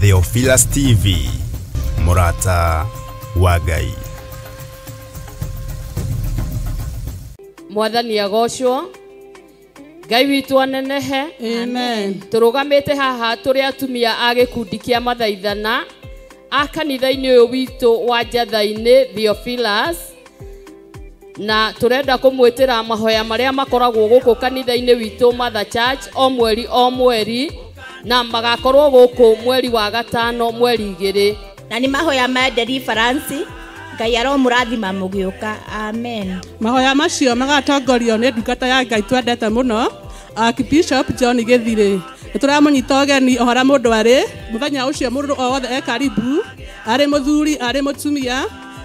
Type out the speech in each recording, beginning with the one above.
Theophilus TV, Mũrata wa Ngai. Mwathani agocwo, Ngai witũ anenehe. Amen. Tũrũgamĩte haha tũrĩ atumia a gĩkundi kĩa mathaithana a kanitha-inĩ ũyũ witũ wa Njatha-inĩ Theophilus, na tũrenda kũmwĩtĩra mahoya marĩa makoragwo gũkũ kanitha-inĩ witũ Mother Church o mweri o mweri, na magakorwo gũkũ mweri wa gatano mweri 2. Na nĩ mahoya ma deliverance. Ngai aromũrathima mũgĩũka. Amen. Mahoya macio magatongorio nĩ ndungata ya Ngai twendete mũno, Archbishop John Gĩthirĩ. Nĩ tũramũnyita ũgeni o harĩa mũndũ arĩ mũthenya ũcio, mũndũ o wothe e karibu, arĩ mũthuri, arĩ mũtumia,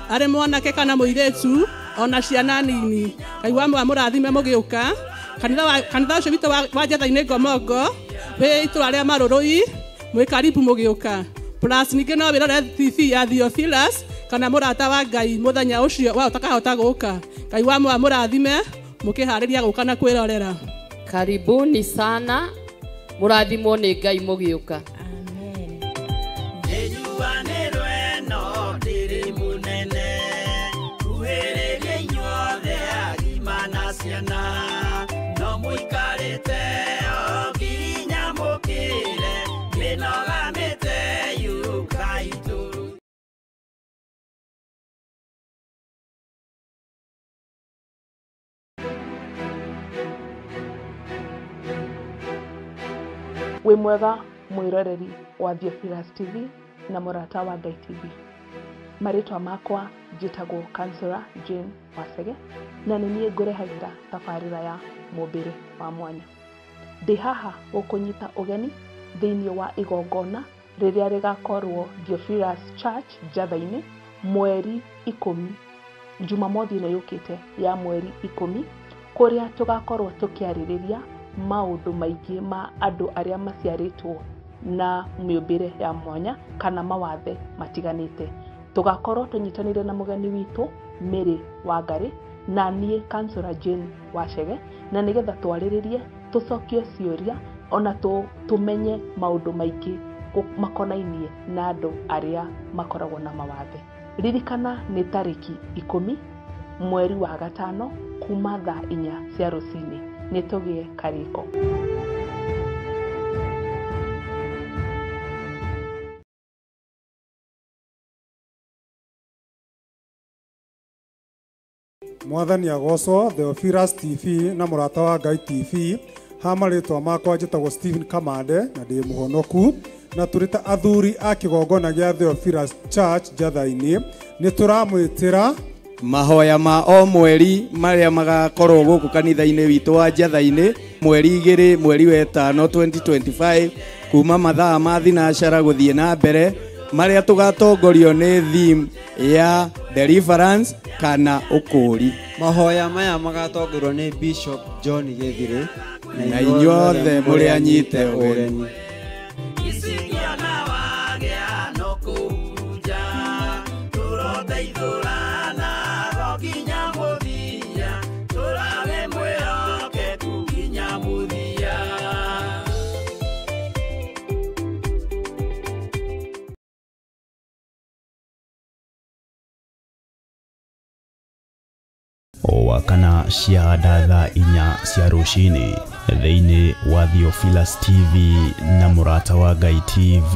arĩ mwanake kana mũirĩtu, ona ciana nini. Ngai wa mũrathime mũgĩũka. Kanitha ũcio witũ wa Njatha-inĩ Ngomongo wĩ itũra rĩa Marũrũi, mwĩ karibu mũgĩũka. Plus ningĩ no wĩrore TV ya Theophilus kana Mũrata wa Ngai mũthenya ũcio wa ũtakahota gũka. Ngai wa mũrathime mũkĩharĩria gũka na kwĩrorera. Karibuni sana, mũrathimwo nĩ Ngai mũgĩũka. Amen. Wĩ mwega mwĩroreri wa Theophilus TV na Mũrata wa Ngai TV. Marĩtwa makwa njĩtagwo Counselor Jane Wacege, na nĩ niĩ ngũrehagĩra tabarĩra ya mũmbĩre wa mwanya. Ndĩ haha gũkũnyita ũgeni thĩinĩ wa igongona rĩrĩa rĩgakorwo Theophilus Church Njatha-inĩ mweri 10, Jumamothi ĩno yũkĩte ya mweri 10, kũrĩa tũgakorwo tũkĩarĩrĩria maũndũ maingĩ ma andũ arĩa maciarĩtwo na mĩũmbĩre ya mwanya kana mawathe matiganĩte. Tũgakorwo tũnyitanĩire na mũgeni witũ Mary Wangari na niĩ Counselor Jane Wacege, na nĩgetha twarĩrĩrie, tũcokie ciũria ona tũmenye maũndũ maingĩ makonainie na andũ arĩa makoragwo na mawathe. Ririkana nĩ tarĩki 10 mweri wa 5 kuma thaa 4 cia rũcinĩ. Nĩ tũgĩe karĩko. Mwathani agocwo. Theophilus TV na Mũrata wa Ngai TV. Ha marĩtwa makwa njĩtagwo Stephen Kamande na ndĩ mũhonoku, na tũrĩ ta athuri a kĩgongona gĩa Theophilus Church Njatha-inĩ nĩ tũramwĩtĩra mahoya ma o mweri marĩa magakorwo gũkũ kanitha-inĩ witũ wa Njatha-inĩ mweri 2 mweri wa 5 2025 kuma mathaa ma thinacara gũthiĩ na mbere, marĩa tũgatongorio nĩ theme ya deliverance kana ũkũũri. Mahoya maya magatongorio nĩ Bishop John Gĩthirĩ, na inyuothe mũrĩ anyite ũgeni. O wakana cia thaa 4 cia rũcinĩ thĩinĩ wa Theophilus TV na Mũrata wa Ngai TV.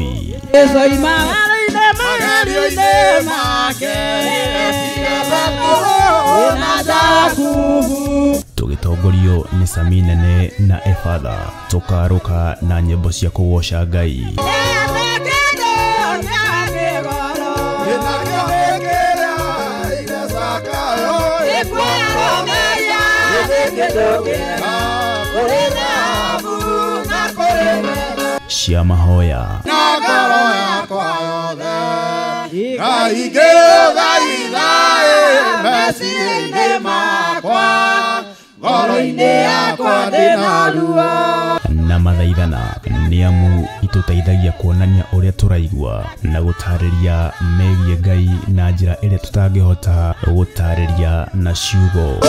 Tũgĩtongorio nĩ Sami Nene na Efatha, tũkarũka na nyĩmbo cia kũgoca Ngai. Cia mahoya na mathaithana nĩ amu itũteithagia kuonania ũrĩa tũraigua na gũtarĩria megiĩ Ngai na njĩra ĩrĩa tũtangĩhota gũtarĩria na ciugo.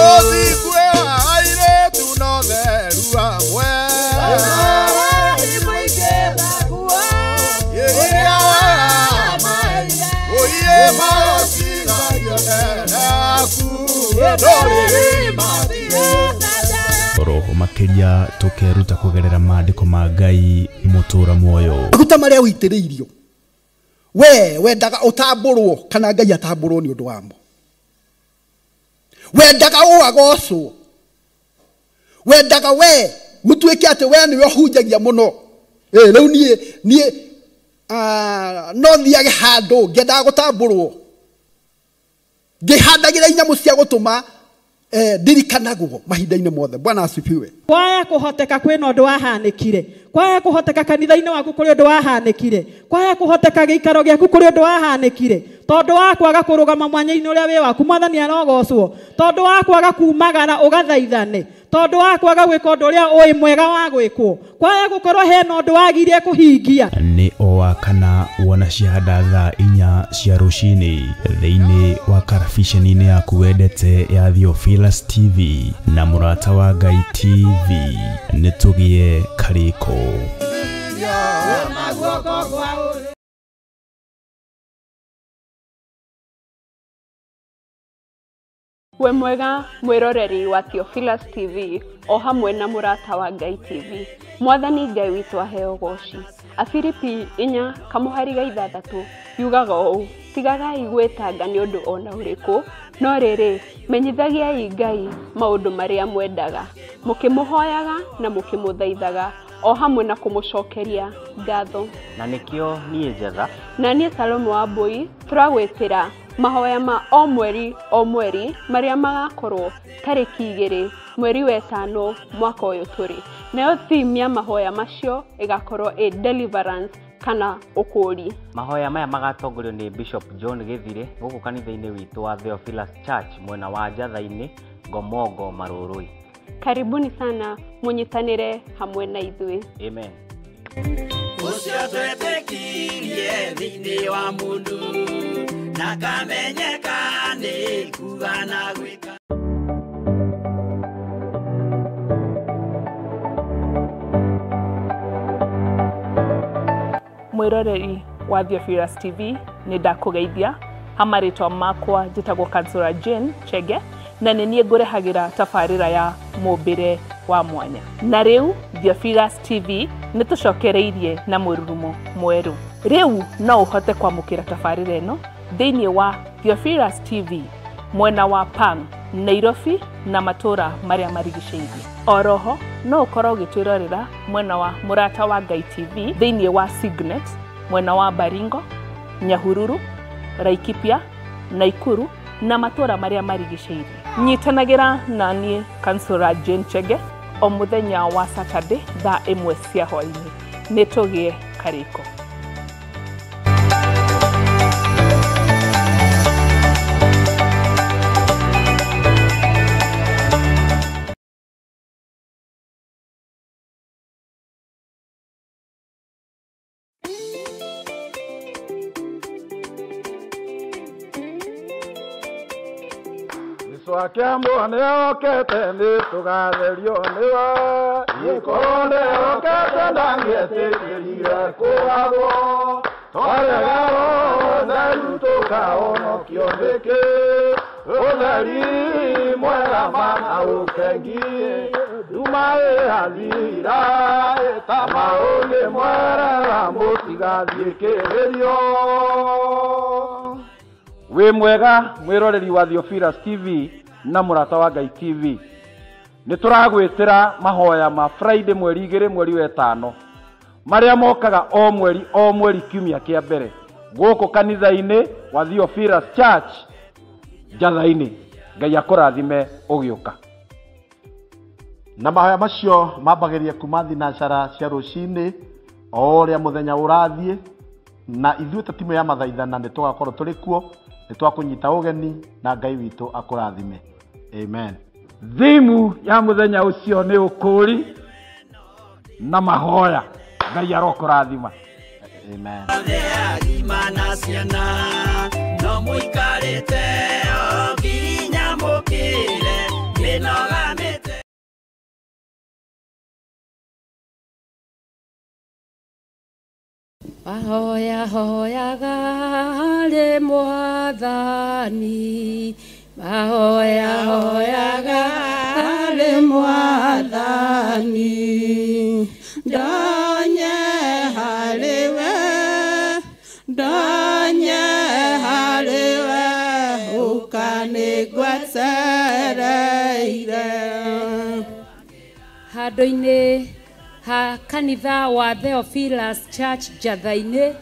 Yeah. Roho makiria tukeruta kugerera maandiko ma Ngai mutura muoyo. Maguta maria uitiriirio we wendaga utamburwo kana Ngai atamburwo ni undu wamo. Wendaga uagocwo, wendaga we gutuike ati we niwe uhunjagia muno. Riu nie no thiage handu ngendaga gutamburwo ngihandagira inyamu cia gutuma ndirikanagwo mahinda-inĩ mothe. Bwana asifiwe. Kwaya kuhoteka kwina undu wahanikire, kwaya kuhoteka kanitha-inĩ waku kuri undu wahanikire, kwaya kuhoteka giikaro giaku kuri undu wahanikire, tondu wa kwaga kurugama mwanya-inĩ uria wi waku Mwathani arogocwo, tondu wa kwaga kumagara ugathaithane, tondu wa kwaga gwika undu uria ui mwega wa gwikwo, kwaya gukorwo hena undu wagirie kuhingia. Ni o wa kana wona ciahanda thaa 4 cia rucini thiini wa karabiceni-inĩ yaku wendete ya Theophilus TV na Mũrata wa Ngai TV. Nĩ tũgĩe karĩko. We mwega mwiroreri wa Theophilus TV o hamwe na Mũrata wa Ngai TV. Mwathani Ngai witũ aheo goci. Afilipi 4:6 yugaga ũũ: tigagai gwĩtanga nĩ ũndũ ona ũrĩkũ, no rĩrĩ menyithagiai Ngai maũndũ marĩa mwendaga, mũkĩmũhoyaga na mũkĩmũthaithaga o hamwe na kũmũcokeria ngatho. Na nĩkĩo niĩ Njetha na niĩ Salomo wa Mbui tũragwĩtĩra mahoya ma o mweri o mweri marĩa magakorwo tarĩki 2 mweri wa 5 mwaka ũyũ tũrĩ. Nayo theme ya mahoya macio ĩgakorwo ĩ deliverance kana ũkũũri. Mahoya maya magatongorio nĩ Bishop John Gĩthire gũkũ kanitha-inĩ witũ wa Theophilus Church mwena wa Njatha-inĩ, Ngomongo, Marũrũi. Karibuni sana munyitanire hamwe na ithuĩ. Amen. Ucio twetĩkirie thĩinĩ wa mũndũ na kamenyeka nĩ kuga na gwĩka. Mwiroreri wa Theophilus TV nĩ ndakũgeithia. Hamarĩtwa makwa njĩtagwo Kansura Jane Chege na nĩ niĩ ngũrehagĩra tabarĩra ya mũmbĩre wa mwanya. Na rĩu Theophilus TV nĩ tũcokereirie na mũrurumo mwerũ. Rĩu no ũhote kwamũkĩra tabarĩra ĩno thĩinĩ wa Theophilus TV mwena wa Pang, Nairobi na matũra marĩa marigicĩirie. Oroho no ũkorwo ũgĩtwĩrorera mwena wa Mũrata wa Ngai TV thĩinĩ wa Signet mwena wa Baringo, Nyahururu, Laikipia, Naikuru na matũra marĩa marigicĩirie. Nyitanagĩra na niĩ Kansura Jane Chege o mũthenya wa Saturday thaa 1 cia hwaĩ-inĩ. Nĩ tũgĩe karĩko. Akiambo nĩokĩte nĩtũgatherio nĩwe, gĩkorwo nĩokĩte ndangĩetĩkĩrire kũgagwo, twarega ũtheru tũkahonokio nĩkĩ, ũtheri mwega mana ũkengie, nduma ĩrathira ta maũngĩ mwerera mũtigathiĩ kĩgerio. Wĩ mwega mwĩroreri wa Theophilus TV na Mũrata wa Ngai TV. Nĩ tũragwĩtĩra mahoya ma Friday mweri 2 mweri wa 5 marĩa mokaga o mweri o mweri kiumia kĩa mbere gũkũ kanitha-inĩ wa Theophilus Church Njatha-inĩ. Ngai akũrathime ũgĩũka. Na mahoya macio mambagĩrĩria kuma thinacara cia rũcinĩ o ũrĩa mũthenya ũrathiĩ, na ithuĩ ta timu ya mathaithana nĩ tũgakorwo tũrĩ kuo, nĩ twakũnyita ũgeni na Ngai witũ akũrathime. Amen. Thimu ya mũthenya ũcio nĩ ũkũũri na mahoya. Ngai arokũrathima. Amen. Agima ciana no mũikarĩte o nginya mũkĩre mĩnoga mĩte. Ahoya hoyaga rĩ mwathani. Mwathani, mahoya hoyaga harĩ Mwathani, ndonye harĩ we, ndonye harĩ we, ũkanĩgwetereire. Handũ-inĩ ha kanitha wa Theophilus Church Njatha-inĩ,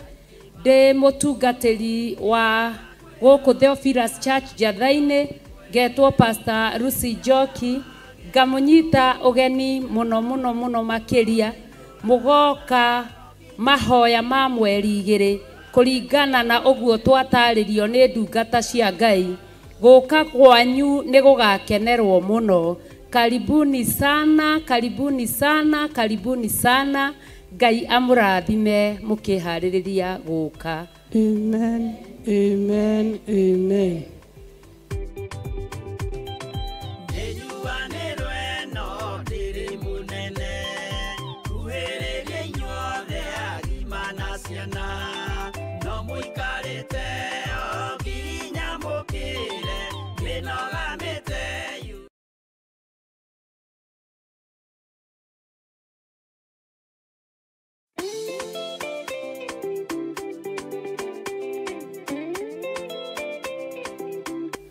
ndĩ mũtungatĩri wa gũkũ Theophilus Church Njatha-inĩ, ngetwo Pastor Lucy Njoki, ngamũnyita ũgeni mũno mũno mũno makĩria, mũgoka mahoya ma mweri 2 kũringana na ũguo twatarĩrio nĩ ndungata cia Ngai. Gũka kwanyu nĩ gũgakenerwo mũno. Karibuni sana, karibuni sana, karibuni sana. Ngai amũrathime mũkĩharĩrĩria gũka. Amen, amen, amen.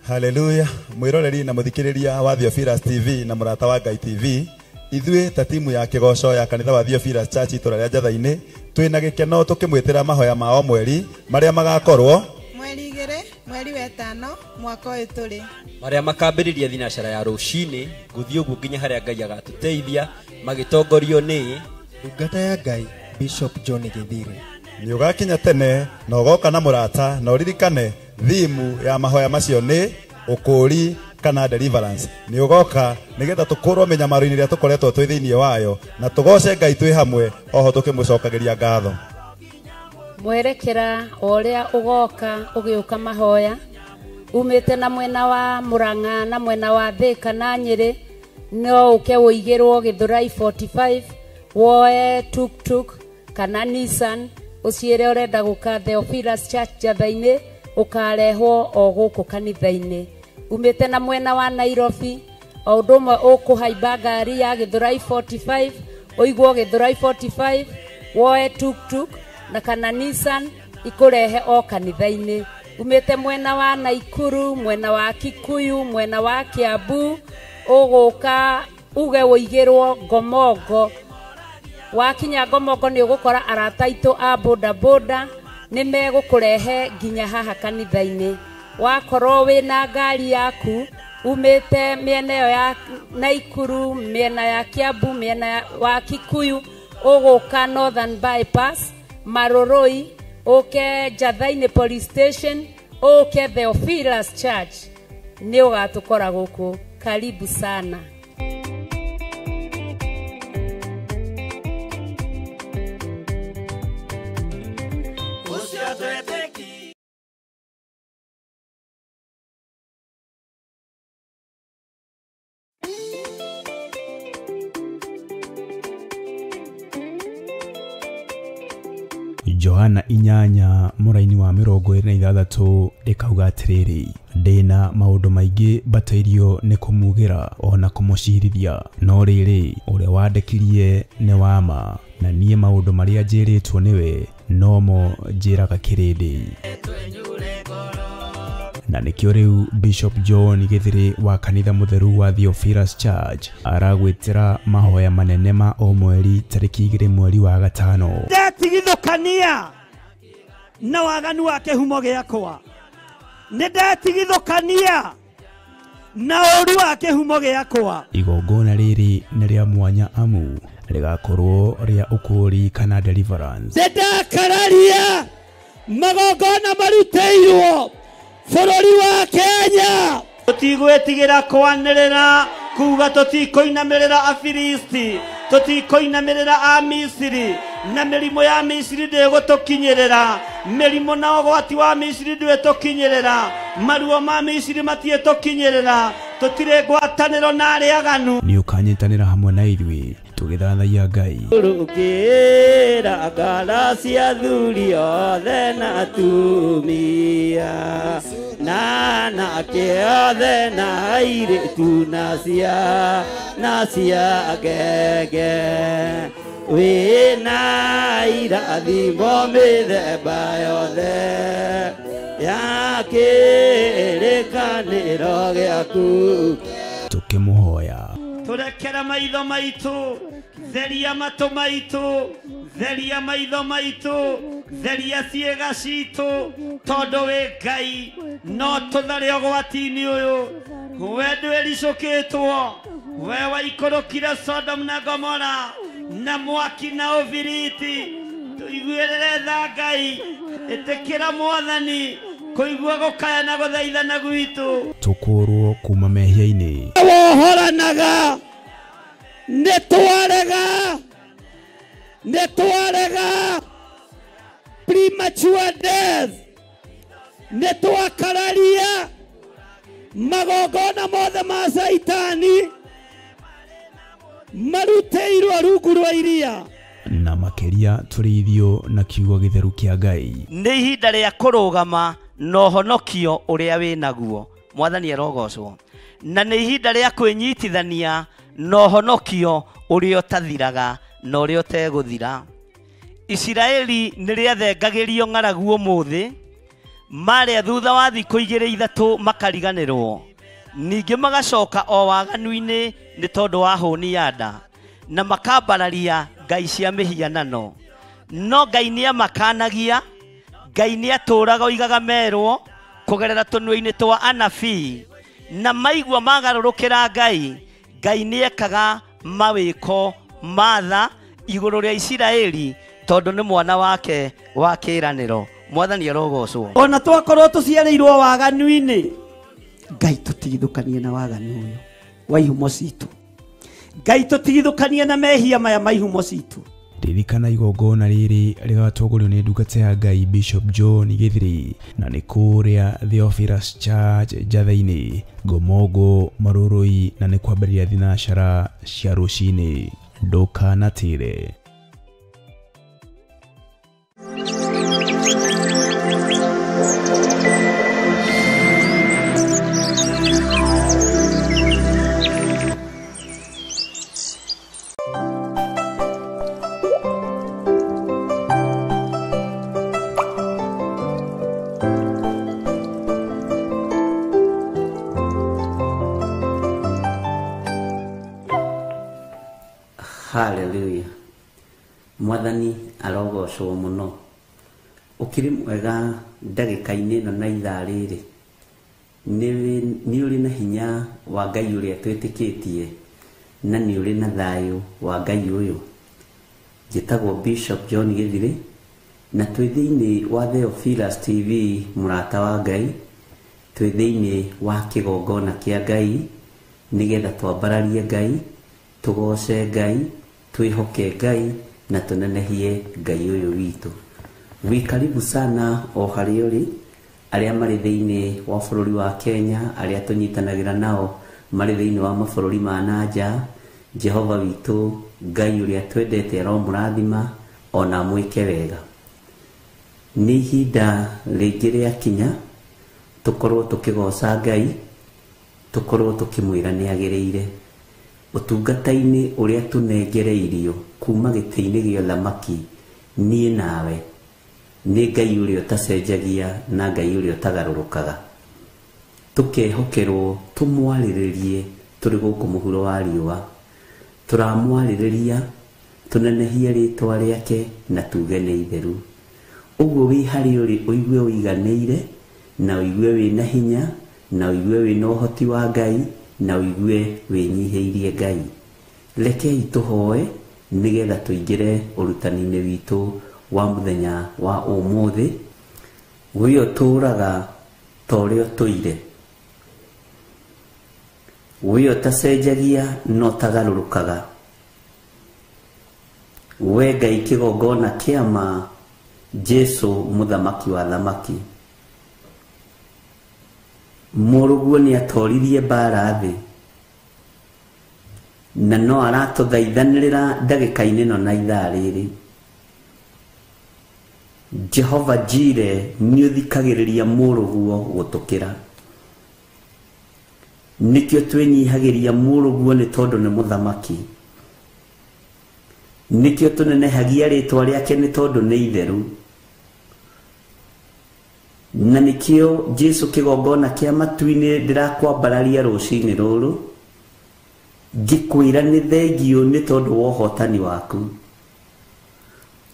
Haleluya mwiroreri na muthikiriria wa Theophilus TV na murata wa Ngai TV, ithuĩ ta timu ya kĩgoco ya kanitha wa Theophilus Church itũra rĩa Njatha-inĩ twĩna gĩkeno tũkĩmwĩtĩra mahoya ma o mweri marĩa magakorwo mweri 2 mweri wa 5 mwaka ũyũ tũrĩ, marĩa makambĩrĩria thinacara ya rũcinĩ gũthiĩ ũguo nginya harĩa Ngai agatũteithia, magĩtongorio nĩ ndungata ya Ngai Bishop John Githire. Nĩ ũgakinya tene na ũgoka na mũrata, na ũririkane thimu ya mahoya macio nĩ ũkũũri kana deliverance. Nĩ ũgoka nĩgetha tũkũrwo mĩnyamaro-inĩ ĩrĩa tũkoretwo twĩ thĩinĩ wayo, na tũgoce Ngai twĩ hamwe oho tũkĩmũcokagĩria ngatho. Mwerekera o ũrĩa ũgoka ũgĩũka mahoya umĩte na mwena wa Murang'a na mwena wa Thika na Nyĩrĩ, no ũke ũigĩrwo Gĩthũrai 45, woe tuk-tuk kana Nissan, ũciĩre ũrenda gũka Theophilus Church Njatha-inĩ, ũkarehwo o gũkũ kanitha-inĩ. Umĩte na mwena wa Nairobi, o ũndũ ũmwe ũkũhaimba ngari ya Gĩthũrai 45, ũigwo Gĩthũrai 45, woe tuk-tuk na kana Nissan ikũrehe o kanitha-inĩ. Umĩte mwena wa Naikuru, mwena wa Kikuyu, mwena wa Kiambu, ũgũka uge ũigĩrwo Ngomongo. Wakinya Ngomongo nĩ ũgũkora arata aitũ a boda boda nĩ megũkũrehe nginya haha kanitha-inĩ. Wakorwo wĩna ngari yaku umĩte mĩena ĩyo ya Naikuru, mĩena ya Kiambu, mĩena wa Kikuyu, ũgũka Northern Bypass, Maroroi, ũke Njatha-inĩ Police Station, ũke Theophilus Church, nĩ ũgatũkora gũkũ. Karibu sana. Johana 8 mũraini wa 26 ĩkauga atĩrĩrĩ, ndĩna maũndũ maingĩ mbatairio nĩ kũmugĩra ona kũmũcirithia, no rĩrĩ ũrĩa wandekirie nĩ wa ma, na niĩ maũndũ marĩa njĩrĩtwo nĩwe nomo njĩraga kĩrĩndĩ. Na nĩkĩo rĩu Bishop John Githire wa kanitha mũtheru wa Theophilus Church aragwĩtĩra mahoya manene ma o mweri tarĩki 2 mweri wa 5. Ndetigithũkania na waganu wa kĩhumo gĩakwa, nĩ ndetigithũkania na ũru wa kĩhumo gĩakwa. Igongona rĩrĩ nĩ rĩa mwanya amu rĩgakorwo rĩa ũkũũri kana deliverance. Nĩndakararia magongona marutĩirwo bũrũri wa Kenya. Tũtigwĩtigĩra kwanĩrĩra kuga tũtikũinamĩrĩra Afilisti, tũtikũinamĩrĩra Amisiri, na mĩrimũ ya Misiri ndĩgũtũkinyĩrĩra, mĩrimũ na ũgwati wa Misiri ndwĩtũkinyĩrĩra, maruo ma Misiri matiĩtũkinyĩrĩra, tũtirĩ ngwatanĩro na arĩa aganu. Nĩ ũkanyitanĩra hamwe na ithuĩ Tũgĩthathaiya Ngai. Rũkĩra ngoro cia athuri othe na atumia na anake othe na airĩtu na cia ngenge wĩna irathimo mĩthemba yothe ya kĩrĩkanĩro gĩaku. Tũkĩmũhoya Tũrekere maitho maitũ, theria matũ maitũ, theria maitho maitũ, theria ciĩga citũ, tondũ wĩ Ngai no tũthare ũgwati-inĩ ũyũ. We ndwĩricũkĩtwo, we waikũrũkire Sodom na Gomora na mwaki na ũbiriti. Tũiguĩrĩre tha Ngai, ĩtĩkĩra Mwathani kũigua gũkaya na gũthaithana gwitũ. Tũkũrwo kuma mehia-inĩ. Wohoranaga nĩ twarega, nĩ twarega premature death, nĩ twakararia magongona mothe ma Caitani marutĩirwo rungu rwa iria. Na makĩria tũrĩithio na kiugo gĩtheru kĩa Ngai. Nĩ ihinda rĩa kũrũgama na ũhonokio ũrĩa wĩ naguo. Mwathani arogocwo. Na nĩ ihinda rĩa kwĩnyitithania na ũhonokio ũrĩa ũtathiraga na ũrĩa ũtegũthira. Isiraeli nĩ rĩathengagĩrio ng'aragu ũmũthĩ, marĩa thutha wa thikũ igĩrĩ ithatũ makariganĩrwo, ningĩ magacoka o waganu-inĩ nĩ tondũ wa hũni ya nda, na makambararia ngai cia mĩhianano. No Ngai nĩamakanagia, Ngai nĩatũraga oigaga merwo kũgerera tũnua-inĩ twa anabii, na maigua magarũrũkĩra Ngai, Ngai nĩekaga mawĩko ma tha igũrũ rĩa Isiraeli tondũ nĩ mwana wake wa kĩĩranĩro. Mwathani arogocwo. Ona twakorwo tũciarĩirwo waganu-inĩ, Ngai tũtigithũkanie na waganu ũyũ wa ihumo citũ. Ngai tũtigithũkanie na mehia maya ma ihumo citũ. Ririkana igongona rĩrĩ rĩgatongorio nĩ ndungata ya Ngai Bishop John Gĩthiri, na nĩ kũrĩa Theophilus Church Njatha-inĩ, Ngomongo, Marũrũi, na nĩ kwambĩrĩria thinacara cia rũcinĩ. Ndũkanatĩre. Hallelujah. Mwathani arogocwo mũno. Ũkĩrĩ mwega ndagĩka-inĩ ĩno na ithaa rĩrĩ. Nĩ ũrĩ na hinya wa Ngai ũrĩa twĩtĩkĩtie, na nĩ ũrĩ na thayũ wa Ngai ũyũ. Njĩtagwo Bishop John Gĩthiri, na twĩ thĩinĩ wa Theophilus TV mũrata wa Ngai, twĩ thĩinĩ wa kĩgongona kĩa Ngai nĩgetha twambararie Ngai, tũgoce Ngai, twĩhoke Ngai na tũnenehie Ngai ũyũ witũ. Wĩ karibu sana o harĩa ũrĩ, arĩa marĩ thĩinĩ wa bũrũri wa Kenya, arĩa tũnyitanagĩra nao marĩ thĩinĩ wa mabũrũri ma na nja. Jehova witũ Ngai ũrĩa twendete aromũrathima ona amwĩke wega. Nĩ ihinda rĩngĩ rĩakinya tũkorwo tũkĩgoca Ngai, tũkorwo tũkĩmwĩra nĩ agĩrĩire. Ũtungata-inĩ ũrĩa tũnengereirio kuma gĩtĩ-inĩ gĩa ũthamaki, niĩ nawe nĩ Ngai ũrĩa ũtacenjagia na Ngai ũrĩa ũtagarũrũkaga. Tũkehokerwo tũmwarĩrĩrie tũrĩ gũkũ mũhuro wa riũa. Tũramwarĩrĩria tũnenehie rĩtwa rĩake na tuge nĩ itheru. Ũguo wĩ harĩa ũrĩ ũigue ũiganĩire, na ũigue wĩna hinya, na ũigue wĩna ũhoti wa Ngai, na ũigue wĩnyihĩirie Ngai. Rekei tũhoe nĩgetha tũingĩre ũrutani-inĩ witũ wa mũthenya wa ũmũthĩ. We ũtũũraga ta ũrĩa ũtũire, we ũtacenjagia na ũtagarũrũkaga, we Ngai kĩgongona kĩa ma, Jesu mũthamaki wa thamaki. Mũrũguo nĩatoririe mbara thĩ, Na no aratũthaithanĩrĩra ndagĩka-inĩ ĩno na ithaa rĩrĩ. Jehova Jire nĩ ũthikagĩrĩria mũrũguo gũtũkĩra. Nĩkĩo twĩnyihagĩria mũrũguo nĩ tondũ nĩ mũthamaki. Nĩkĩo tũnenehagia rĩtwa rĩake nĩ tondũ nĩ itheru. Na nĩkĩo Jesu kĩgongona kĩa matu-inĩ ndĩrakwambararia rũcinĩ rũrũ ngĩkwĩra nĩ thengio nĩ tondũ wa ũhotani waku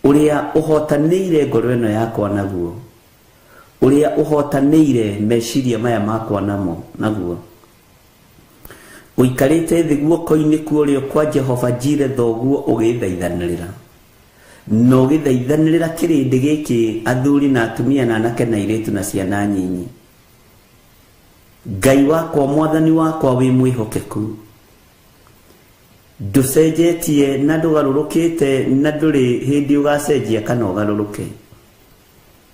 ũrĩa ũhotanĩire ngoro ĩno yakwa naguo, ũrĩa ũhotanĩire meciria maya makwa namo naguo. Ũikarĩte thĩ guoko-inĩ kwa ũrĩo kwa Jehova Jire thoguo ũgĩthaithanĩrĩra na ũgĩthaithanĩrĩra kĩrĩndĩ gĩkĩ, athuri na atumia na anake na airĩtu na ciana nyinyi. Ngai wakwa, mwathani wakwa wĩ mwĩhokeku, ndũcenjetie na ndũgarũrũkĩte na ndũrĩ hĩndĩ ũgacenjia kana ũgarũrũke.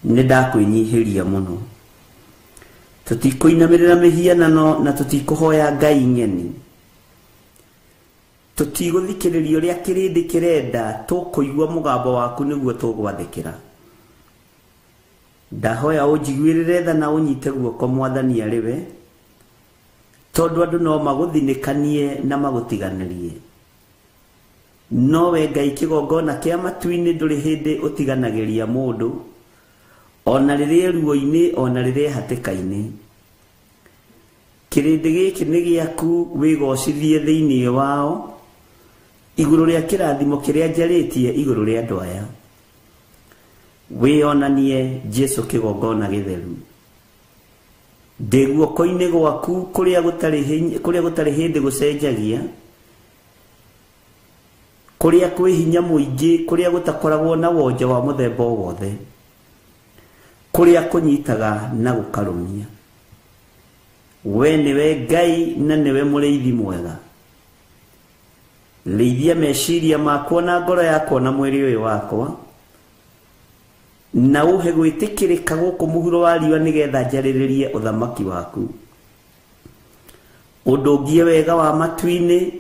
Nĩ ndakwĩnyihĩria mũno. Tũtikũinamĩrĩra mĩhianano na tũtikũhoya ngai ng'eni. Tũtigũthikĩrĩria ũrĩa kĩrĩndĩ kĩrenda, tũkũigua mũgambo waku nĩguo tũgwathĩkĩra. Ndahoya ũnjiguĩrĩre tha na ũnyite guoko mwathani arĩ we, tondũ andũ no magũthinĩkanie na magũtiganĩrie. No we Ngai kĩgongona kĩa matu-inĩ ndũrĩ hĩndĩ ũtiganagĩria mũndũ, ona rĩrĩa ruo-inĩ ona rĩrĩa hatĩka-inĩ. Kĩrĩndĩ gĩkĩ nĩ gĩaku, wĩgocithie thĩinĩ wao igũrũ rĩa kĩrathimo kĩrĩa njarĩtie igũrũ rĩa andũ aya. Wĩonanie Jesu kĩgongona gĩtheru. Ndĩ guoko-inĩ gwaku kũrĩa gũtarĩ hĩndĩ gũcenjagia, kũrĩa kwĩ hinya mũingĩ, kũrĩa gũtakoragwo na wonje wa mũthemba o wothe, kũrĩa kũnyitaga na gũkarũmia. We nĩwe Ngai na nĩwe mũrĩithi mwega. Rĩithia meciria makwa na ngoro yakwa na mwĩrĩ ũyũ wakwa, na ũhe gwĩtĩkĩrĩka gũkũ mũhuro wa riũa nĩgetha njarĩrĩrie ũthamaki waku. Ũndũngie wega wa matu-inĩ,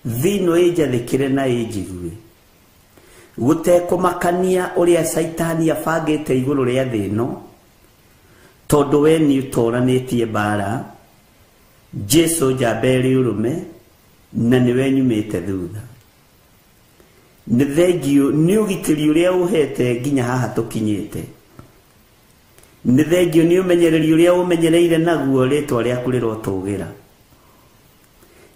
thĩ ĩno ĩnjathĩkĩre na ĩnjigue. Gũtekũmakania ũrĩa Caitani abangĩte igũrũ rĩa thĩ ĩno, tondũ we nĩ ũtoranĩtie mbara. Jesu njamba ĩrĩ ũrũme na nĩwe nyumĩte thutha. Nĩ thengio nĩ ũgitĩri ũrĩa ũhete nginya haha tũkinyĩte. Nĩ thengio nĩ ũmenyereri ũrĩa ũmenyereire naguo rĩtwa rĩaku rĩrotũgĩra.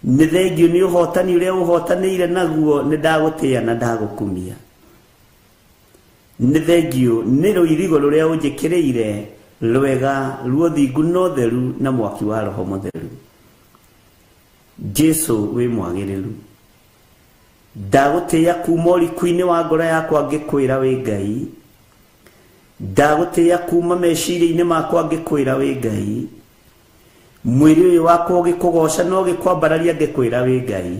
Nĩ thengio nĩ ũhotani ũrĩa ũhotanĩire naguo, nĩ ndagũtĩĩa na ndagũkumia. Nĩ thengio nĩ rũirigo rũrĩa ũnjĩkĩrĩire rwega ruothingu na ũtheru na mwaki wa Roho Mũtheru. Jesu wĩ mwagĩrĩru. Ndagũtĩĩa kuma ũriku-inĩ wa ngoro yakwa ngĩkwĩra wĩ Ngai. Ndagũtĩĩa kuma meciria-inĩ makwa ngĩkwĩra wĩ Ngai. Mwĩrĩ ũyũ wakwa ũgĩkũgoca na ũgĩkwambararia ngĩkwĩra wĩ Ngai.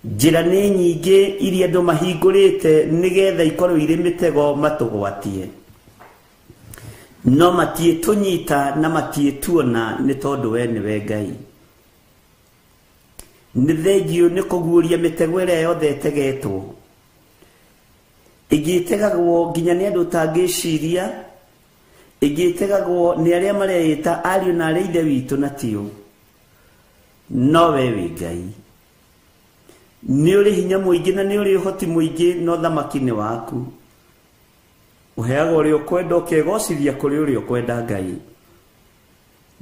Njĩra nĩ nyingĩ iria andũ mahingũrĩte nĩgetha ikorwo irĩ mĩtego matũgwatie, no matiĩtũnyita na matiĩtuona nĩ tondũ we nĩwe Ngai. Nĩ thengio nĩ kũguũria mĩtego ĩrĩa yothe ĩtegetwo, ĩngĩ ĩtegagwo nginya nĩ andũ ũtangĩciria, ĩngĩ ĩtegagwo nĩ arĩa mareĩta ariũ na arĩa ithe witũ na tio. No we wĩ Ngai. Nĩ ũrĩ hinya mũingĩ na nĩ ũrĩ ũhoti mũingĩ na ũthamaki nĩ waku. Ũheaga ũrĩa ũkwenda ũkegocithia kũrĩ ũrĩa ũkwenda Ngai.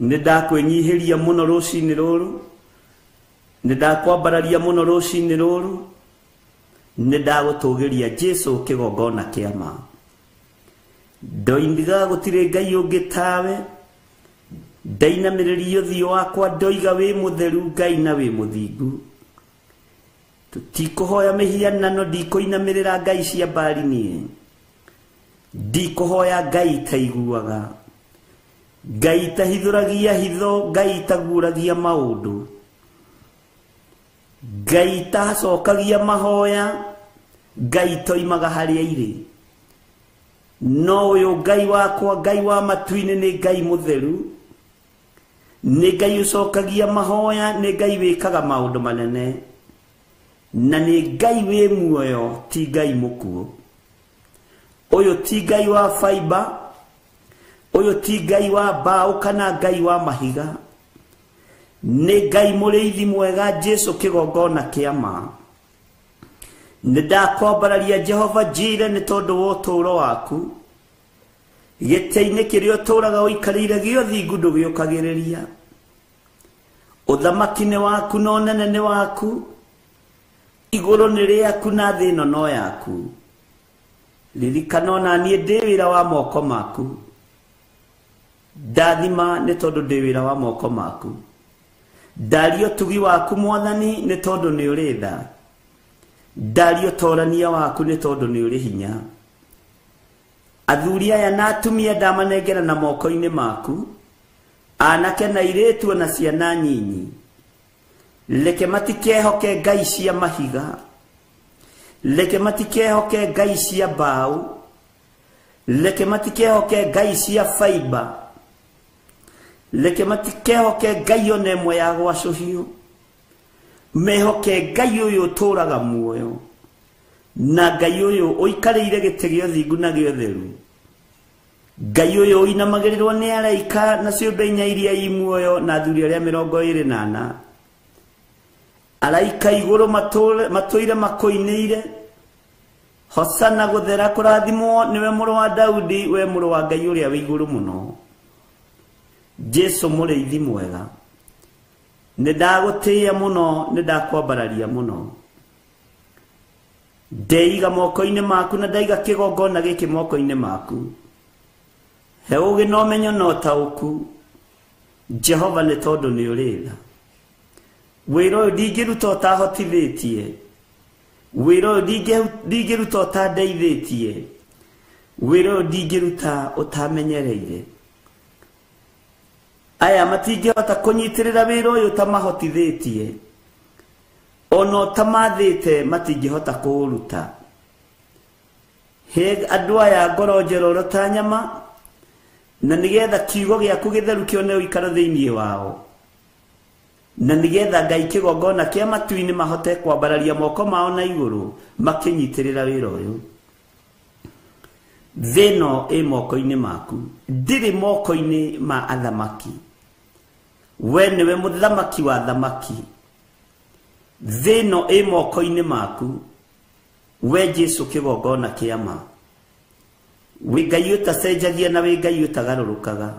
Nĩ ndakwĩnyihĩria mũno rũcinĩ rũrũ, nĩ ndakwambararia mũno rũcinĩ rũrũ, nĩ ndagũtũgĩria Jesu kĩgongona kĩa ma. Ndoigaga gũtirĩ Ngai ũngĩ tawe, ndainamĩrĩria ũthiũ wakwa ndoiga wĩ mũtheru Ngai na wĩ mũthingu. Tũtikũhoya mĩhianano, ndikũinamĩrĩra ngai cia Baali niĩ. Ndikũhoya ngai itaiguaga, ngai itahithũragia hitho, ngai itaguũragia maũndũ, ngai itacokagia mahoya, ngai itoimaga harĩa irĩ. No ũyũ Ngai wakwa, Ngai wa matu-inĩ nĩ Ngai mũtheru, Nĩ Ngai ũcokagia mahoya, nĩ Ngai wĩkaga maũndũ manene, na nĩ Ngai wĩ muoyo, ti Ngai mũkuũ. Ũyũ ti Ngai wa faiba, ũyũ ti Ngai wa mbaũ kana Ngai wa mahiga. Nĩ Ngai mũrĩithi mwega, Jesu kĩgongona kĩa ma. Nĩ ndakwambararia Jehova Jire nĩ tondũ wa ũtũũro waku. Gĩtĩ-inĩ kĩrĩa ũtũũraga ũikarĩire gĩa ũthingu ndũgĩũkagĩrĩria. Ũthamaki nĩ waku na ũnene nĩ waku, igũrũ nĩ rĩaku na thĩ ĩno no yaku. Ririkana ona niĩ ndĩ wĩra wa moko maku. Ndathima nĩ tondũ ndĩ wĩra wa moko maku. Ndaria ũtugi waku Mwathani nĩ tondũ nĩ ũrĩ tha. Ndaria ũtorania waku nĩ tondũ nĩ ũrĩ hinya. Athuri aya na atumia ndamanengera na moko-inĩ maku, anake na airĩtu na ciana nyinyi. Reke matikehoke ngai cia mahiga, reke matikehoke ngai cia mbaũ, reke matikehoke ngai cia faiba, reke matikehoke ngai ona ĩmwe ya gwacũhio. Mehoke Ngai ũyũ ũtũũraga muoyo, na Ngai ũyũ ũikarĩire gĩtĩ gĩa ũthingu na gĩa ũtheru, Ngai ũyũ ũinamagĩrĩrwo nĩ araika na ciũmbe inya iria i muoyo na athuri arĩa 24. Araika igũrũ matũire makũinĩire, hosana gũthera kũrathimwo nĩwe mũrũ wa Daudi, we mũrũ wa Ngai ũrĩa wĩ igũrũ mũno. Jesu mũrĩithi mwega, nĩ ndagũtĩĩa mũno, nĩ ndakwambararia mũno. Ndeiga moko-inĩ maku na ndaiga kĩgongona gĩkĩ moko-inĩ maku. He ũũgĩ na ũmenyo na ũtaũku, Jehova, nĩ tondũ nĩ ũrĩ tha. Wĩra ũyũ ndingĩruta ũtahotithĩtie, wĩra ũyũ ndingĩruta ũtandeithĩtie, wĩra ũyũ ndingĩruta ũtamenyereire. Aya matingĩhota kũnyitĩrĩra wĩra ũyũ ũtamahotithĩtie, ona ũtamathĩte matingĩhota kũũruta. He andũ aya ngoro njororo ta nyama, na nĩgetha kiugo gĩaku gĩtheru kĩone ũikaro thĩinĩ wao, na nĩgetha Ngai kĩgongona kĩa matu-inĩ mahote kwambararia moko mao na igũrũ makĩnyitĩrĩra wĩra ũyũ. Thĩ ĩno ĩ moko-inĩ maku, ndĩrĩ moko-inĩ ma athamaki. We nĩwe mũthamaki wa thamaki. Thĩ ĩno ĩ moko-inĩ maku, we Jesu kĩgongona kĩa ma. Wĩ Ngai ũtacenjagia na wĩ Ngai ũtagarũrũkaga.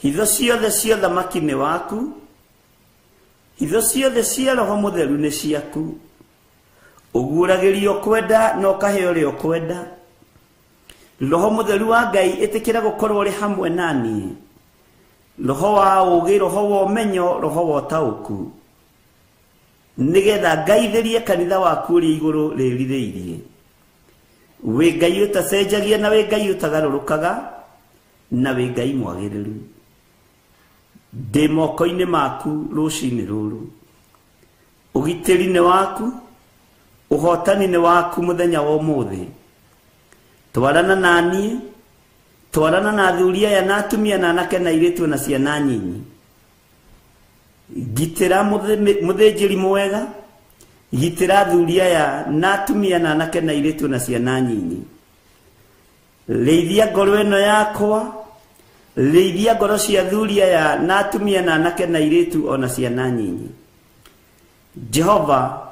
Hitho ciothe cia ũthamaki nĩ waku, hitho ciothe cia Roho Mũtheru nĩ ciaku. Ũguũragĩrio kwenda na ũkahe ũrĩa ũkwenda. Roho Mũtheru wa Ngai, ĩtĩkĩra gũkorwo ũrĩ hamwe na niĩ. Roho wa ũũgĩ, roho wa ũmenyo, roho wa ũtaũku, nĩgetha ngaithĩrie kanitha waku ũrĩa igũrũ rĩrirĩirie. Wĩ Ngai ũtacenjagia na wĩ Ngai ũtagarũrũkaga, na wĩ Ngai mwagĩrĩru. Ndĩ moko-inĩ maku rũcinĩ rũrũ. Ũgitĩri nĩ waku, ũhotani nĩ waku mũthenya wa ũmũthĩ. Twarana na niĩ, twarana na athuri aya na atumia na anake na airĩtu na ciana nyinyi. Gitĩra mũthĩnjĩri mwega, gitĩra athuri aya na atumia na anake na airĩtu na ciana nyinyi. Rĩithia ngoro ĩno yakwa, rĩithia ngoro cia athuri aya na atumia na anake na airĩtu ona ciana nyinyi. Jehova,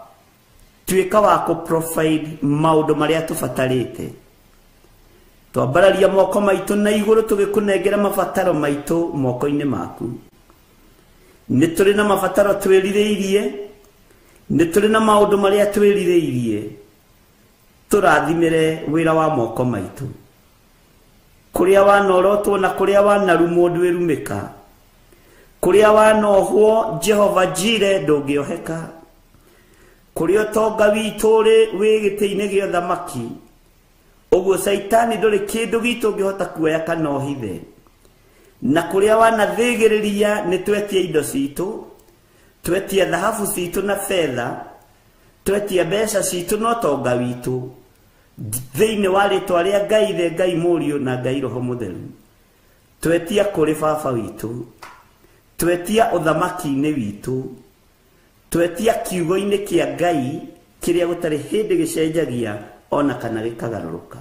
tuĩka wa kũ-provide maũndũ marĩa tũbatarĩte. Twambararia moko maitũ na igũrũ tũgĩkũnengera mabataro maitũ moko-inĩ maku. Nĩ tũrĩ na mabataro twĩrirĩirie, nĩ tũrĩ na maũndũ marĩa twĩrirĩirie. Tũrathimĩre wĩra wa moko maitũ. Kũrĩa wanorotwo na kũrĩa wanarumwo ndwĩrumĩka, kũrĩa wanohwo Jehova Jire ndũngĩoheka, kũrĩa ũtonga witũ ũrĩ wĩ gĩtĩ-inĩ gĩa ũthamaki, ũguo Caitani ndũrĩ kĩndũ gitũ ũngĩhota kuoya kana ũhithe. Na kũrĩa wanathĩgĩrĩria nĩ twetia indo citũ, twetia thahabu citũ na betha, twetia mbeca citũ na ũtonga witũ, thĩinĩ wa rĩtwa rĩa Ngai Ithe, Ngai Mũriũ na Ngai Roho Mũtheru, twetia kũrĩ baba witũ. Twetia ũthamaki-inĩ witũ, twetia kiugo-inĩ kĩa Ngai kĩrĩa gũtarĩ hĩndĩ gĩcenjagia ona kana gĩkagarũrũka.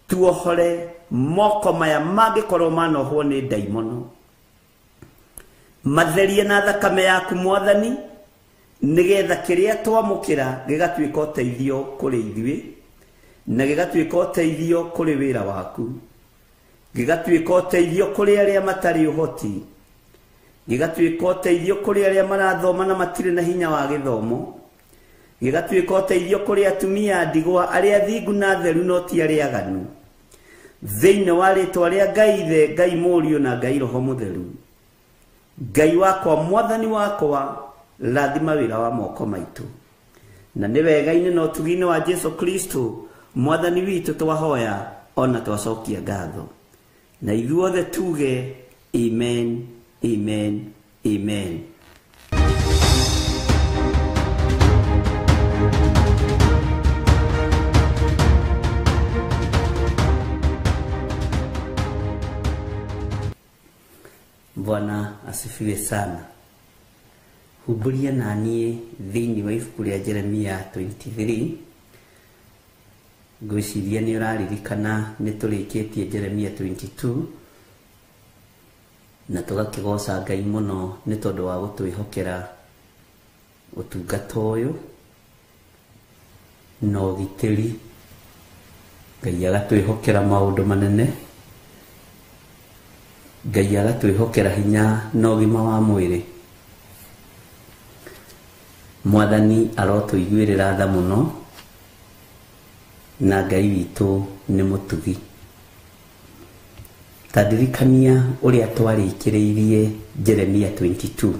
Tuohore moko maya mangĩkorwo manohwo nĩ ndaimono, matherie na thakame yaku Mwathani, nĩgetha kĩrĩa twamũkĩra gĩgatuĩka ũteithio kũrĩ ithuĩ, na gĩgatuĩka ũteithio kũrĩ wĩra waku, gĩgatuĩka ũteithio kũrĩ arĩa matarĩ ũhoti, gĩgatuĩka ũteithio kũrĩ arĩa marathoma na matirĩ na hinya wa gĩthomo, gĩgatuĩka ũteithio kũrĩ atumia ndigwa arĩa thingu na theru no ti arĩa aganu. Thĩinĩ wa rĩtwa rĩa Ngai Ithe, Ngai Mũriũ na Ngai Roho Mũtheru, Ngai wakwa, Mwathani wakwa, rathima wĩra wa moko maitũ. Na nĩ wega-inĩ na ũtugi-inĩ wa Jesu Kristo Mwathani witũ twahoya ona twacokia ngatho. Na ithuothe tuge amen, amen, amen. Bwana asifiwe sana. Humbũria na niĩ thĩinĩ wa ibuku rĩa Jeremia 23. Ngwĩciria nĩ ũraririkana nĩ tũrĩkĩtie Jeremia 22 na tũgakĩgoca Ngai mũno nĩ tondũ wa gũtwĩhokera ũtungata ũyũ na ũgitĩri. Ngai agatwĩhokera maũndũ manene, Ngai agatwĩhokera hinya na ũgima wa mwĩrĩ. Mwathani arotũiguĩrĩra tha mũno, na Ngai witũ nĩ mũtugi. Ta ndirikania ũrĩa twarĩkĩrĩirie Jeremia 22.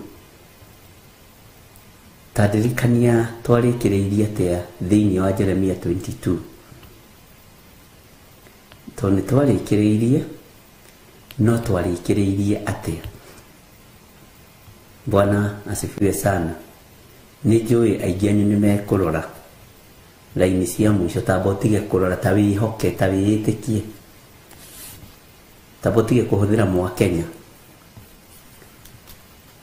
Ta ndirikania twarĩkĩrĩirie atĩa thĩinĩ wa Jeremia 22. Tondũ nĩ twarĩkĩrĩirie, no twarĩkĩrĩirie atĩa? Bwana asifiwe sana. Nĩ njũĩ aingĩ anyu nĩ mekũrora raini cia mũico, tamba ũtige kũrora, ta wĩhoke, ta wĩĩtĩkie, tamba ũtige kũhũthĩra Mwakenya.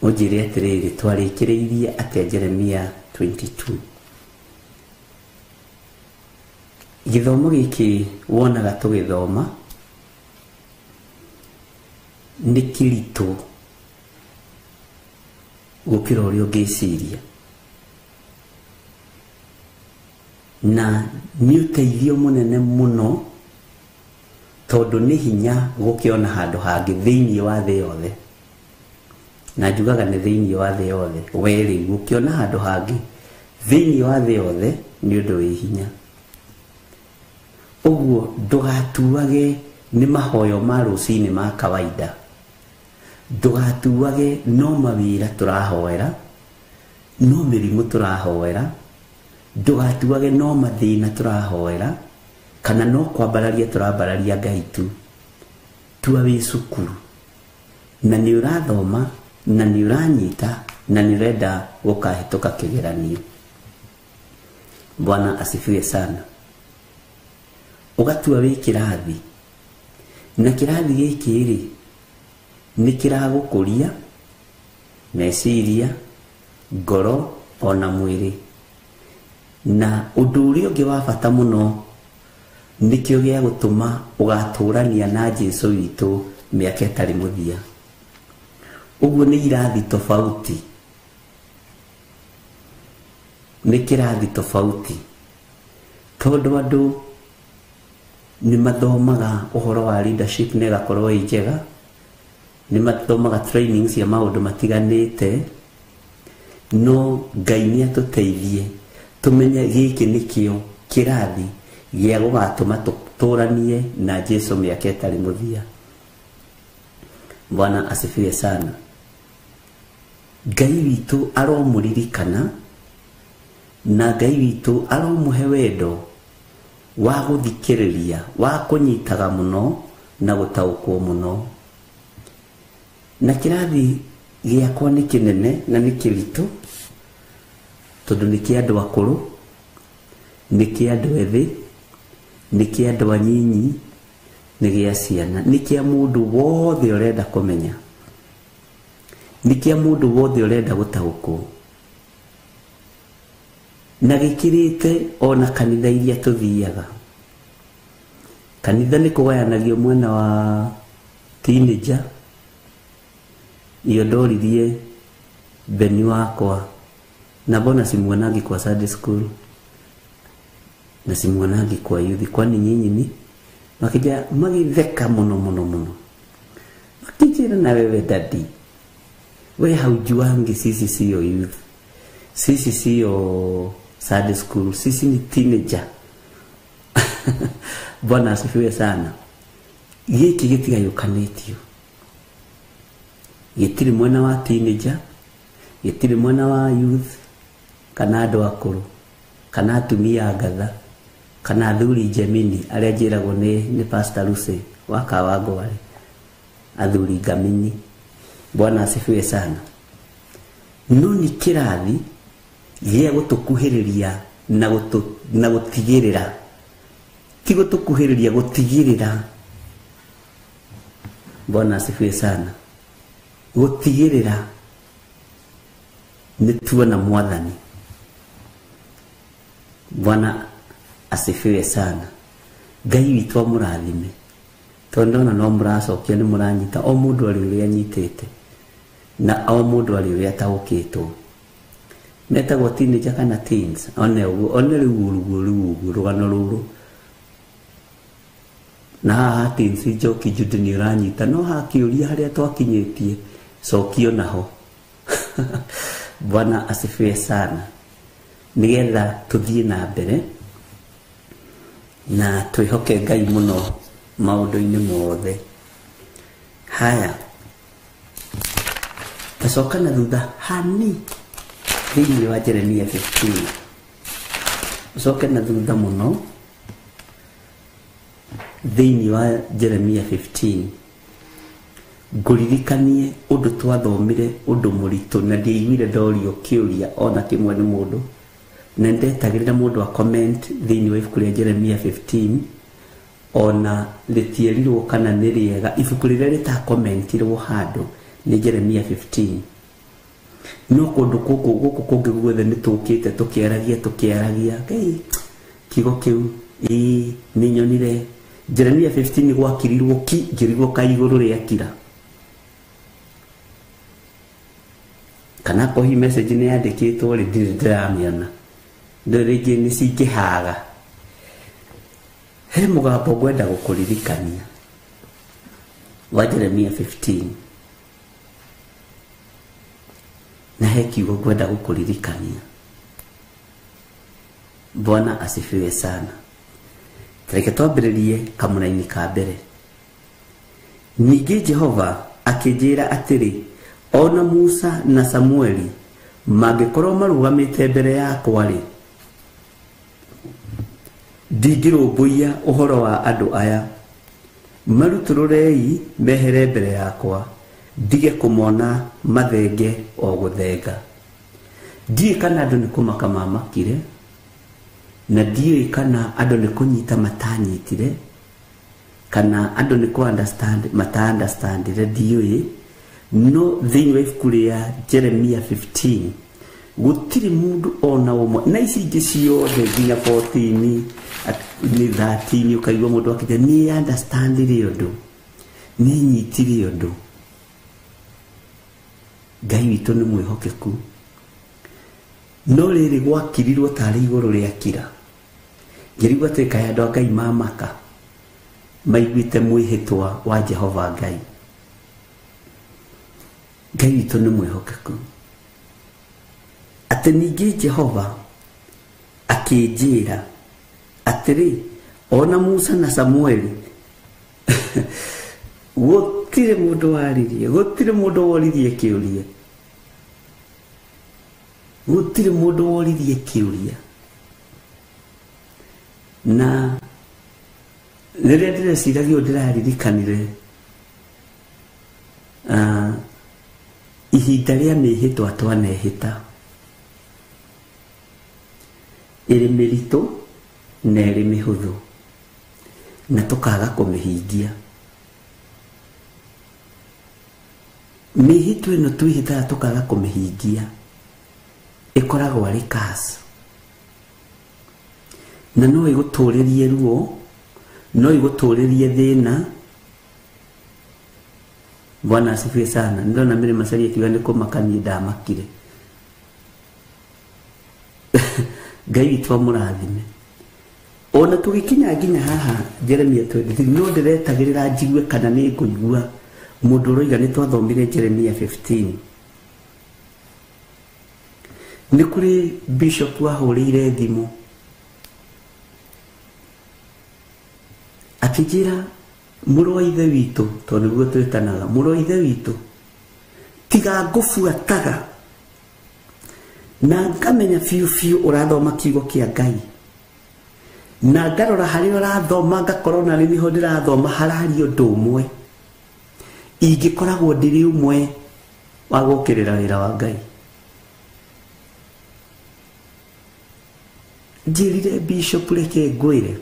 Ũnjĩre atĩrĩrĩ, twarĩkĩrĩirie atĩa Jeremia 22? Gĩthomo gĩkĩ wonaga tũgĩthoma nĩ kĩritũ gũkĩra ũrĩa ũngĩciria, na nĩ ũteithio mũnene mũno tondũ nĩ hinya gũkĩona handũ hangĩ thĩinĩ wa thĩ yothe. Na njugaga nĩ thĩinĩ wa thĩ yothe, we rĩu gũkĩona handũ hangĩ thĩinĩ wa thĩ yothe nĩ ũndũ wĩ hinya. Ũguo ndũgatuage nĩ mahoyo ma rũcinĩ ma kawaida, ndũgatuage no mawĩra tũrahoera, no mĩrimũ tũrahoera, ndũgatuage no mathĩna tũrahoera, kana no kwambararia tũrambararia Ngai tu. Tua wĩ cukuru na nĩ ũrathoma na nĩ ũranyita na nĩ ũrenda gũkahĩtũka kĩgeranio. Bwana asifiwe sana. Ũgatua wĩ kĩrathi, na kĩrathi gĩkĩ rĩ nĩ kĩragũkũria meciria, ngoro ona mwĩrĩ. Na ũndũ ũrĩa ũngĩ wa bata mũno nĩkĩo gĩa gũtũma ũgatũrania na Jesu witũ mĩaka ĩtarĩ mũthia. Ũguo nĩ irathi tofauti, nĩ kĩrathi tofauti, tondũ andũ nĩ mathomaga ũhoro wa leadership na ĩgakorwo ĩ njega, nĩ mathomaga training cia maũndũ matiganĩte, no Ngai nĩ atũteithie tũmenye gĩkĩ nĩkĩo kĩrathi gĩa gũgatũma tũtũranie na Jesu mĩaka ĩtarĩ mũthia. Bwana asifiwe sana. Ngai witũ aromũririkana, na Ngai witũ aromũhe wendo wa gũthikĩrĩria, wa kũnyitaga mũno na gũtaũkwo mũno. Na kĩrathi gĩakwa nĩ kĩnene na nĩ kĩritũ, tondũ nĩ kĩa andũ akũrũ, nĩ kĩa andũ ethĩ, nĩ kĩa andũ anyinyi, nĩ gĩa ciana, nĩ kĩa mũndũ wothe ũrenda kũmenya. Nĩ kĩa mũndũ wothe ũrenda gũtaũkwo. Na gĩkĩrĩte ona kanitha iria tũthiaga. Kanitha nĩ kũgayanagio mwena wa teenager. Iyo ndoririe Beni wakwa na mbona simuonagi kwa Sunday school na simuonagi kwa youth, kwani nyinyi ni makija magitheka muno muno muno makijira na wewe daddy we haujuangi sisi sio youth, sisi sio Sunday school, sisi ni teenager. Bwana asifiwe sana. Giki gĩtigayũkanĩtio, gĩtirĩ mwena wa teenager, gĩtirĩ mwena wa youth kana andũ akũrũ kana atumia ngatha kana athuri Gemini arĩa njĩragwo nĩ Pastor Lucy wa Kawangware, athuri ngamini. Bwana asifiwe sana. No nĩ kĩrathi gĩa gũtũkuhĩrĩria na gũtigĩrĩra, ti gũtũkuhĩrĩria, gũtigĩrĩra. Bwana asifiwe sana. Gũtigĩrĩra nĩ tuona Mwathani. Bwana asifiwe sana. Ngai witũ amũrathime, tondũ ndona no mũracokia nĩ mũranyita, o mũndũ arĩ ũrĩa anyitĩte na o mũndũ arĩ ũrĩa ataũkĩtwo. Metagwo teenager kana teens, one ũguo, one rĩu ũguo rĩu ũguo rũgano rũrũ. Na haha teens Njoki Jude nĩ ũranyita, no hakĩũria harĩa twakinyĩtie cokio naho. Bwana asifiwe sana. Nĩgetha tũthiĩ na mbere na twĩhoke Ngai mũno maũndũ-inĩ mothe. Haya, tacoka na thutha hani thĩinĩ wa Jeremia 15. Ũcoke na thutha mũno thĩinĩ wa Jeremia 15. Ngũririkanie ũndũ twathomire, ũndũ mũritũ, na ndiaiguire ndorio kĩũria ona kĩmwe nĩ mũndũ, na ndetagĩrĩra mũndũ a comment thĩinĩ wa ibuku rĩa Jeremia 15 ona rĩtierirwo kana nĩ rĩega. Ibuku rĩrĩa rĩtakomentirwo handũ nĩ Jeremia 15. No kũndũ gũkũ kũngĩ guothe nĩ tũkĩte tũkĩaragia Ngai kiugo kĩu ĩĩ nĩ nyonire. Jeremia 15 gwakirirwo ki ngĩrigwo ka igũrũ rĩakira, kana kohi message nĩ yandĩkĩtwo rĩ ndirĩ ndĩramĩona, ndũ rĩngĩ nĩ cingĩhaga. He mũgambo ngwenda gũkũririkania wa Jeremia 15, na he kiugo ngwenda gũkũririkania. Bwana asifiwe sana. Reke twambĩrĩrie kamũraini ka mbere. Ningĩ Jehova akĩnjĩra atĩrĩ, ona Musa na Samueli mangĩkorwo marũgamĩte mbere yakwa-rĩ, ndingĩrũmbũiya ũhoro wa andũ aya. Marutũrũrei mehere mbere yakwa, ndige kũmona mathenge o gũthenga. Ndiũĩ kana andũ nĩ kũmaka mamakire, na ndiũĩ kana andũ nĩ kũnyita matanyitire, kana andũ nĩ kũ-understand mata-understandire, ndiũĩ. No thĩinĩ wa ibuku rĩa Jeremia 15 gũtirĩ mũndũ ona ũmwe, na ici ingĩ ciothe nginya 14 nĩ 13 ũkaigua mũndũ akĩte nĩ understandire ũndũ, nĩ nyitire ũndũ. Ngai witũ nĩ mwĩhokeku. No rĩrĩ gwakirirwo tarĩ igũrũ rĩakira, ngĩrigwo atĩ kaĩ andũ a Ngai mamaka maiguĩte mwĩhĩtwa wa Jehova Ngai. Ngai witũ nĩ mwĩhokeku. Atĩ ningĩ Jehova akĩnjĩra atĩrĩ, ona Musa na Samueli gũtirĩ mũndũ waririe, gũtirĩ mũndũ woririe kĩũria, gũtirĩ mũndũ woririe kĩũria. Na rĩrĩa ndĩreciragia ũũ ndĩraririkanire ihinda rĩa mĩhĩtwa twanehĩta ĩrĩ mĩritũ na ĩrĩ mĩhũthũ, na tũkaga kũmĩhingia. Mĩhĩtwa ĩno twĩhĩtaga tũkaga kũmĩhingia ĩkoragwo arĩ curse, na no ĩgũtũrĩrie ruo, no ĩgũtũrĩrie thĩna. Bwana asifiwe sana. Ndona Mary Macharia akiuga nĩ kũmakania ndamakire. Ngai witũ amũrathime. Ona tũgĩkinya nginya haha Jeremia 23 no ndĩretagĩrĩra njigue kana nĩ ngũigua mũndũ ũroiga nĩ twathomire Jeremia 15. Nĩ kũrĩ bishop wahũrĩire thimũ akĩnjĩra, mũrũ wa ithe witũ, tondũ nĩguo twĩtanaga, mũrũ wa ithe witũ, tiga ngũbuataga na ngamenya biũ biũ ũrathoma kiugo kĩa Ngai, na ngarora harĩa ũrathoma ngakorwo na nĩ niho ndĩrathoma hararia ũndũ ũmwe, ingĩkoragwo ndĩrĩ ũmwe wa gũkĩrĩra wĩra wa Ngai. Njĩrire bishop reke ngwĩre,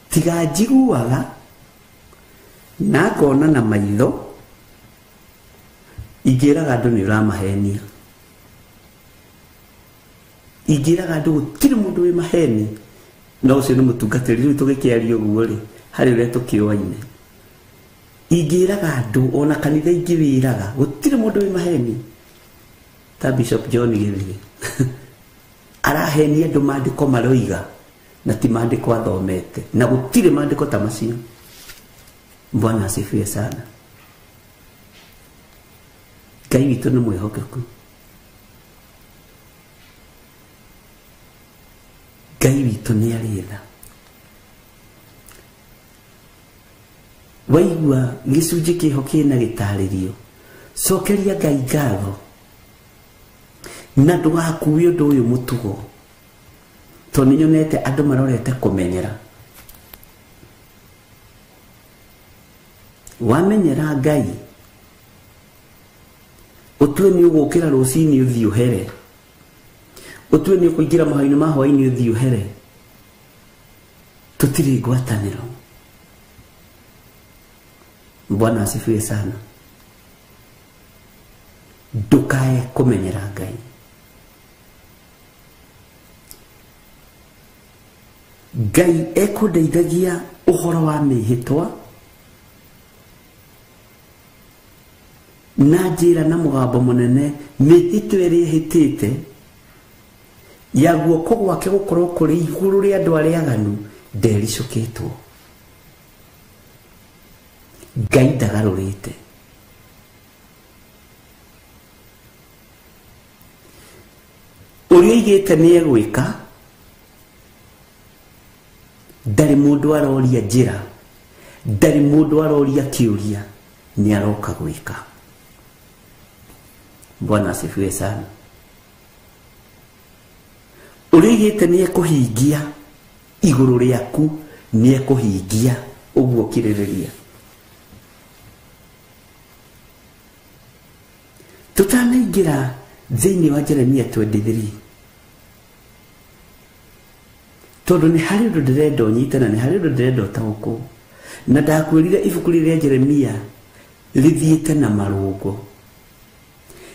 tiga njiguaga na ngona na maitho, ingĩraga andũ nĩ ũramahenia, ingĩraga andũ gũtirĩ mũndũ wĩ maheni, no ũcio nĩ mũtungatĩri. Rĩu tũgĩkĩaria ũguo rĩ, harĩ ũrĩa tũkĩoaine, ingĩraga andũ ona kanitha ingĩwĩraga gũtirĩ mũndũ wĩ maheni ta Bishop John Gĩthiri. Arahenia andũ maandĩko maroiga na ti maandĩko athomete, na gũtirĩ maandĩko ta macio. Bwana asifiwe sana. Ngai witũ nĩ mwĩhokeku. Ngai witũ nĩ arĩ tha. Waigua gĩcunjĩ kĩho kĩna gĩtarĩrio, cokeria Ngai ngatho na ndũgakue ũndũ ũyũ mũtugo, tondũ nĩ nyonete andũ marorete kũmenyera. Wamenyera Ngai, ũtue nĩ ũgũkĩra rũcinĩ ũthiĩ ũhere, ũtue nĩ ũkũingĩra mahoya-inĩ ma hwaĩ-inĩ ũthiĩ ũhere, tũtirĩ ngwatanĩro. Bwana asifiwe sana. Ndukae kũmenyera Ngai. Ngai ekũndeithagia ũhoro wa mĩhĩtwa na njĩra na mũgambo mũnene, mĩhĩtwa ĩrĩa ĩhĩtĩte ya guoko gwake gũkorwo kũrĩ igũrũ rĩa andũ arĩa aganu ndericũkĩtwo. Ngai ndagarũrĩte. Ũrĩa oigĩte nĩ egwĩka, ndarĩ mũndũ aroria njĩra, ndarĩ mũndũ aroria kĩũria, nĩ aroka gwĩka. Bwana asifiwe sana. Ũrĩa oigĩte nĩ ekũhingia igũrũ rĩaku, nĩ ekũhingia ũguo kĩrĩrĩria. Tũtanaingĩra thĩinĩ wa Jeremia 23, tondũ nĩ harĩ ũndũ ndĩrenda ũnyite na nĩ harĩ ũndũ ndĩrenda ũtaũkwo, na ndakwĩrire ibuku rĩrĩa Jeremia rĩthiĩte na marũngo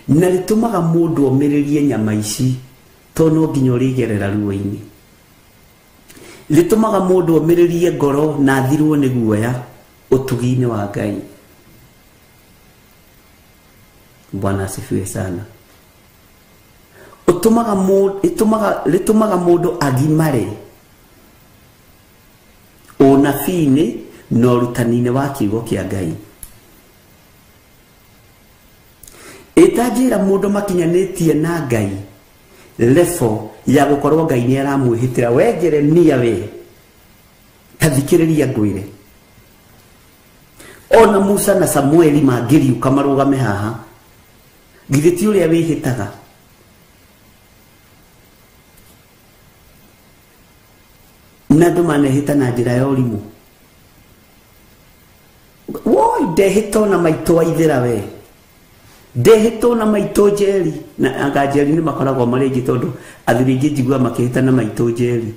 na rĩtũmaga mũndũ omĩrĩrie nyama ici, tondũ no nginya ũrĩgerera ruo-inĩ. Rĩtũmaga mũndũ omĩrĩrie ngoro na athirwo nĩ guoya ũtugi-inĩ wa Ngai. Bwana asifiwe sana. Ũtũmaga rĩtũmaga mũndũ agimare ũnabii-inĩ na ũrutani-inĩ wa kiugo kĩa Ngai. Ĩtanjĩra mũndũ makinyanĩtie na Ngai level ya gũkorwo Ngai nĩ aramwĩhĩtĩra, we Jeremia we ta thikĩrĩria ngwĩre, ona Musa na Samueli mangĩriũka marũgame haha, githĩ ti ũrĩa wĩhĩtaga? Na andũ manehĩta na njĩra ya ũrimũ. Woi, ndehĩta ona maitũ wa ithĩra we, ndehĩta ona maitũ Njeri, na anga Njeri nĩ makoragwo marĩ aingĩ tondũ athuri aingĩ njiguaga makĩhĩta na maitũ Njeri.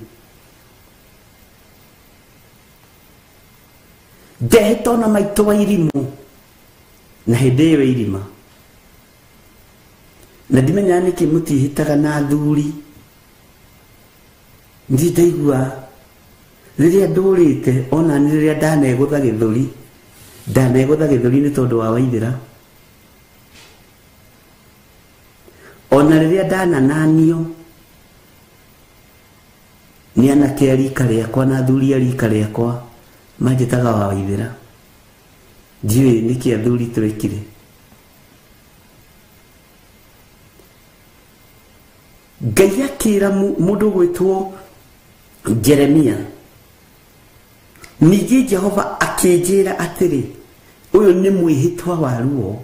Ndehĩta ona maitũ wa irimũ Na hĩndĩ ĩyo irima. Na ndimenyaga nĩkĩ mũtihĩtaga na athuri. Ndirĩ ndaigua rĩrĩa ndũrĩte ona nĩ rĩrĩa ndanegũtha gĩthũri. Ndanegũtha gĩthũri nĩ tondũ wa Waithĩra. Ona rĩrĩa ndanananio nĩ anake a rika rĩakwa na athuri a rika rĩakwa manjĩtaga wa Waithĩra. Ndiũĩ nĩkĩ athuri twekire. Ngai akĩra mũndũ ũgwĩtwo Jeremia, ningĩ Jehova akĩnjĩra atĩrĩ, ũyũ nĩ mwĩhĩtwa wa ruo,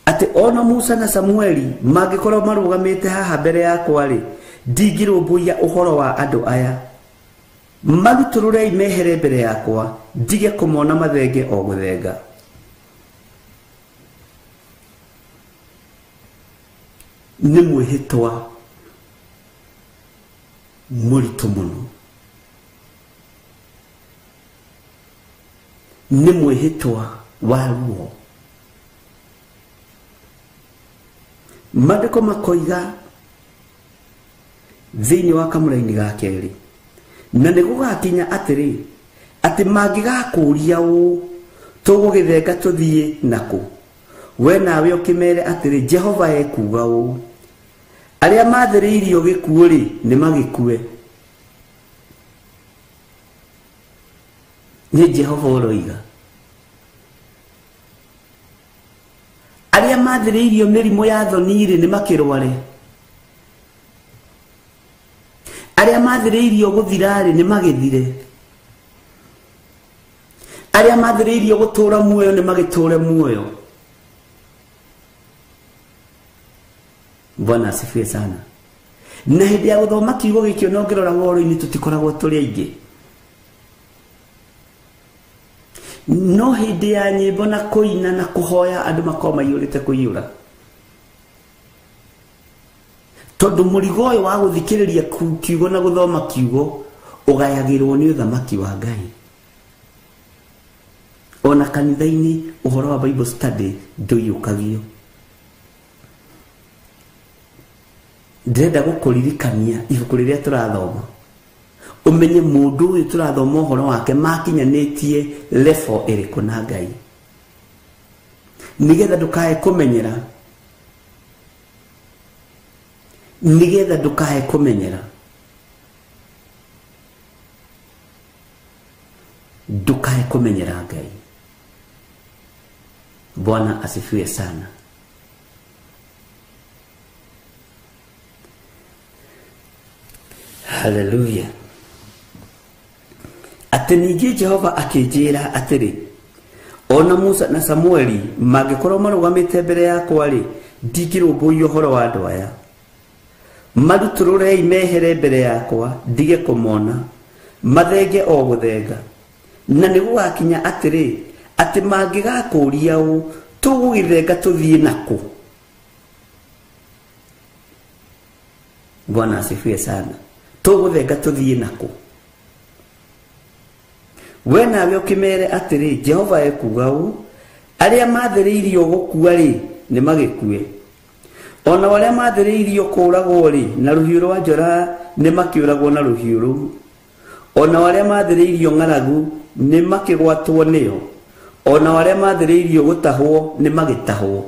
atĩ ona Musa na Samueli mangĩkorwo marũgamĩte haha mbere yakwa rĩ, ndingĩrũmbũiya ũhoro wa andũ aya. Marutũrũrei mehere mbere yakwa, ndige kũmona mathenge o gũthenga. Nĩ mwĩhĩtwa mũritũ mũno. Nĩ mwĩhĩtwa wa ruo. Maandĩko makoiga thĩinĩ wa kamũraini ga kerĩ, na nĩ gũgakinya atĩrĩ, atĩ mangĩgakũũria ũũ, tũgũgĩthenga tũthiĩ nakũ? We nawe ũkĩmere atĩrĩ, Jehova ekuuga ũũ, arĩa maathĩrĩirio gĩkuũ-rĩ, nĩ magĩkue. Nĩ Jehova ũroiga. Arĩa maathĩrĩirio mĩrimũ ya thoni-rĩ, nĩ makĩrware. Arĩa maathĩrĩirio gũthira-rĩ, nĩ magĩthire. Arĩa maathĩrĩirio gũtũũra muoyo nĩ magĩtũũre muoyo. Bwana asifiwe sana. Na hĩndĩ ya gũthoma kiugo gĩkĩ ona ũngĩrora woro-inĩ tũtikoragwo tũrĩ aingĩ. No hĩndĩ ya nyĩmbo na kũina na kũhoya andũ makoragwo maiyũrĩte kũiyũra. Tondũ mũrigo ũyũ wa gũthikĩrĩria kiugo na gũthoma kiugo ũgayagĩrwo nĩ ũthamaki wa Ngai. Ona kanitha-inĩ ũhoro wa Bible study ndũiyũkagio. Ndĩrenda gũkũririkania ibuku rĩrĩa tũrathoma, ũmenye mũndũ ũyũ tũrathoma ũhoro wake makinyanĩtie level ĩrĩkũ na Ngai, nĩgetha ndũkae kũmenyera, nĩgetha ndũkae kũmenyera, ndũkae kũmenyera Ngai. Bwana asifiwe sana. Hallelujah. Atĩ ningĩ Jehova akĩnjĩra atĩrĩ, ona Musa na Samueli mangĩkorwo marũgamĩte mbere yakwa rĩ, ndingĩrũmbũiya ũhoro wa andũ aya. Marutũrũrei mehere mbere yakwa, ndige kũmona, mathenge o gũthenga. Na nĩ gũgakinya atĩrĩ, atĩ mangĩgakũũria ũũ, tũgũgĩthenga tũthiĩ nakũ? Bwana asifiwe sana. Tũgũthenga tũthiĩ nakũ? We nawe ũkĩmere atĩrĩ, Jehova ekuuga ũũ, arĩa maathĩrĩirio gũkua-rĩ, nĩ magĩkue. Ona arĩa maathĩrĩirio kũũragwo-rĩ, na rũhiũ rwa njora nĩ makĩũragwo na rũhiũ rũu. Ona arĩa maathĩrĩirio ng'aragu nĩ makĩgwatwo nĩyo. Ona arĩa maathĩrĩirio gũtahwo nĩ magĩtahwo.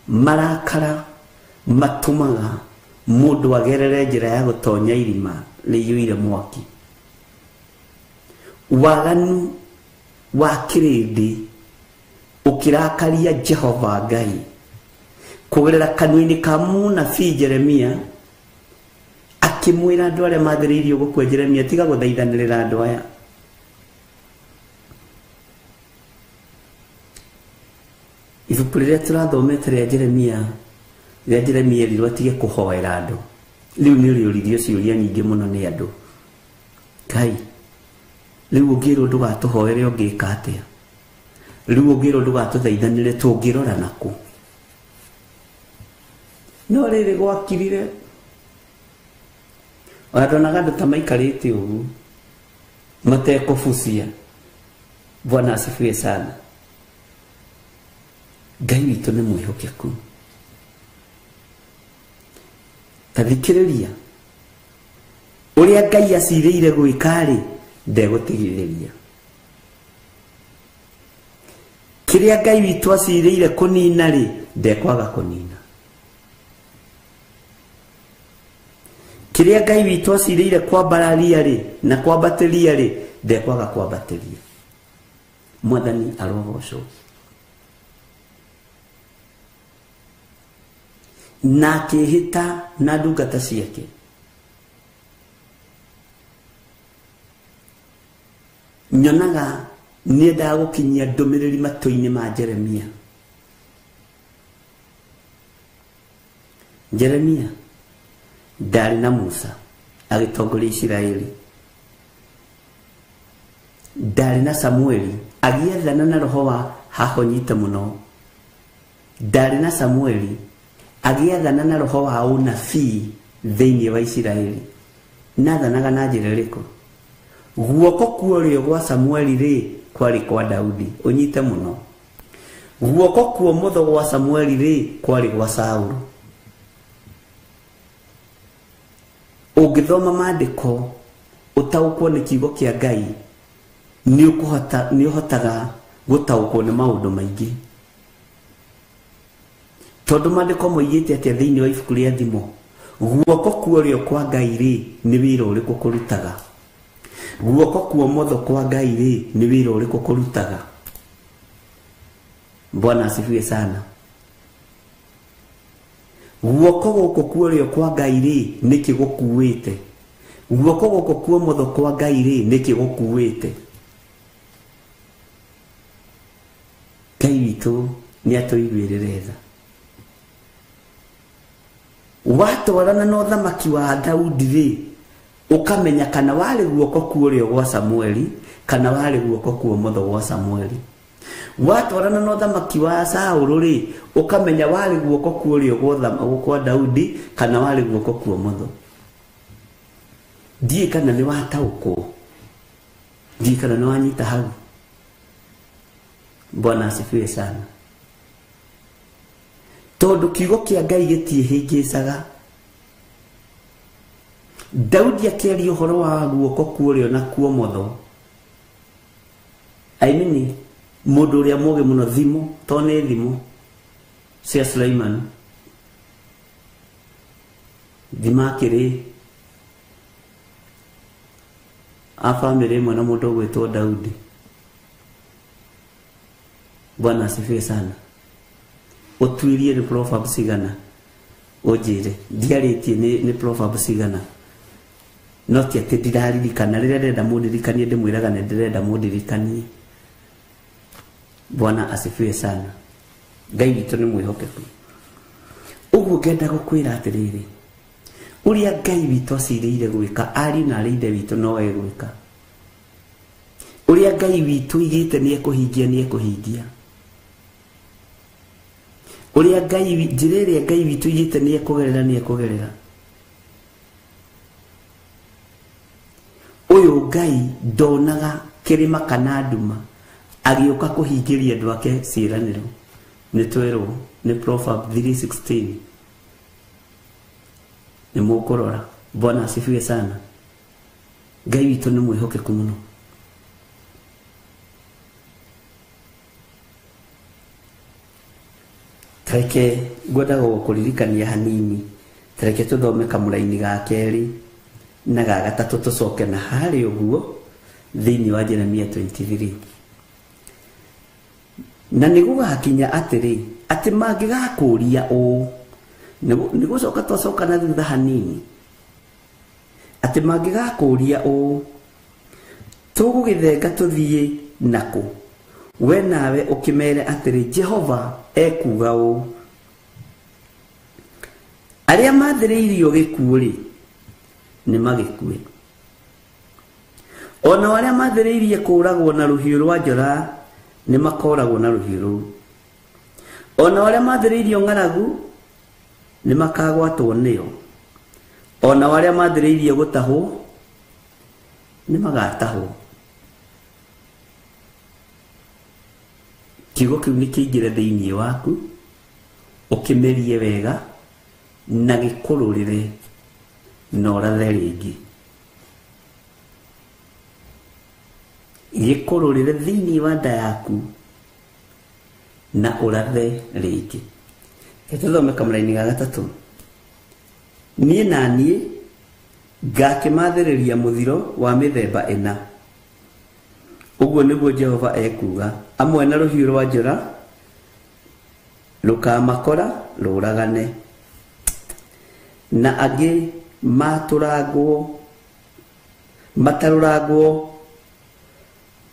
Marakara matũmaga mũndũ agerere njĩra ya gũtonya irima rĩiyũire mwaki. Waganu wa kĩrĩndĩ ũkĩrakaria Jehova Ngai kũgerera kanua-inĩ ka mũnabii Jeremia, akĩmwĩra andũ arĩa maathĩrĩirio gũkua, Jeremia, tiga gũthaithanĩrĩra andũ aya. Ibuku rĩrĩa tũrathomete rĩa Jeremia, rĩrĩa Jeremia erirwo atige kũhoera andũ, rĩu nĩ rĩũririo ciũria nyingĩ mũno nĩ andũ. Ngai, rĩu ũngĩrwo ndũgatũhoere ũngĩka atĩa? Rĩu ũngĩrwo ndũgatũthaithanĩre tũngĩrora nakũ? No rĩrĩ gwakirire, ona ndonaga andũ ta maikarĩte ũguo, Matekũbucia. Bwana asifiwe sana. Ngai witũ nĩ mwĩhokeku. Ta thikĩrĩria ũrĩa Ngai acirĩire gwĩka-rĩ, ndegũtigithĩria. Kĩrĩa Ngai witũ acirĩire kũnina-rĩ, ndekwaga kũnina. Kĩrĩa Ngai witũ acirĩire kwambararia-rĩ na kwambatĩria-rĩ, ndekwaga kwambatĩria. Mwathani arogocwo. Na akĩĩhĩta na ndungata ciake. Nyonaga nĩendaga gũkinyia ndũmĩrĩri matũ-inĩ ma Jeremia. Jeremia ndarĩ na Musa agĩtongoria Isiraeli, ndarĩ na Samueli agĩathana na roho wa hahonyite mũno, ndarĩ na Samueli agĩathana na roho wa ũnabii thĩinĩ wa Isiraeli. Nathanaga na njĩra ĩrĩkũ? Guoko kuorĩo gwa Samueli rĩ kwarĩ kwa Daudi, ũnyite mũno. Guoko kuomotho gwa Samueli rĩ kwarĩ gwa Saulu. Ũngĩthoma maandĩko ũtaũkwo nĩ kiugo kĩa Ngai, nĩ ũhotaga gũtaũkwo nĩ maũndũ maingĩ. Tondũ maandĩko moigĩte atĩa thĩinĩ wa ibuku rĩa Thimo, guoko kuorĩo kwa Ngai rĩ nĩ wĩra ũrĩkũ kũrutaga? Guoko kuomotho kwa Ngai rĩ nĩ wĩra ũrĩkũ kũrutaga? Bwana asifiwe sana. Guoko gũkũ kuorĩo kwa Ngai rĩ nĩkĩ gũkuĩte? Guoko gũkũ kuomotho kwa Ngai rĩ nĩkĩ gũkuĩte? Ngai witũ nĩ atũiguĩrĩre tha. Watwarana na ũthamaki wa Daudi rĩ, ũkamenya kana warĩ guoko kuorĩo gwa Samueli kana warĩ guoko kuomotho gwa Samueli. Watwarana na ũthamaki wa Saũlũ rĩ, ũkamenya warĩ guoko kuorĩo gwa Daudi kana warĩ guoko kuomotho. Ndiĩ kana nĩ wataũkwo, ndiĩ kana nĩ wanyita hau. Bwana asifiwe sana. Tondũ kiugo kĩa Ngai gĩtiĩhĩngĩcaga. Daudi akĩaria ũhoro wa guoko kuorĩo na kuomotho, I mean mũndũ ũrĩa mũũgĩ mũno, thimo to nĩ thimo cia Sulaiman, thima akĩrĩ a bamĩrĩ ĩmwe na mũndũ ũgwĩtwo Daudi. Bwana asifiwe sana. Ũtuĩrie nĩ Proverbs cigana, ũnjĩre ndiarĩtie nĩ Proverbs cigana, no ti atĩ ndiraririkana. Rĩrĩa ndĩrenda mũndirikanie ndĩmwĩraga nĩ ndĩrenda mũndirikanie. Bwana asifiwe sana. Ngai witũ nĩ mwĩhokeku. Ũguo ngenda gũkwĩra atĩrĩrĩ, ũrĩa Ngai witũ acirĩire gwĩka, ariũ na arĩ ithe witũ no egwĩka. Ũrĩa Ngai witũ oigĩte nĩ ekũhingia, nĩ ekũhingia. Ũrĩa Ngai, njĩra ĩrĩa Ngai witũ oigĩte nĩ ekũgerera, nĩ ekũgerera. Ũyũ Ngai ndonaga kĩrĩma kana nduma agĩũka kũhingĩria andũ ake ciĩranĩro. Nĩ twerwo nĩ Proverbs 3:16. Nĩ mũkũrora. Bwana asifiwe sana. Ngai witũ nĩ mwĩhokeku mũno. Tareke ngwendaga gũkũririkania hanini, tareke tũthome kamũraini ga kerĩ na ga gatatũ tũcoke na harĩ ũguo thĩinĩ wa Jeremia 23. Na nĩ gũgakinya atĩrĩ, atĩ mangĩgakũũria ũũ, nĩ gũcoka twacoka na thutha hanini, atĩ mangĩgakũũria ũũ, tũgũgĩthenga tũthiĩ nakũ? We nawe ũkĩmere atĩrĩ, Jehova ekuuga ũũ, arĩa mathĩrĩirio gĩkuũ-rĩ nĩ magĩkue, o nao arĩa mathĩrĩirie kũũragwo na rũhiũ rwa njora nĩ makooragwo na rũhiũ rũu, o nao arĩa mathĩrĩirio ng'aragu nĩ makagwatwo nĩyo, o nao arĩa mathĩrĩirie gũtahwo nĩ magatahwo. Kiugo kĩu nĩ kĩingĩre thĩinĩ waku, ũkĩmerie wega na gĩkũrũrĩre na ũrathe rĩngĩ. Gĩkũrũrĩre thĩinĩ wa nda yaku na ũrathe rĩngĩ. Reke tũthome kamũraini ga gatatũ. Niĩ na niĩ ngakĩmathĩrĩria mũthiro wa mĩthemba ĩna. Ũguo nĩguo Jehova ekuuga, amwe na rũhiũ rwa njora rũkamakora rũragane, na angĩ matarũrangwo,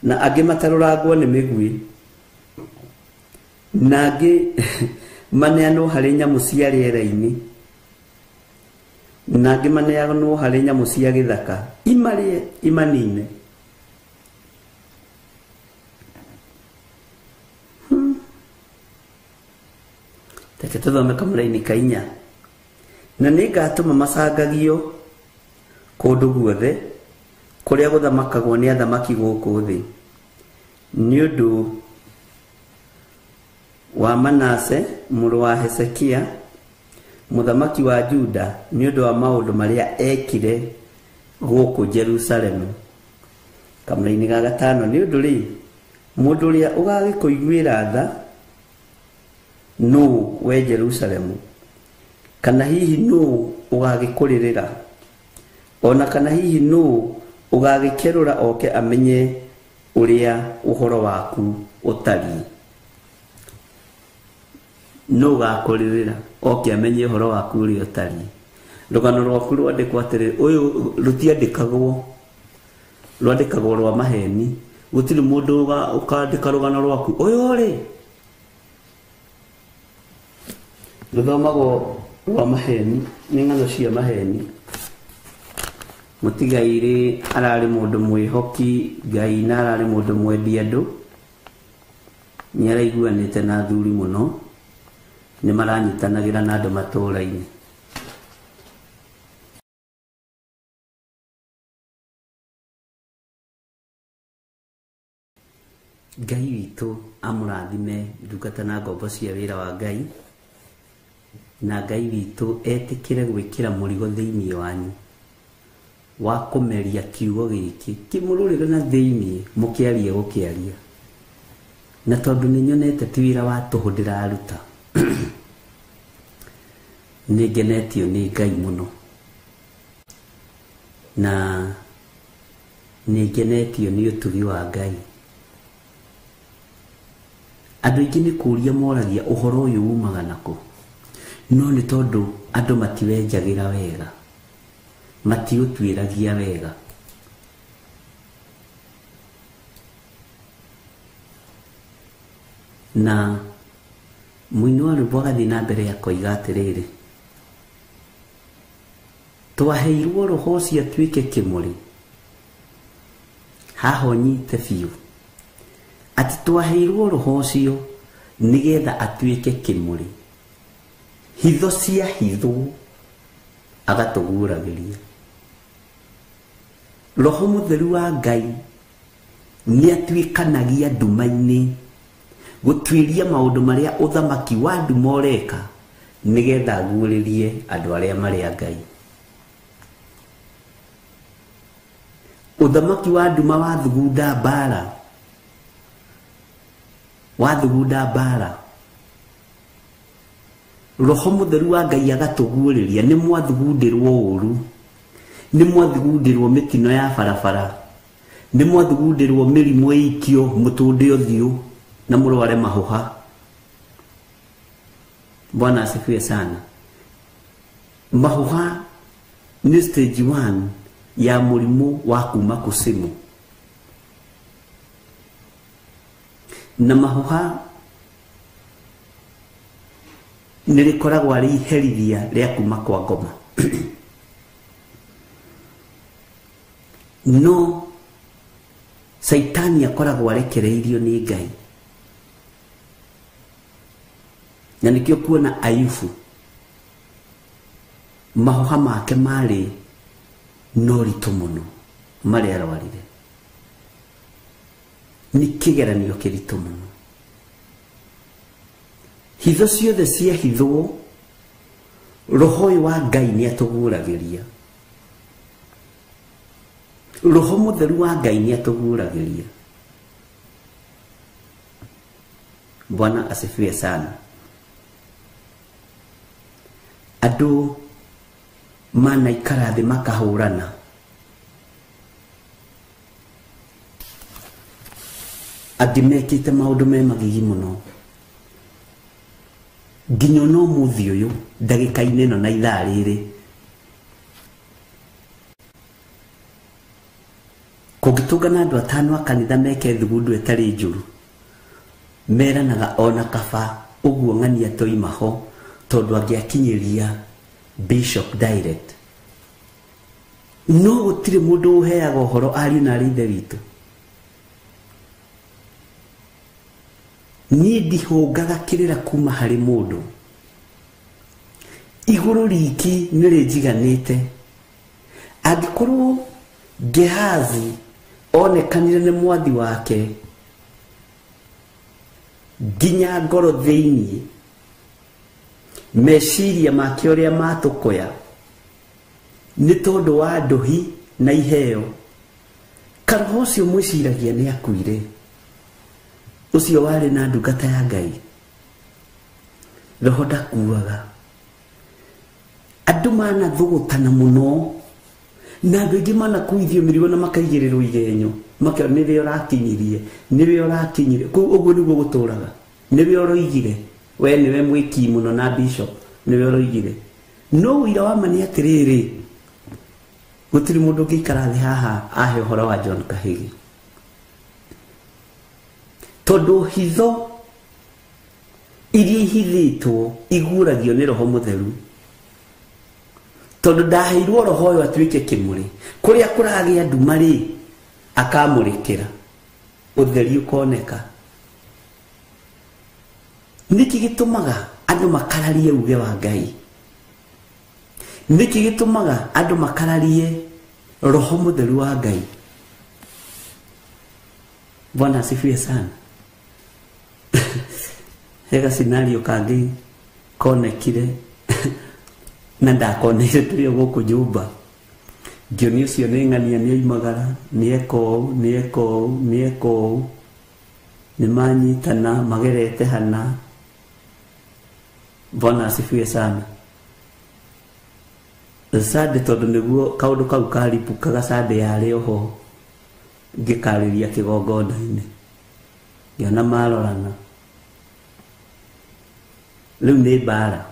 na angĩ matarũrangwo nĩ mĩguĩ, na angĩ maneanwo harĩ nyamũ cia rĩera-inĩ, na angĩ maneanwo harĩ nyamũ cia gĩthaka imarĩe imanine. Reke tũthome kamũraini ka inya. Na nĩngatũma macangagio kũndũ guothe kũrĩa gũthamakagwo nĩ athamaki gũkũ thĩ, nĩ ũndũ wa Manase mũrũ wa Hezekia mũthamaki wa Juda, nĩ ũndũ wa maũndũ marĩa ekire gũkũ Jerusalemu. Kamũraini ga gatano. Nĩ ũndũ rĩ, mũndũ ũrĩa ũgagĩkũiguĩra tha nũũ, we Jerusalemu? Kana hihi nũũ ũgagĩkũrĩrĩra? Ona kana hihi nũũ ũgagĩkerũra oke amenye ũrĩa ũhoro waku ũtariĩ? Nũũ ũgakũrĩrĩra oke amenye ũhoro waku ũrĩa ũtariĩ? Rũgano rwaku rwandĩkwo atĩrĩ, ũyũ rũtiandĩkagwo, rwandĩkagwo rwa maheni. Gũtirĩ mũndũ ũkandĩka rũgano rwaku ũyũ rĩ, rũthomagwo rwa maheni, nĩ ng'ano cia maheni. Mũtigairĩ ararĩ mũndũ mwĩhoki Ngai na ararĩ mũndũ mwendi andũ, nĩ araiguanĩte na athuri mũno, nĩ maranyitanagĩra na andũ matũũra-inĩ. Ngai witũ amũrathime ndungata na ngombo cia wĩra wa Ngai, na Ngai witũ etĩkĩre gwĩkĩra mũrigo thĩinĩ wanyu wa kũmeria kiugo gĩkĩ kĩmũrũrĩre na thĩinĩ mũkĩarie gũkĩaria. Na tondũ nĩ nyonete ti wĩra wa tũhũ ndĩraruta, nĩ ngenetio nĩ Ngai mũno, na nĩ ngenetio nĩ ũtugi wa Ngai. Andũ aingĩ nĩ kũũria moragia ũhoro ũyũ umaga nakũ, no nĩ tondũ andũ matiwenjagĩra wega, matiũtuĩragia wega. Na mũini wa rwĩmbo agathiĩ na mbere akoiga atĩrĩrĩ, twaheirwo roho ũcio atuĩke kĩmũrĩ. Haha ũnyite biũ atĩ twaheirwo roho ũcio nĩgetha atuĩke kĩmũrĩ, hitho cia hitho agatũguũragĩria. Roho mũtheru wa Ngai nĩ atuĩkanagia nduma-inĩ gũtuĩria maũndũ marĩa ũthamaki wa nduma ũreka, nĩgetha aguũrĩrie andũ arĩa marĩ a Ngai. Ũthamaki wa nduma wathugunda mbara, wathugunda mbara, roho mũtheru wa Ngai agatũguũrĩria nĩ mwathugundĩrwo ũũru, nĩ mwathugundĩrwo mĩtino ya barabara, nĩ mwathugundĩrwo mĩrimũ ĩikio mũtũnde ũthiũ na mũrware mahũha. Bwana asifiwe sana. Mahũha nĩ stage 1 ya mũrimũ wa kuma kũcimu, na mahũha nĩ rĩkoragwo arĩ iherithia rĩa kuma kwa ngoma. No Saitani akoragwo arekereirio nĩ Ngai, na nĩkĩo kuona Ayubu mahũha make marĩ na ũritũ mũno marĩa arwarire, nĩ kĩgeranio kĩritũ mũno. Hitho ciothe ciahithwo, roho ũyũ wa Ngai nĩ atũguũragĩria. Roho mũtheru wa Ngai nĩ atũguũragĩria. Bwana asifiwe sana. Andũ manaikara thĩ makahũrana. Angĩ mekĩte maũndũ me magigi mũno. Nginya ona ũmũthĩ ũyũ ndagĩka-inĩ ĩno na ithaa rĩrĩ, kũngĩtũngana andũ atano a kanitha meke thugundu ĩtarĩ njũru, meranaga ona kaba ũguo ng'ania toima ho, tondũ angĩakinyĩria bishop direct. No gũtirĩ mũndũ ũheaga ũhoro ariũ na arĩ ithe witũ. Niĩ ndihũngaga kĩrĩra kuma harĩ mũndũ. Igũrũ riki nĩ rĩnjiganĩte. Angĩkorwo Gehazi onekanire nĩ mwathi wake nginya ngoro thĩinĩ, meciria make ũrĩa matũkũya nĩ tondũ wa ndũhi na iheo, karoho ũcio mwĩciragia nĩ akuire, ũcio warĩ na ndungata ya Ngai. Roho ndakuaga. Andũ manathũgũtana mũno, na andũ aingĩ manakuithio mĩrigo na makaigĩrĩrwo igenyo, makero nĩwe ũrakinyirie, nĩwe ũrakinyirie. Kũu ũguo nĩguo gũtũraga. Nĩwe ũroigire, we nĩwe mwĩki mũno na bishop, nĩwe ũroigire. No ũira wa ma nĩ atĩrĩrĩ, gũtirĩ mũndũ ũngĩikara thĩ haha ahe ũhoro wa John Kahigi, tondũ hitho iria ihithĩtwo iguũragio nĩ Roho Mũtheru. Tondũ ndaheirwo roho ũyũ atuĩke kĩmũrĩ, kũrĩa kũragĩa nduma rĩ, akamũrĩkĩra, ũtheri ũkoneka. Nĩkĩ gĩtũmaga andũ makararie uge wa Ngai? Nĩkĩ gĩtũmaga andũ makararie Roho Mũtheru wa Ngai? Bwana asifiwe sana. Hega scenario kangĩ konekire na ndakoneire tũrĩ o gũkũ nyũmba. Ngĩonio ũcio nĩ ng'ania nĩ oimagara, nĩ eka ũũ, nĩ eka ũũ, nĩ eka ũũ, nĩ manyitana magerete hana. Bwana asifiwe sana. Sande tondũ nĩguo kaũndũ kau karibũkaga, Sande yarĩ oho ngĩkarĩria kĩgongona-inĩ, ngĩona marorana. Rĩu nĩ mbara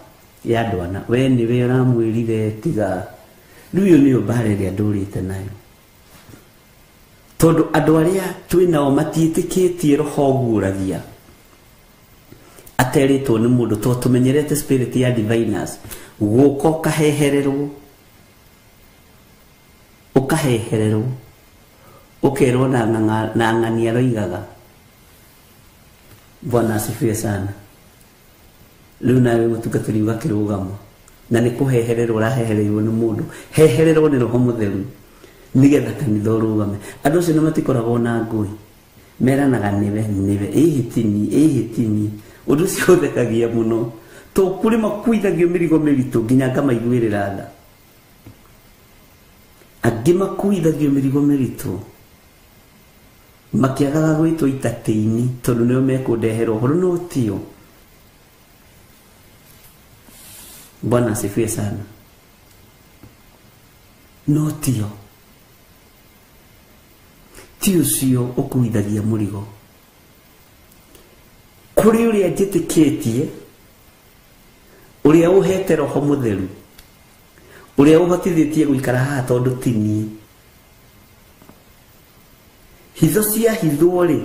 ya andũ ana, we nĩwe ũramwĩrire tiga. Rĩu ĩyo nĩyo mbara ĩrĩa ndũrĩte nayo, tondũ andũ arĩa twĩ nao matiĩtĩkĩtie roho ũguũragia aterĩtwo nĩ mũndũ, tondũ tũmenyerete spirit ya diviners, gũka ũkahehererwo, ũkahehererwo, ũkerwo na ng'ania aroigaga. Bwana asifiwe sana. Rĩu nawe mũtungatĩri ũgakĩrũgama na nĩ kũhehererwo ũrahehereirwo nĩ mũndũ, hehererwo nĩ Roho Mũtheru nĩgetha kanitha ũrũgame. Andũ acio nĩ matikoragwo na ngũĩ, meranaga nĩwe nĩwe, ĩhĩtini ĩhĩtini. Ũndũ ũcio ũthekagia mũno, to kũrĩ makuithagio mĩrigo mĩritũ nginya ngamaiguĩrĩra tha. Angĩ makuithagio mĩrigo mĩritũ makĩagaga gwĩtwo itatĩ-inĩ tondũ nĩo mekũndehera ũhoro, no tio. Bwana asifiwe sana. No tio, ti ũcio ũkuithagia mũrigo. Kũrĩ ũrĩa njĩtĩkĩtie, ũrĩa ũhete Roho Mũtheru, ũrĩa ũhotithĩtie gũikara haha tondũ ti niĩ. Hitho ciahithwo rĩ,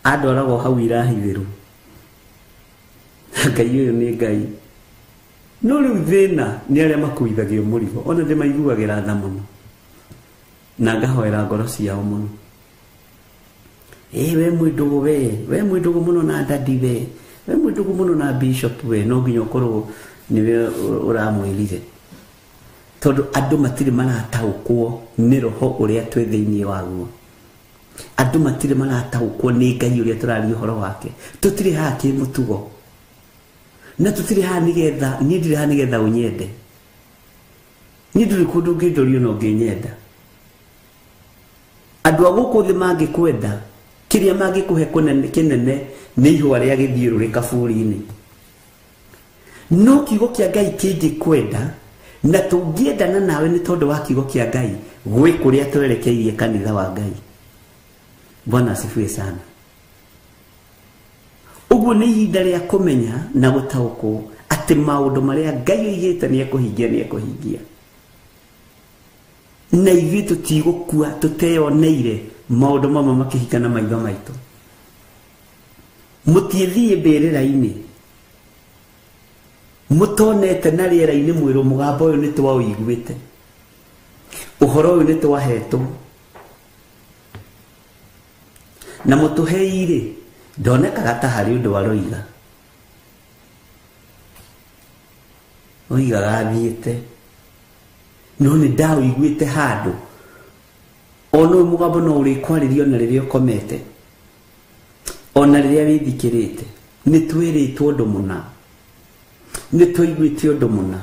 andwaragwo hau irahithĩrwo. Ngai ũyũ nĩ Ngai. No rĩu thĩna nĩ arĩa makuithagio mũrigo, ona ndĩmaiguagĩra tha mũno na ngahoera ngoro ciao mũno. We mwĩndũgũ, we mwĩndũgũ mũno na dadi, we mwĩndũgũ mũno na bishop, we no nginya ũkorwo nĩwe ũramwĩrire, tondũ andũ matirĩ marataũkwo nĩ roho ũrĩa twĩ thĩinĩ waguo. Andũ matirĩ marataũkwo nĩ Ngai ũrĩa tũraria ũhoro wake. Tũtirĩ haha kĩmũtugo. Na tũtirĩ haha nĩgetha, niĩ ndirĩ haha nĩgetha ũnyende. Niĩ ndũrĩ kũndũ ũngĩndorio na ũngĩnyenda. Andũ a gũkũ thĩ mangĩkwenda, kĩrĩa mangĩkũhe kĩnene nĩ ihũa rĩa gĩthiũrũrĩ kaburi-inĩ. No kiugo kĩa Ngai kĩngĩkwenda, na tũngĩendana nawe nĩ tondũ wa kiugo kĩa Ngai, gwĩ kũrĩa twerekeirie kanitha wa Ngai. Bwana asifiwe sana. Ũguo nĩ ihinda rĩa kũmenya na gũtaũkwo atĩ maũndũ marĩa Ngai oigĩte nĩ ekũhingia nĩ ekũhingia. Na ithuĩ tũtigũkua tũteyoneire maũndũ mamwe makĩhinga na maitho maitũ. Mũtiĩthiĩ mbĩrĩra-inĩ mũtonete na rĩera-inĩ mwĩrwo mũgambo ũyũ nĩ twaũiguĩte, ũhoro ũyũ nĩ twahetwo, na mũtũhei-rĩ ndonekaga ta harĩ ũndũ aroiga. Oigaga athiĩte, no nĩ ndaũiguĩte handũ. Ona ũyũ mũgambo no ũrĩkwarĩria ona rĩrĩa ũkomete, ona rĩrĩa wĩthikĩrĩte. Nĩ twĩrĩtwo ũndũ mũna, nĩ twaiguĩte ũndũ mũna,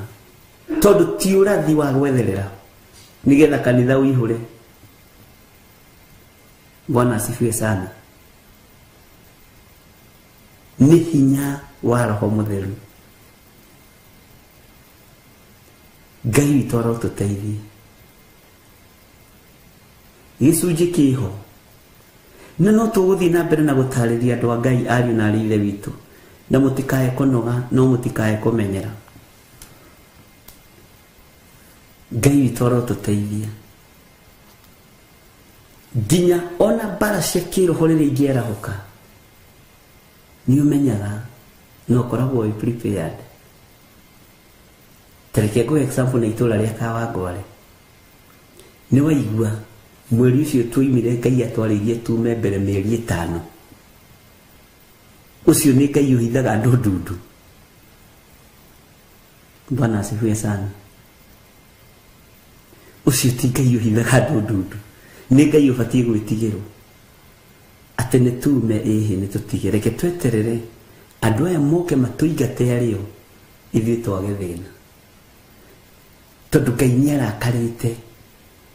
tondũ ti ũrathi wa gwetherera nĩgetha kanitha ũihũre. Bwana asifiwe sana. Nĩ hinya wa Roho Mũtheru. Ngai witũ arotũteithie. Gĩcunjĩ kĩho na no tũgũthiĩ na mbere na gũtarĩria andũ a Ngai, ariũ na aarĩ ithe witũ, na mũtikae kũnoga, no mũtikae kũmenyera. Ngai witũ arotũteithia nginya ona mbara cia kĩroho rĩrĩa ingĩarahũka, nĩ ũmenyaga na ũkoragwo wĩ prepared. Ta reke ngũhe example na itũra rĩa Kawangware. Nĩ waigua mweri ũcio tuoimire Ngai atwarĩirie tume mbere mĩeri 5. Ũcio nĩ Ngai ũhithaga andũ ndundu. Bwana asifiwe sana. Ũcio ti Ngai ũhithaga andũ ndundu, nĩ Ngai ũbatiĩ gwĩtigĩrwo. Atĩ nĩ tume ĩhĩ, nĩ tũtige, reke tweterere andũ aya moke matũingate arĩo, ithuĩ twage thĩna. Tondũ Ngai nĩ arakarĩte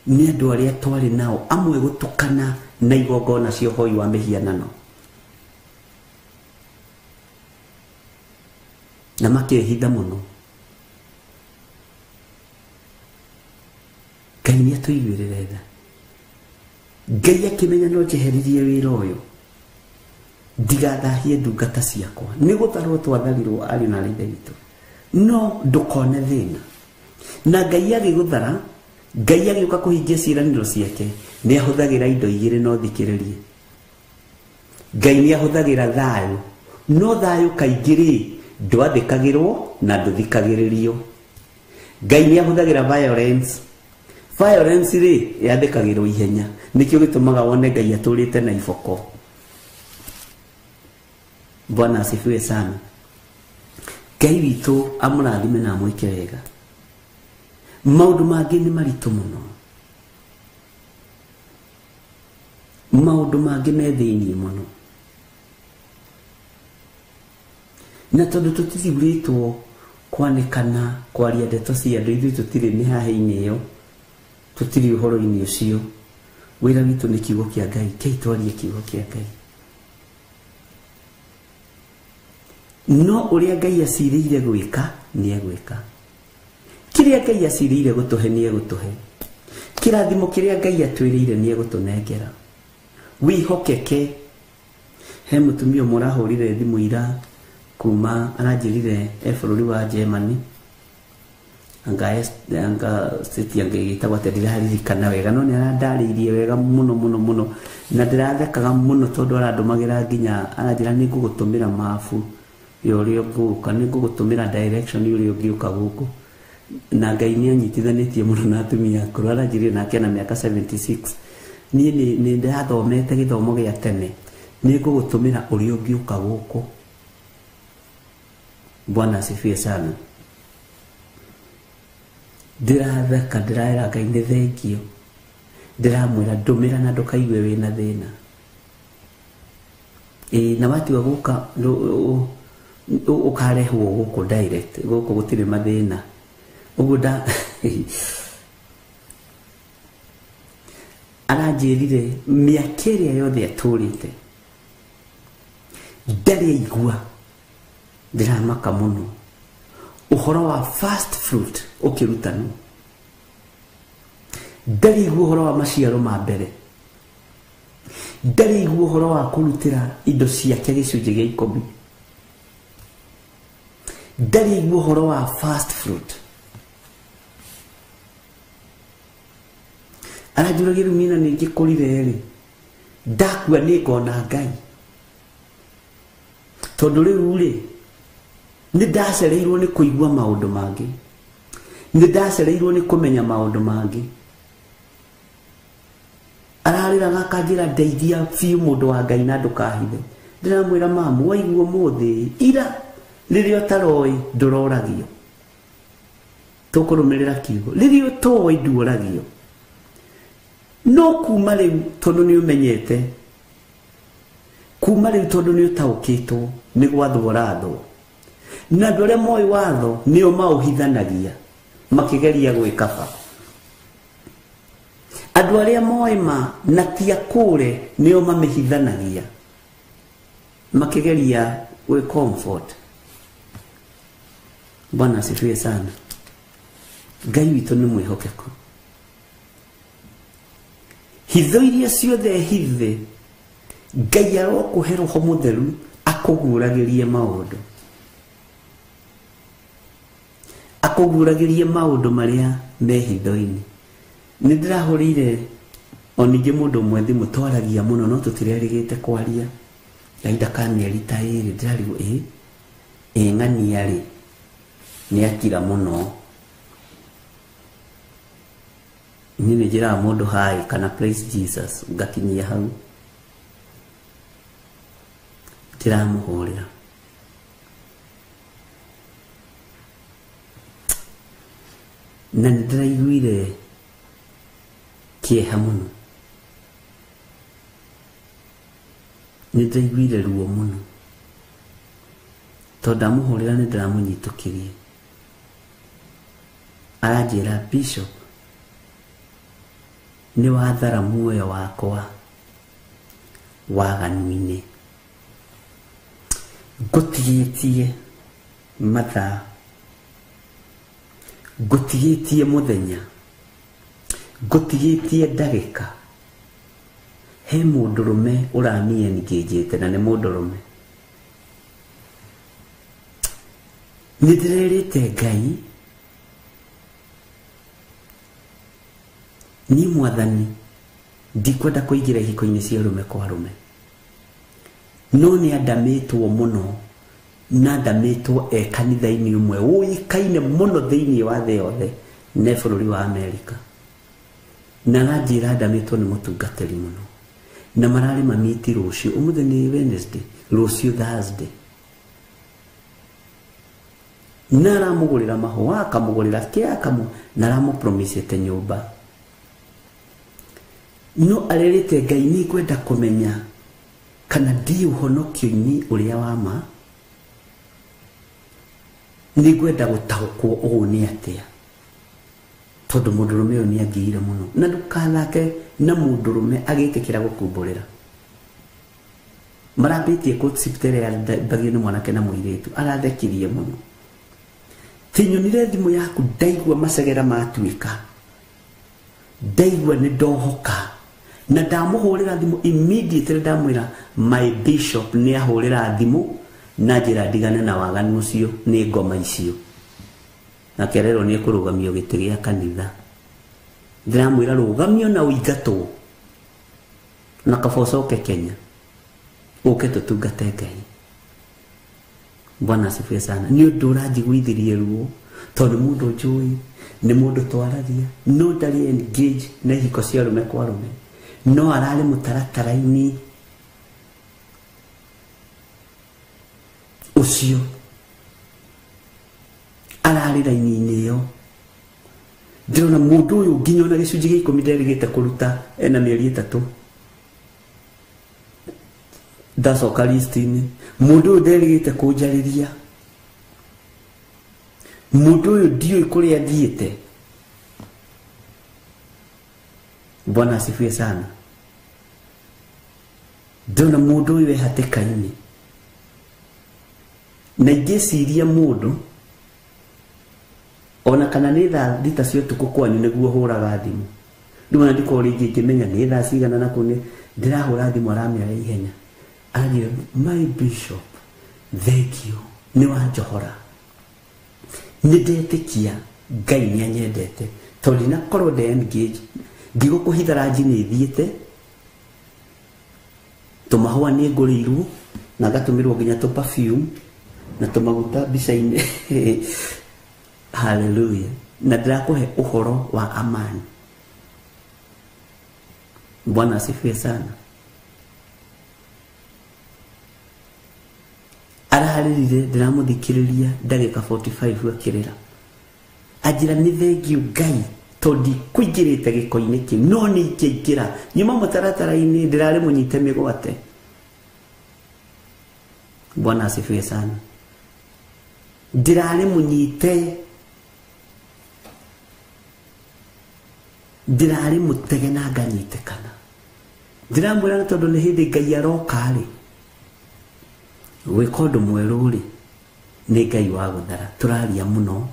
nĩ andũ arĩa twarĩ nao, amwe gũtukana na igongona cia ũhoi wa mĩhianano, na makehitha mũno. Ngai nĩ atũiguĩrĩre tha. Ngai akĩmenya no njeheririe wĩra ũyũ, ndigathahie ndungata ciakwa. Nĩ gũtharwo twatharirwo ariũ na aarĩ ithe witũ, no ndũkone thĩna. Na Ngai agĩgũthara, Ngai agĩũka kũhingia ciĩranĩro ciake, nĩ ahũthagĩra indo igĩrĩ, no thikĩrĩrie. Ngai nĩ ahũthagĩra thayũ, no thayũ kaingĩ rĩ ndwathĩkagĩrwo na ndũthikagĩrĩrio. Ngai nĩ ahũthagĩra violence. Violence rĩ yathĩkagĩrwo ihenya, nĩkĩo gĩtũmaga wone Ngai atũrĩte na iboko. Bwana asifiwe sana. Ngai witũ amũrathime na amwĩke wega. Maũndũ mangĩ nĩ maritũ mũno, maũndũ mangĩ me thĩinĩ mũno, na tondũ tũtithurĩtwo kwanĩkana kwaria ndeto cia andũ, ithuĩ tũtirĩ mĩhaha-inĩ ĩyo, tũtirĩ ũhoro-inĩ ũcio. Wĩra witũ nĩ kiugo kĩa Ngai, kei twarie kiugo kĩa Ngai. No ũrĩa Ngai acirĩire gwĩka nĩ egwĩka, kĩrĩa Ngai acirĩire gũtũhe nĩ egũtũhe, kĩrathimo kĩrĩa Ngai atwĩrĩire nĩ egũtũnengera. Wĩhokeke. He mũtumia ũmwe ũrahũrire thimũ ira kuma aranjĩrire e bũrũri wa Germany, anga state anga ĩgĩtagwo atĩa ndiraririkana wega, no nĩ arandarĩirie wega mũno mũno mũno, na ndĩrathekaga mũno tondũ arandũmagĩra nginya aranjĩra nĩ ngũgũtũmĩra mabu ya ũrĩa ũngũka, nĩ ngũgũtũmĩra direction ũrĩa ũngĩũka gũkũ. Na Ngai nĩ anyitithanĩtie mũno na atumia akũrũ. Aranjĩrire nake na mĩaka 76, niĩ nĩ ndĩrathomete gĩthomo gĩa tene, nĩ ngũgũtũmĩra ũrĩa ũngĩũka gũkũ. Bwana asifiwe sana. Ndĩratheka, ndĩraĩra Ngai nĩ thengio, ndĩramwĩra ndũmĩra na ndũkaigue wĩna thĩna. Ĩĩ, na watua gũka Ũkarehwo gũkũ direct, gũkũ gũtirĩ mathĩna. Ũguo nda aranjĩrire mĩaka ĩrĩa yothe atũrĩte ndarĩ aigua. Ndĩramaka mũno ũhoro wa first fruit ũkĩrutanwo, ndarĩ aigua ũhoro wa maciaro ma mbere, ndarĩ aigua ũhoro wa kũrutĩra indo ciake gĩcunjĩ gĩa 10, ndarĩ aigua ũhoro wa first fruit. Aranjũragia rĩu niĩ na nĩngĩkũrire rĩ, ndakua nĩngona Ngai, tondũ rĩu rĩ nĩ ndacereirwo nĩ kũigua maũndũ mangĩ, nĩ ndacereirwo nĩ kũmenya maũndũ mangĩ. Ararĩraga akanjĩra ndeithia biũ mũndũ wa Ngai na ndũkahithe. Ndĩramwĩra mamu, waigua ũmũthĩ ira rĩrĩa ũtaroĩ ndũroragio, tũkũrũmĩrĩra kiugo, rĩrĩa ũtoĩ nduoragio. No kuma rĩu tondũ nĩ ũmenyete, kuma rĩu tondũ nĩ ũtaũkĩtwo nĩ gwathwo ũrathwo, na andũ arĩa moĩ watho nĩo maũhithanagia makĩgeria gwĩkaba. Andũ arĩa moĩ ma na ti akũre nĩo mamĩhithanagia makĩgeria gwĩ comfort. Bwana asifiwe sana. Ngai witũ nĩ mwĩhokeku. Hitho iria ciothe hithe, Ngai arokũhe Roho Mũtheru akũguũragĩrie maũndũ, akũguũragĩrie maũndũ marĩa me hitho-inĩ. Nĩ ndĩrahũrĩire o ningĩ mũndũ ũmwe thimũ, twaragia mũno no tũtirerĩgĩte kwaria kahinda ka mĩeri ta 2. Ndĩrarigwo ĩ ng'ania rĩ nĩ akira mũno. Niĩ nĩ njĩraga mũndũ hi kana praise Jesus, ngakinyia hau. Ndĩramũhũrĩra na nĩ ndĩraiguire kĩeha mũno, nĩ ndĩraiguire ruo mũno, tondũ ndamũhũrĩra nĩ ndĩramũnyitũkĩrie. Aranjĩra Bishop, nĩ wathara muoyo wakwa waganu-inĩ, ngũtigĩtie mathaa, ngũtigĩtie mũthenya, ngũtigĩtie ndagĩka. He mũndũrũme ũramiengĩnjĩte na nĩ mũndũrũme. Nĩ ndĩrerĩte Ngai, niĩ mwathani ndikwenda kũingĩra ihiko-inĩ cia arũme kwa arũme, no nĩ andamĩtwo mũno na ndamĩtwo e kanitha-inĩ ũmwe ũĩkaine mũno thĩinĩ wa thĩ yothe ne bũrũri wa Amerika, na aranjĩra ndamĩtwo nĩ mũtungatĩri mũno, na mararĩ mamiti rũciũ. Ũmũthĩ nĩ Wednesday, rũciũ Thursday. Na aramũgũrĩra mahũa, akamũgũrĩra kĩa, na aramũpromisĩte nyũmba. No arerĩte Ngai nĩ ngwenda kũmenya kana ndi ũhonokio-inĩ ũrĩa wa ma, nĩ ngwenda gũtaũkwo ũũ nĩ atĩa, tondũ mũndũrũme ũyũ nĩ angĩire mũno. Na ndũkathake na mũndũrũme agĩtĩkĩra gũkumbũrĩra. Marambĩtie courtship ĩrĩa yambagio nĩ mwanake na mũirĩtu, arathekirie mũno. Tinyonire thimũ yaku ndaigua macegera matuĩka, ndaigua nĩ ndohoka, na ndamũhũrĩra thimũ immediately, ndamwĩra my bishop nĩ ahũrĩra thimũ na njĩra ndigane na waganu ũcio nĩ ngoma icio, na kererwo nĩ ekũrũgamio gĩtĩ gĩa kanitha. Ndĩramwĩra rũgamio na ũingatwo na kaba ũcoke Kenya ũke tũtungate Ngai. Bwana asifiwe sana. Nĩ ũndũ ũranjiguithirie ruo, tondũ mũndũ njũĩ nĩ mũndũ twaragia, no ndarĩ engage na ihiko cia arũme kwa arũme, no ararĩ mũtaratara-inĩ ũcio, ararĩ raini-inĩ ĩyo. Ndĩrona mũndũ ũyũ nginya ona gĩcunjĩ gĩa 10 nderĩgĩte kũruta ena mĩeri 3. Ndacoka list-inĩ. Mũndũ ũyũ nderĩgĩte kũnjarĩria. Mũndũ ũyũ ndiũĩ kũrĩa athiĩte. Bwana asifiwe sana. Ndona mũndũ ũyũ e hatĩka-inĩ. Na ingĩciria mũndũ ona kana nĩ thaa thita cia ũtukũ kwanyu nĩguo hũraga thimũ. Rĩu ona ndikorwo rĩngĩ ngĩmenya nĩ thaa cigana na kũu nĩ ndĩrahũra thimũ aramĩoya ihenya. Aranjĩra, my bishop, thank you, nĩ wanjohora. Nĩ ndetĩkia Ngai nĩ anyendete tondũ ndinakorwo nde engage, ndigũkũhitha ranji nĩ thiĩte, tũmahũa nĩ ngũrĩirwo na ngatũmĩrwo nginya tũ perfume na tũmaguta mbica-inĩ. Hallelujah. Na ndĩrakũhe ũhoro wa amani. Bwana asifiwe sana. Ararĩrire ndĩramũthikĩrĩria ndagĩka 45 akĩrĩra. Anjĩra nĩ thengiũ Ngai tondũ ndikũingĩrĩte gĩko-inĩ kĩu no nĩ ingĩingĩra. Nyuma mũtaratara-inĩ ndĩrarĩ mũnyite mĩgwate. Bwana asifiwe sana. Ndĩrarĩ mũnyite, ndĩrarĩ mũtege na nganyitĩkana. Ndĩramwĩra nĩ tondũ nĩ hĩndĩ Ngai aroka rĩ gwĩka ũndũ mwerũ rĩ nĩ Ngai wa gũthara. Tũraria mũno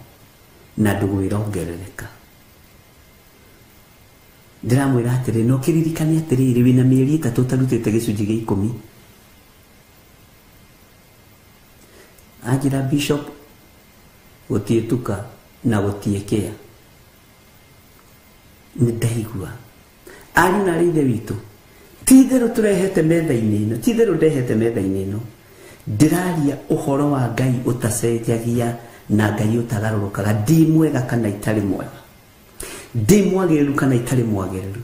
na ndũgũ ĩrongerereka. Ndĩramwĩra atĩrĩ, no kĩririkane atĩrĩrĩ, wĩna mĩeri 3 ũtarutĩte gĩcunjĩ gĩa 10. Anjĩra bishop, gũtiĩtuka na gũtiĩkĩa. Nĩ ndaigua ariũ na arĩ ithe witũ, ti itherũ tũrehete metha-inĩ ĩno, ti itherũ ndehete metha-inĩ ĩno. Ndĩraria ũhoro wa Ngai ũtacenjagia na Ngai ũtagarũrũkaga. Ndĩ mwega kana itarĩ mwega, ndĩ mwagĩrĩru kana itarĩ mwagĩrĩru,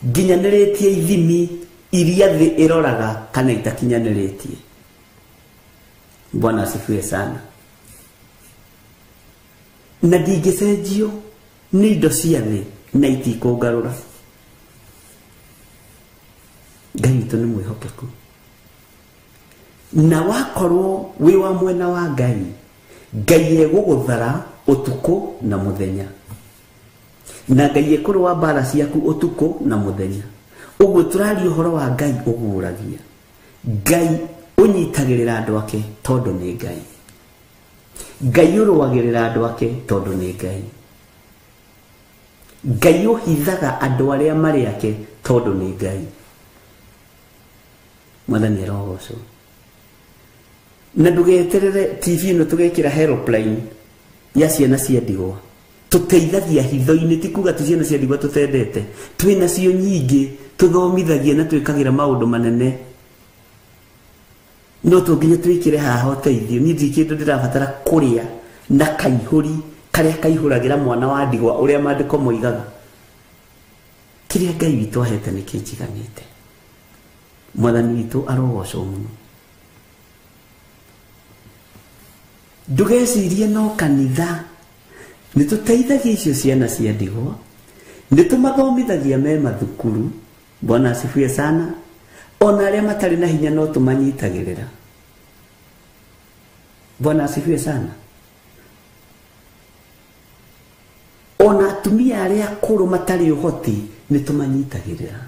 nginyanĩrĩtie ithimi iria thĩ ĩroraga kana itakinyanĩrĩtie. Bwana asifiwe sana. Na ndingĩcenjio nĩ indo cia thĩ na itikũngarũra. Ngai witũ nĩ mwĩhokeku. Na wakorwo wĩ wa mwena wa Ngai, Ngai egũgũthara ũtukũ na mũthenya. Na Ngai ekũrũa mbara ciaku ũtukũ na mũthenya. Ũguo tũraria ũhoro wa Ngai ũgũragia. Ngai ũnyitagĩrĩra andũ ake tondũ nĩ Ngai. Ngai ũrũagĩrĩra andũ ake tondũ nĩ Ngai. Ngai ũhithaga andũ arĩa marĩ ake tondũ nĩ Ngai. Mwathani arogocwo. Na ndũgeterere TV ĩno tũgekĩra helpline ya ciana cia ndigwa. Tũteithagia hitho-inĩ, ti kuga ti ciana cia ndigwa tũtendete. Twĩ nacio nyingĩ, tũthomithagia na twĩkagĩra maũndũ manene. No tũnginya twĩkĩre haha ũteithio. Niĩ ndirĩ kĩndũ ndĩrabatara kũrĩa na kaihũri karĩa kaihũragĩra mwana wa ndigwa ũrĩa maandĩko moigaga. Kĩrĩa Ngai witũ ahete nĩ kĩnjiganĩte. Mwathani witũ arogocwo mũno. Ndũgecirie no kanitha. Nĩ tũteithagia icio ciana cia ndigwa, nĩ tũmathomithagia me mathukuru. Bwana asifiwe sana. Ona arĩa matarĩ na hinya no tũmanyitagĩrĩra. Bwana asifiwe sana. Ona atumia arĩa akũrũ matarĩ ũhoti nĩ tũmanyitagĩrĩra.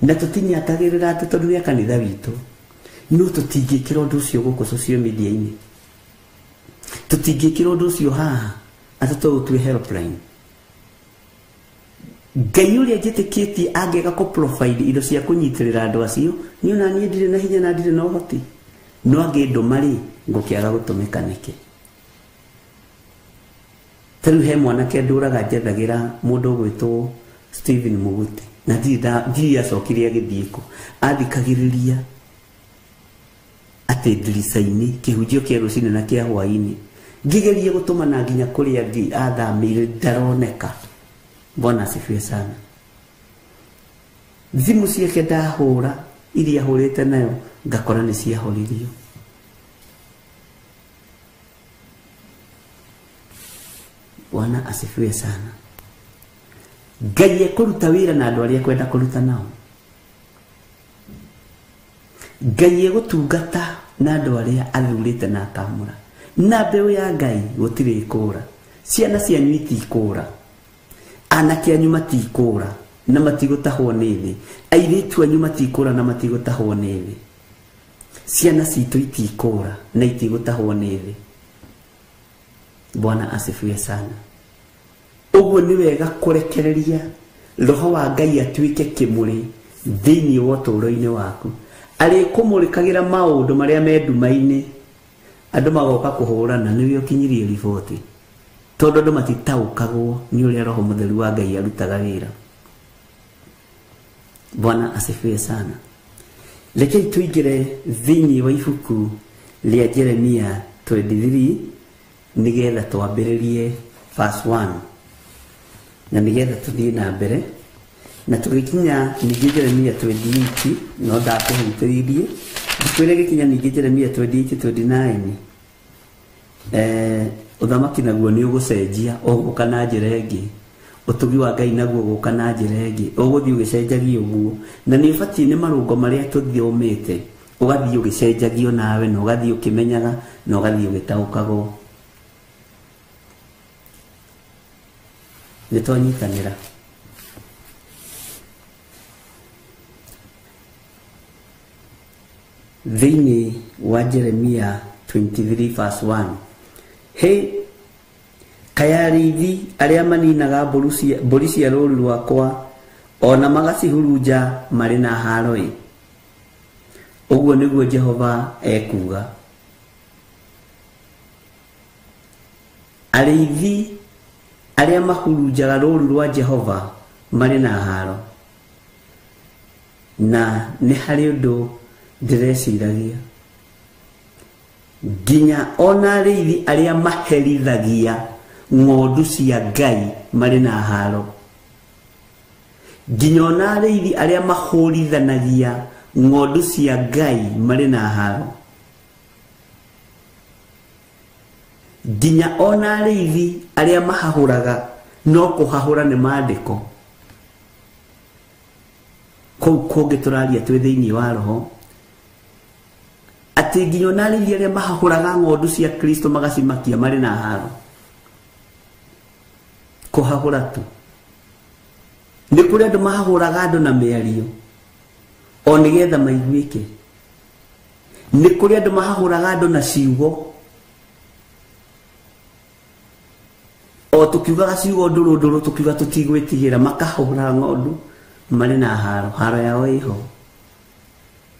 Na tũtinyitagĩrĩra atĩ tondũ nĩ a kanitha witũ. No tũtingĩkĩra ũndũ ũcio gũkũ social media-inĩ. Tũtingĩkĩra ũndũ ũcio haha atĩ tũũtue helpline. Ngai ũrĩa njĩtĩkĩtie angĩaga kũ provide indo cia kũnyitĩrĩra andũ acio, niĩ ona niĩ ndirĩ na hinya na ndirĩ na ũhoti. No angĩndũma rĩ, ngũkĩaga gũtũmĩka nĩkĩ? Ta rĩu he mwanake ndũraga njethagĩra mũndũ ũgwĩtwo Stephen Muguti, na ndirĩ acokire agĩthiĩ kũ. Athikagĩrĩria atĩ ndirica-inĩ kĩhunjio kĩa rũcinĩ na kĩa hwaĩ-inĩ. Ngĩgeria gũtũmana nginya kũrĩa athamĩire ndaroneka. Bwana asifiwe sana. Thimũ ciake ndahũra iria hũrĩte nayo ngakora nĩ ciahoririo. Bwana asifiwe sana. Ngai ekũruta wĩra na andũ arĩa ekwenda kũruta nao. Ngai egũtungata na andũ arĩa athurĩte na akamũra. Na mbeũ ya Ngai gũtirĩ ĩkũra. Ciana cianyu itikũra. Anake anyu matikũra na matigũtahwo nĩ thĩ. Airĩtu anyu matikũra na matigũtahwo nĩ thĩ. Ciana citũ itikũra na itigũtahwo nĩ thĩ. Bwana asifiwe sana. Ũguo nĩ wega kũrekereria roho wa Ngai atuĩke kĩmũrĩ thĩinĩ wa ũtũũro-inĩ waku. Arĩkũmũrĩkagĩra maũndũ marĩa me nduma-inĩ. Andũ magoka kũhũrana nĩwe ũkinyirie riboti. Tondũ andũ matitaũkagwo nĩ ũrĩa roho mũtheru wa Ngai arutaga wĩra. Bwana asifiwe sana. Rekei tũingĩre thĩinĩ wa ibuku rĩa Jeremia 23 nĩgetha twambĩrĩrie verse 1 na nĩgetha tũthiĩ na mbere na tũgĩkinya ningĩ Jeremia 28 no ndakũhutĩrĩrie kwĩre gĩkinya ningĩ Jeremia 28 29 ũthamaki naguo nĩ ũgũcenjia ũgũka na njĩra ĩngĩ. Ũtugi wa Ngai naguo ũgũka na njĩra ĩngĩ. Ũgũthiĩ ũgĩcenjagia ũguo na nĩ ũbatiĩ nĩ marũngo marĩa tũthomete ũgathiĩ ũgĩcenjagio nawe na ũgathiĩ ũkĩmenyaga na ũgathiĩ ũgĩtaũkagwo. Nĩ twanyitanĩra. Thĩinĩ wa Jeremia 23 verse 1. Hĩ, kaĩ arĩithi arĩa maninaga mbũri cia rũũru rwakwa o na magacihurunja marĩ na haaro-ĩ. Ũguo nĩguo Jehova ekuuga. Arĩithi arĩa mahurunjaga rũũru rwa Jehova marĩ na haaro. Na nĩ harĩ ũndũ ndĩreciragia. Nginya ona arĩithi arĩa maherithagia ng'ondu cia Ngai marĩ na haaro. Nginya ona arĩithi arĩa mahũrithanagia ng'ondu cia Ngai marĩ na haaro. Nginya ona arĩithi arĩa mahahũraga no kũhahũra nĩ maandĩko. Kũu kũngĩ tũraria twĩ thĩinĩ wa roho atĩ nginya ona arĩithi arĩa mahahũraga ng'ondu cia Kristo magacimakia marĩ na haaro. Kũhahũra tu. Nĩ kũrĩ andũ mahahũraga andũ na mĩario o nĩgetha maiguĩke. Nĩ kũrĩ andũ mahahũraga andũ na ciugo o tukiugaga ciugo ndũrũ ndũrũ tukiuga tũtigwĩtigĩra makahũra ng'ondu marĩ na haaro. Haaro yao ĩho.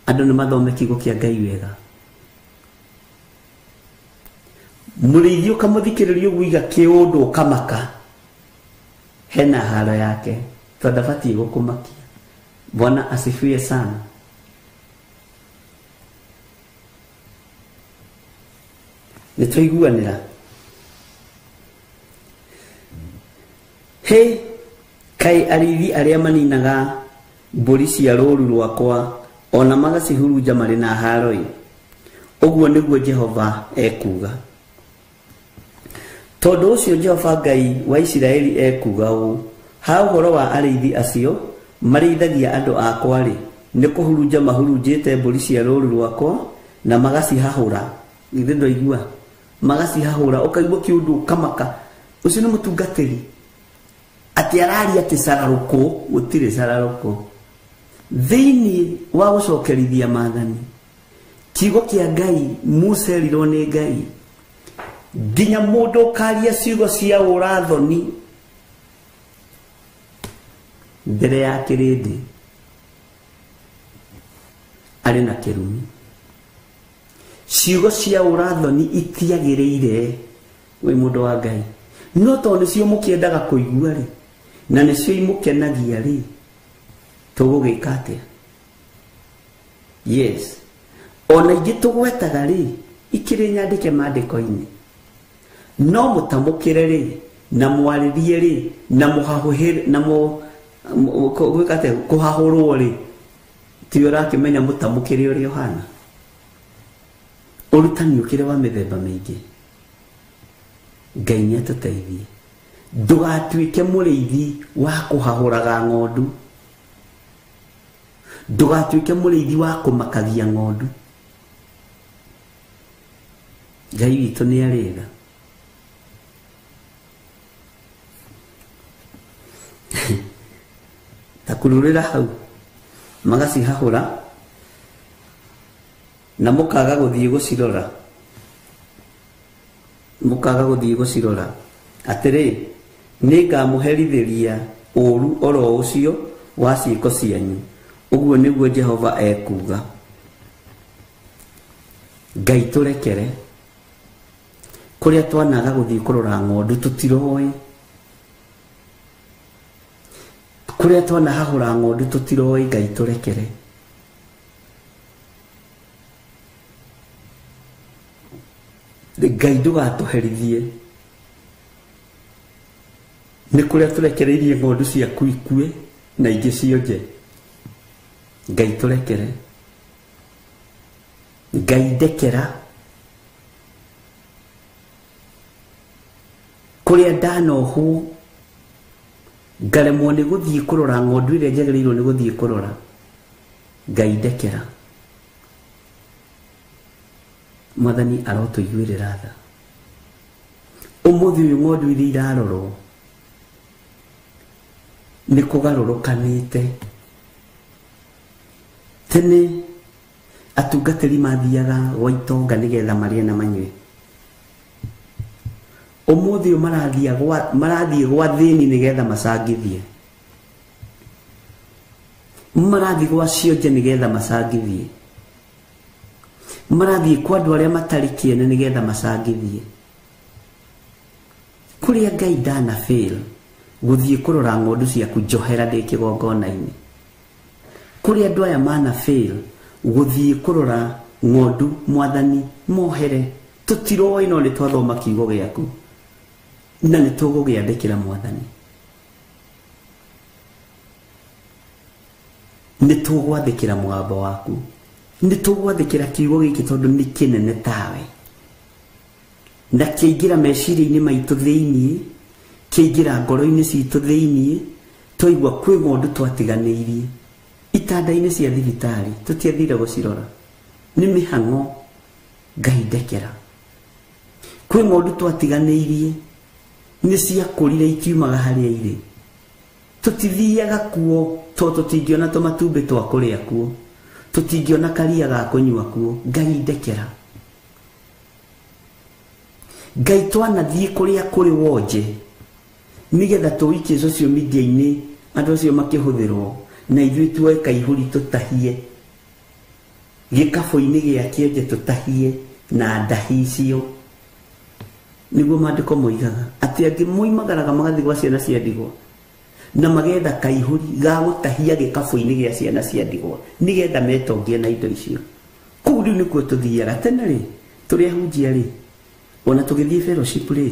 Andũ nĩ mathome kiugo kĩa Ngai wega. Mũrĩithi ũkamũthikĩrĩria ũguo iga kĩũndũ ũkamaka. Hena haaro yake tondũ ndabatiĩ gũkũmakia. Bwana asifiwe sana. Nĩ twaiguanĩra. Hĩ, kaĩ arĩithi arĩa maninaga mbũri cia rũũru rwakwa o na magacihurunja marĩ na haaro-ĩ. Ũguo nĩguo Jehova ekuuga. Tondũ ũcio Jehova Ngai wa Isiraeli ekuuga ũũ, ha ũhoro wa arĩithi acio marĩithagia andũ akwa-rĩ, nĩ kũhurunja mahurunjĩte mbũri cia rũũru rwakwa na magacihahũra. Githĩ ndwaigua? Magacihahũra ũkaigua kĩũndũ ũkamaka. Ũcio nĩ mũtungatĩri. Atĩ araria atĩ cararũkũ, gũtirĩ cararũkũ. Thĩinĩ wa gũcokerithia maathani, kiugo kĩa Ngai Musa erirwo nĩ Ngai nginya mũndũ ũkaria ciugo cia ũrathoni mbere ya kĩrĩndĩ arĩ na kĩrumi. Ciugo cia ũrathoni itiagĩrĩire wĩ mũndũ wa Ngai. No tondũ nĩcio mũkĩendaga kũigua rĩ, na nĩcio imũkenagia rĩ, tũgũgĩka atĩa? Yes. Ona ingĩ tũgwetaga rĩ, ikĩrĩ nyandĩke maandĩko-inĩ. No mũtamũkĩre rĩ, na mwarĩrie rĩ, na mũhahũhĩre, na gwĩka atĩa? Kũhahũrwo rĩ, tiwe ũrakĩmenya mũtamũkĩre ũrĩa ũhana. Ũrutani ũkĩrĩ wa mĩthemba mĩingĩ. Ngai nĩ atũteithie. Ndũgatuĩke mũrĩithi wa kũhahũraga ng'ondu. Ndũgatuĩke mũrĩithi wa kũmakagia ng'ondu. Ngai witũ nĩ arĩ tha. Ta kururĩra hau magacihahũra na mũkaga gũthiĩ gũcirora, mũkaga gũthiĩ gũcirora. Atĩrĩ, nĩngamũherithĩria ũũru oro ũcio wa ciĩko cianyu, ũguo nĩguo Jehova ekuuga. Ngai tũrekere kũrĩa twanaga gũthiĩ kũrora ng'ondu tũtiroĩ, kũrĩa twanahahũra ng'ondu tũtiroĩ. Ngai tũrekere. Ngai ndũgatũherithie nĩ kũrĩa tũrekereirie ng'ondu ciaku ikue na ingĩ cionje. Ngai tũrekere. Ngai ndekera kũrĩa ndanohwo ngaremwo nĩ gũthiĩ kũrora ng'ondu ĩrĩa njagĩrĩirwo nĩ gũthiĩ kũrora. Ngai ndekera. Mwathani arotũiguĩrĩra tha. Ũmũthĩ ũyũ ng'ondu iria irarorwo nĩ kũgarũrũkanĩte. Tene atungatĩri mathiaga gwa itonga nĩgetha marĩe na manyue. Ũmũthĩ ũyũ marathiĩ gwa thĩni nĩgetha macangithie, marathiĩ gwa cionje nĩgetha macangithie, marathiĩ kwa andũ arĩa matarĩ kĩene nĩgetha macangithie. Kũrĩa Ngai ndana fail gũthiĩ kũrora ng'ondu ciaku njohera ndĩ kĩgongona-inĩ. Kũrĩa andũ aya mana fail gũthiĩ kũrora ng'ondu Mwathani mohere, tũtiroĩ no nĩ twathoma kiugo gĩaku na nĩ tũgũgĩandĩkĩra Mwathani. Nĩ tũgwathĩkĩra mũgambo waku, nĩ tũgwathĩkĩra kiugo gĩkĩ tondũ nĩ kĩnene tawe, na kĩaingĩra meciria-inĩ maitũ thĩiniĩ, kĩaingĩra ngoro-inĩ citũ thĩiniĩ, twaigua kwĩ ng'ondu twatiganĩirie itanda-inĩ cia thibitarĩ tũtiathire gũcirora nĩ mĩhang'o. Ngai ndekera. Kwĩ ng'ondu twatiganĩirie nĩ ciakũrire ikiumaga harĩa irĩ, tũtithiaga kuo tondũ tũtingĩona tũmatumbĩ twa kũrĩa kuo, tũtingĩona karia ga kũnyua kuo. Ngai ndekera. Ngai twanathiĩ kũrĩa kũrĩ wonje nĩgetha tũikie social media-inĩ andũ acio makĩhũthĩrwo na ithuĩ tuoe kaihũri tũtahie gĩkabũ-inĩ gĩa kĩonje tũtahie na ndahi icio. Nĩguo maandĩko moigaga atĩ angĩ moimagaraga magathiĩ gwa ciana cia ndigwa na magetha kaihũri ga gũtahia gĩkabũ-inĩ gĩa ciana cia ndigwa nĩgetha metongie na indo icio. Kũu rĩu nĩkuo tũthiaga. Tene rĩ tũrĩ ahunjia rĩ, ona tũgĩthiĩ fellowship rĩ,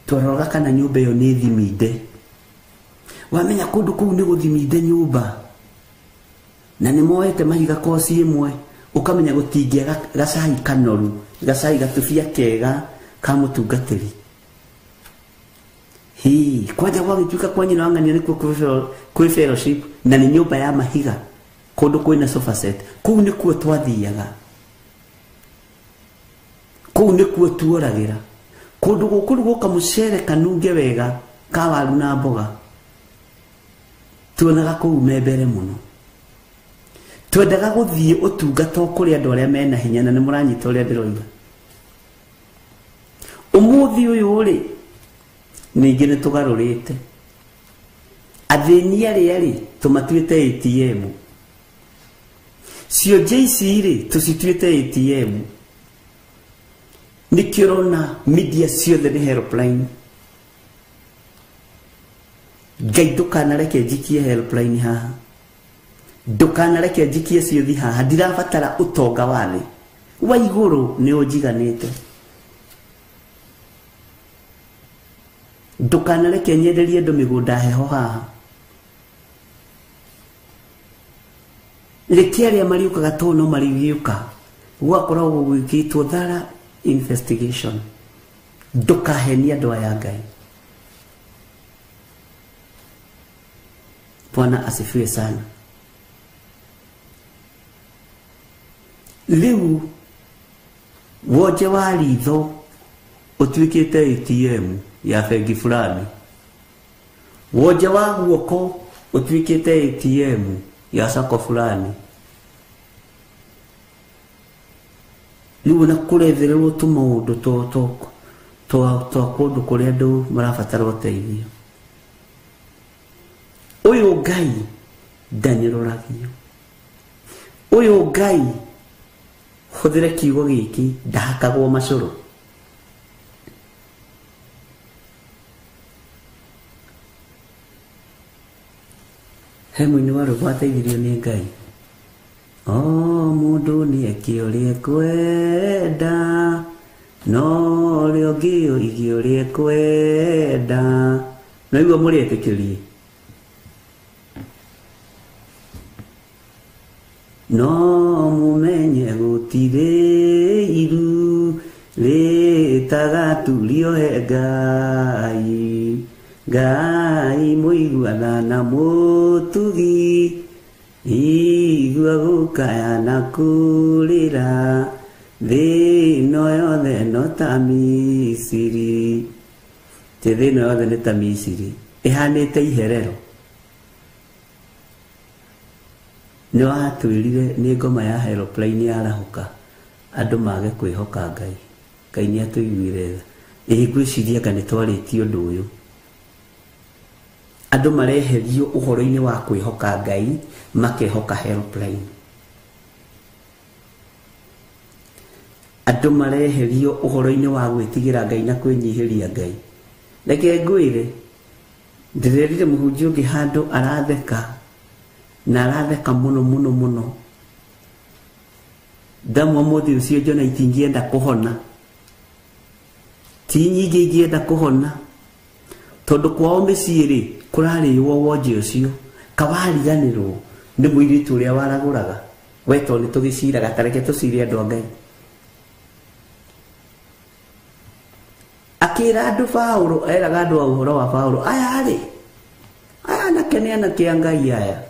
twaroraga kana nyũmba ĩyo nĩ thiminde. Wamenya kũndũ kũu nĩ gũthiminde nyũmba na nĩ moete mahiga koci ĩmwe, ũkamenya gũtingĩa gacai kanoru, gacai gatubia kega ka mũtungatĩri. Hii kwanja gwagĩtuĩka kwa nyina wa ng'ania nĩkuo kwĩ fellowship na nĩ nyũmba ya mahiga kũndũ kwĩna sofa set. Kũu nĩkuo twathiaga, kũu nĩkuo tuoragĩra. Kũndũ gũkũ rĩu gũka mũcere kanunge wega ka waru na mboga, tuonaga kũu me mbere mũno. Twendaga gũthiĩ ũtungata o kũrĩ andũ arĩa mena hinya, na nĩ mũranyita ũrĩa ndĩroiga. Ũmũthĩ ũyũ rĩ, ningĩ nĩ tũgarũrĩte athĩni arĩa rĩ tũmatuĩte ATM, cionje ici rĩ tũcituĩte ATM. Nĩkĩo ũrona media ciothe nĩ helpline. Ngai ndũkanareke njikie helpline haha, ndũkanareke njikie ciothi haha. Ndirabatara ũtonga wa thĩ, wa igũrũ nĩ ũnjiganĩte. Ndũkanareke nyenderie andũ mĩgũnda heho haha. Reke arĩa mariũkaga tondũ no marĩgĩũka gwakoragwo gwĩkĩtwo thara investigation. Ndũkahenie andũ aya Ngai. Bwana asifiwe sana. Rĩu wonje wa ritho ũtuĩkĩte ATM ya bengi fulani, wonje wa guoko ũtuĩkĩte ATM ya sako fulani. Rĩu na kũrethererwo tũmaũndũ twa kũndũ kũrĩa andũ marabatara ũteithio. Ũyũ Ngai ndanyũrũragio, ũyũ Ngai hũthĩre kiugo gĩkĩ ndahakagwo macũrũ. He mũini wa rwĩmbo wateithirio nĩ Ngai. O mũndũ nĩeke ũrĩa ekwenda, no ũrĩa ũngĩ oige ũrĩa ekwenda. No igua mũrĩ etĩkĩrie. No mũmenye gũtirĩ iru rĩtagaturio he Ngai. Ngai mũiguana na mũtugi, igua gũkaya na kũrĩra, thĩ ĩno yothe no ta Misiri. Ti thĩ ĩno yothe nĩ ta Misiri, ĩhanĩte iherero. Nĩ watwĩrire nĩ ngoma ya helpline yarahũka andũ mage kwĩhoka Ngai. Ngai nĩ atũiguire tha. Ĩ ngwĩciria anga nĩ twarĩtie ũndũ ũyũ. Andũ mareherio ũhoro-inĩ wa kwĩhoka Ngai makehoka helpline. Andũ mareherio ũhoro-inĩ wa gwĩtigĩra Ngai na kwĩnyihĩria Ngai. Reke ngwĩre, ndĩrerire mũhunjia ũngĩ handũ aratheka na aratheka mũno mũno mũno. Ndamwa mũthĩ ũcio njona itingĩenda kũhona, ti nyingĩ ingĩenda kũhona, tondũ kwao mĩciĩ rĩ kũrarĩo wonje ũcio kawariganĩrwo nĩ mũirĩtu ũrĩa waragũraga. We to nĩ tũgĩciraga, ta reke tũcire andũ a Ngai. Akĩra andũ Paũlũ, eraga andũ a ũhoro wa Paũlũ, aya rĩ, aya anake nĩ anake a Ngai aya,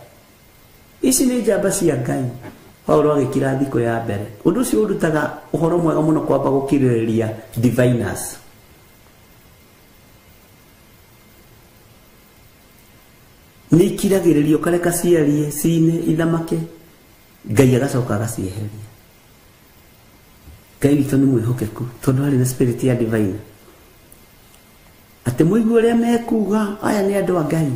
ici nĩ njamba cia Ngai. Paũlũ agĩkira thikũ ya mbere. Ũndũ ũcio ũrutaga ũhoro mwega mũno kwamba gũkirĩrĩria diviners. Nĩ ikiragĩrĩrio kareka ciarie cine ithamake, Ngai agacoka agacieheria. Ngai witũ nĩ mwĩhokeku tondũ arĩ na spirit ya divine. Atĩ mũigue ũrĩa mekuga, aya nĩ andũ a Ngai.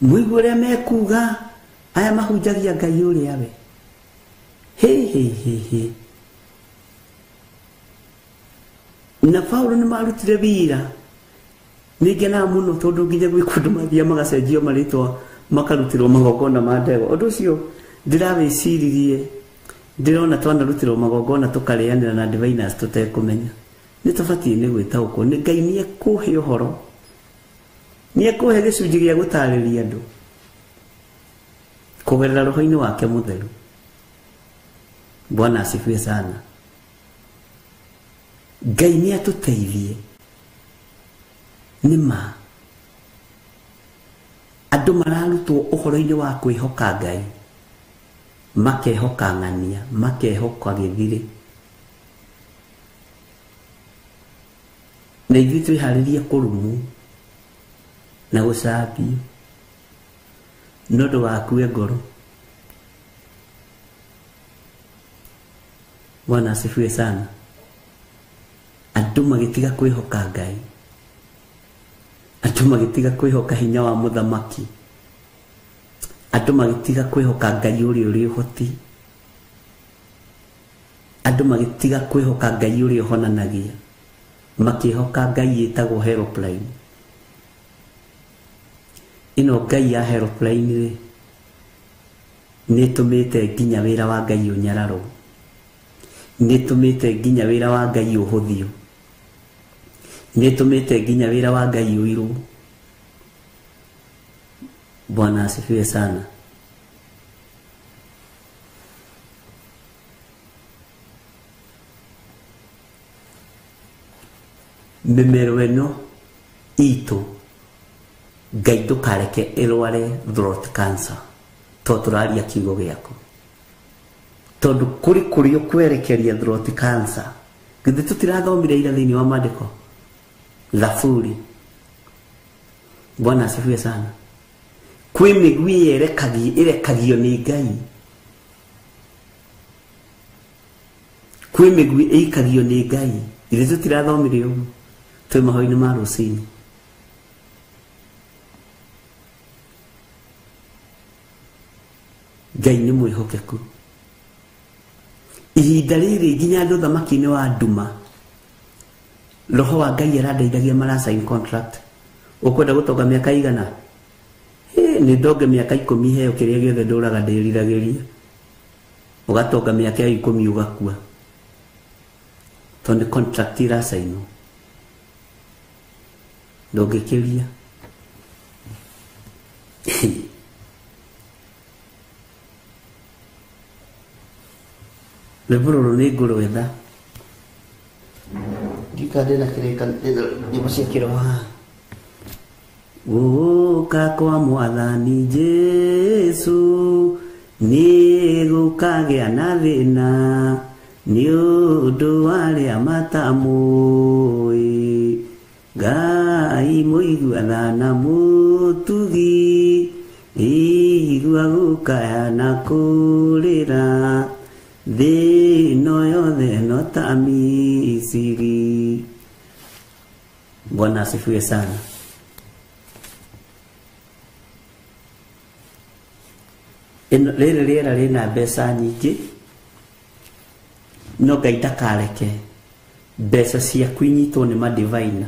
Mũigue ũrĩa mekuga, aya mahunjagia Ngai ũrĩa we. Hĩ hĩ hĩ hĩ. Na Paũlũ nĩ marutire wĩra. Nĩ ngenaga mũno tondũ nginya gwĩ kũndũ mathiaga magacenjio marĩtwa makarutĩrwo magongona ma ndegwa. Ũndũ ũcio ndĩrawĩciririe, ndĩrona twanarutĩrwo magongona tũkarĩanĩra na diviners tũtekũmenya. Nĩ tũbatiĩ nĩ gwĩtaũkwo nĩ Ngai nĩ ekũhe ũhoro, nĩ ekũhe gĩcunjĩ gĩa gũtarĩria andũ kũgerera roho-inĩ wake mũtheru. Bwana asifiwe sana. Ngai nĩ atũteithie. Nĩ ma andũ mararutwo ũhoro-inĩ wa kwĩhoka Ngai, makehoka ng'ania, makehoka gĩthirĩ. Na ithuĩ twĩharĩrie kũrumwo na gũcambio, no ndũgakue ngoro. Bwana asifiwe sana. Andũ magĩtiga kwĩhoka Ngai, andũ magĩtiga kwĩhoka hinya wa mũthamaki, andũ magĩtiga kwĩhoka Ngai ũrĩa ũrĩ ũhoti, andũ magĩtiga kwĩhoka Ngai ũrĩa ũhonanagia, makĩhoka Ngai ĩtagwo helpline. Ĩno Ngai ya helpline rĩ, nĩ ĩtũmĩte nginya wĩra wa Ngai ũnyararwo, nĩ ĩtũmĩte nginya wĩra wa Ngai ũhũthio, nĩ ĩtũmĩte nginya wĩra wa Ngai ũirwo. Bwana asifiwe sana. Mĩmero ĩno itũ Ngai ndũkareke ĩrware throat cancer to tũraria kiugo gĩaku tondu kuri kuri ukwerekeria throat cancer githi tutirathomire ira thiini wa maandiko Thaburi. Bwana asifiwe sana. Kwi migwi irekagio ni Ngai, kwi migwi ikagio ni Ngai, ithe tutirathomire uguo twi mahoini ma rucini. Ngai ni mwihokeku. Ihinda rĩrĩ nginya andũ thamaki-inĩ wa nduma, roho wa Ngai arandeithagia mara sign contract. Ũkwenda gũtonga mĩaka igana? Nĩ ndonge mĩaka 10 heo kĩrĩa gĩothe ndũraga ndĩriragĩria. Ũgatonga mĩaka 10 ũgakua, tondũ contract iracainwo, ndũngĩkĩria. Rwĩmbo rũrũ nĩ ngũrwetha, ndika ndĩna kĩrĩkanĩro nyĩmbo cia kĩroho haha. Gũka kwa Mwathani Jesũ nĩ gũkagĩa na thĩna nĩ ũndũ wa arĩa matamũĩ. Ngai mũigua tha na mũtugi, igua gũkaya na kũrĩra, thĩ ĩno yothe no ta Misiri. Bwana asifiwe sana. Rĩrĩ rĩera rĩna mbeca nyingĩ, no Ngai ndakareke mbeca ciaku inyitwo nĩ madivaina.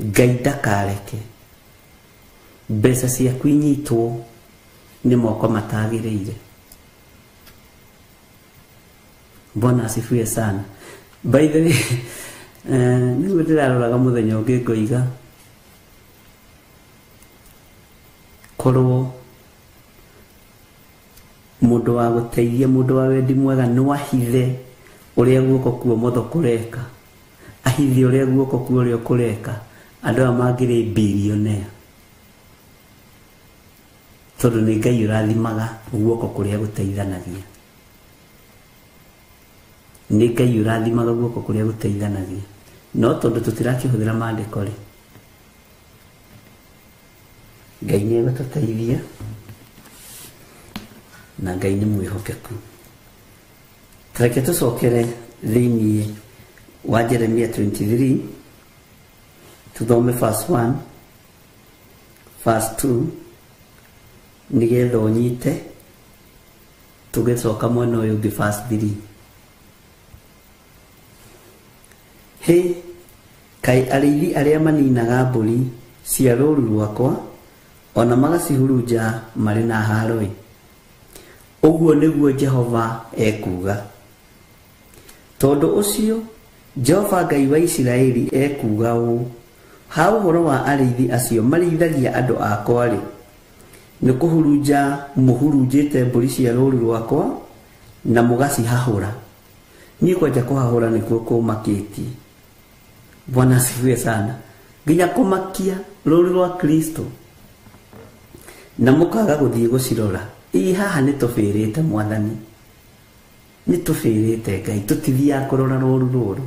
Ngai ndakareke mbeca ciaku inyitwo nĩ moko matagĩrĩire. Bwana asifiwe sana. By the way, nĩguo ndĩraroraga mũthenya ũngĩ ngoiga korwo mũndũ wa gũteithia, mũndũ wa wendi mwega no ahithe ũrĩa guoko kwa ũmotho kũreka, ahithe ũrĩa guoko kwa ũrĩo kũreka, andũ aya mangĩrĩ billionaire, tondũ nĩ Ngai ũrathimaga guoko kũrĩa gũteithanagia. Nĩ Ngai ũrathimaga guoko kũrĩa gũteithanagia. No tondũ tũtirakĩhũthĩra maandĩko rĩ, Ngai nĩ egũtũteithia na Ngai nĩ mwĩhokeku. Reke tũcokere thĩinĩ wa Jeremia 23 tuthome verse 1 verse 2 nĩgetha ũnyite, tũgĩcoka mwena ũyũ ũngĩ verse 3. Hĩ, kaĩ arĩithi arĩa maninaga mbũri cia rũũru rwakwa ona magacihurunja marĩ na haaro-ĩ! Ũguo nĩguo Jehova ekuuga. Tondũ ũcio Jehova Ngai wa Isiraeli ekuuga ũũ, ha ũhoro wa arĩithi acio marĩithagia andũ akwa-rĩ, nĩ kũhurunja mũhurunjĩte mbũri cia rũũru rwakwa na mũgacihahũra. Niĩ kwanja kũhahũra nĩkuo kũmakĩtie. Bwana asifiwe sana. Nginya kũmakia rũũru rwa Kristo na mũkaga gũthiĩ gũcirora. Ĩ haha nĩ tũbĩrĩte Mwathani, nĩ tũbĩrĩte Ngai, tũtithiaga kũrora rũũru rũrũ,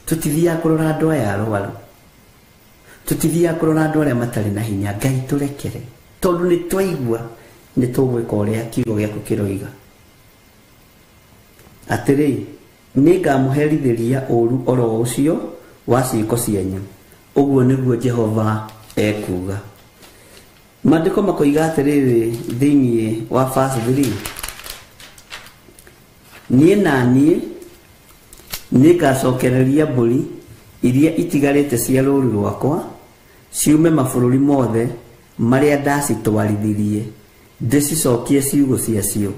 tũtithiaga kũrora andũ aya arwaru, tũtithiaga kũrora andũ arĩa matarĩ na hinya. Ngai tũrekere, tondũ nĩ twaigua nĩ tũgwĩka ũrĩa kiugo gĩaku kĩroiga. Atĩrĩ, nĩ ngamũherithĩria ũũru oro ũcio wa ciĩko cianyu, ũguo nĩguo Jehova ekuuga. Maandĩko makoiga atĩrĩrĩ thĩinĩ wa verse 3, niĩ na niĩ nĩngacokereria mbũri iria itigarĩte cia rũũru rwakwa ciume mabũrũri mothe marĩa ndacitwarithirie, ndĩcicokie ciugũ ciacio,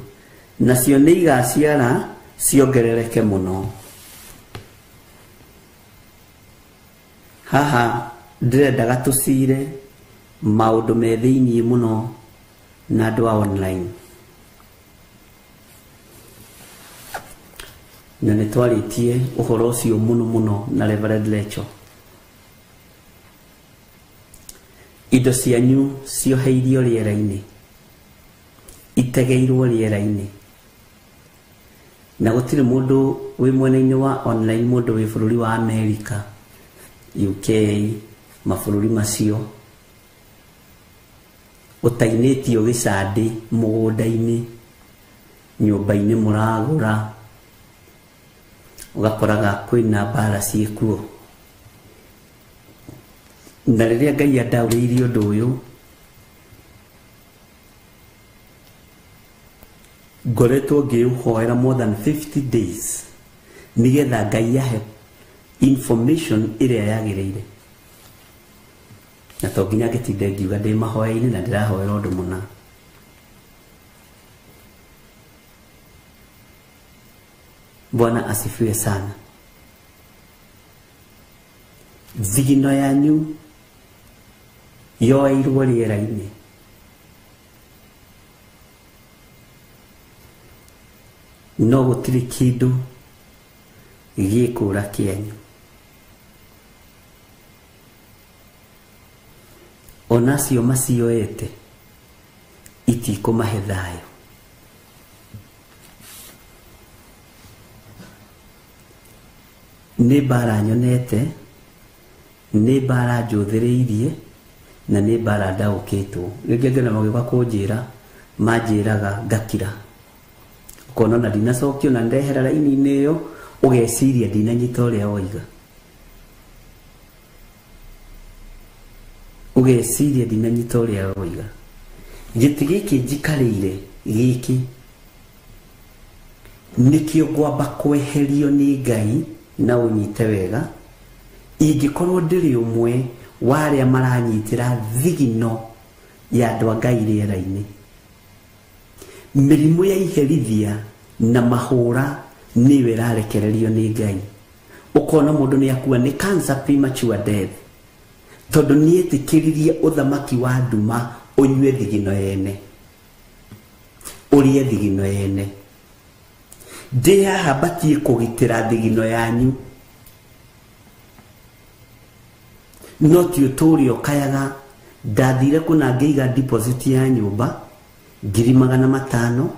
nacio nĩ igaciara ciongerereke mũno. Haha ndĩrendaga tũcire maũndũ me thĩinĩ mũno na andũ a online, na nĩ twarĩtie ũhoro ũcio mũno mũno na Reverend Lecho. Indo cianyu cioheirio rĩera-inĩ, itegeirwo rĩera-inĩ, na gũtirĩ mũndũ wĩ mwena-inĩ wa online, mũndũ wĩ bũrũri wa America, UK, mabũrũri macio ũtainĩtio gĩcandĩ mũgũnda-inĩ, nyũmba-inĩ mũragũra, ũgakoraga kwĩna mbara ciĩkuo. Na rĩrĩa Ngai andaũrĩirie ũndũ ũyũ, ngoretwo ngĩũhoera more than 50 days nĩgetha Ngai ahe information ĩrĩa yagĩrĩire. Na to nginya ngĩtinde ngiuga ndĩ mahoya-inĩ na ndĩrahoera ũndũ mũna. Bwana asifiwe sana. Thigino yanyu yoeirwo rĩera-inĩ. No gũtirĩ kĩndũ gĩkũra kĩanyu. Onacio macioete itikũmahe thayũ. Nĩ mbara nyonete, nĩ mbara njũthĩrĩirie, na nĩ mbara ndaũkĩtwo. Rĩngĩ angĩ magĩũka kũnjĩra, manjĩraga ngakira. Ũkona ona ndinacokio na ndehera raini-inĩ ĩyo, ũgeciria ndinanyita ũrĩa woiga. Ũgeciria ndinanyita ũrĩa woiga. Gĩtĩ gĩkĩ njikarĩire gĩkĩ nĩkĩo ngwamba kweherio nĩ Ngai na ũnyite wega. Ingĩkorwo ndĩrĩ ũmwe wa arĩa maranyitĩra thigino ya andũ a Ngai rĩera-inĩ. Mĩrimũ ya iherithia na mahũra nĩyo ĩrarekererio nĩ Ngai. Ũkona mũndũ nĩ akua nĩ cancer premature death, tondũ nĩetĩkĩririe ũthamaki wa nduma ũnyue thigino yene, ũrĩe thigino yene. Ndĩ haha batiĩ kũgitĩra thigino yanyu, no ti ũtũũre ũkayaga. Ndathire kũna ngĩiga deposit ya nyũmba 500,000,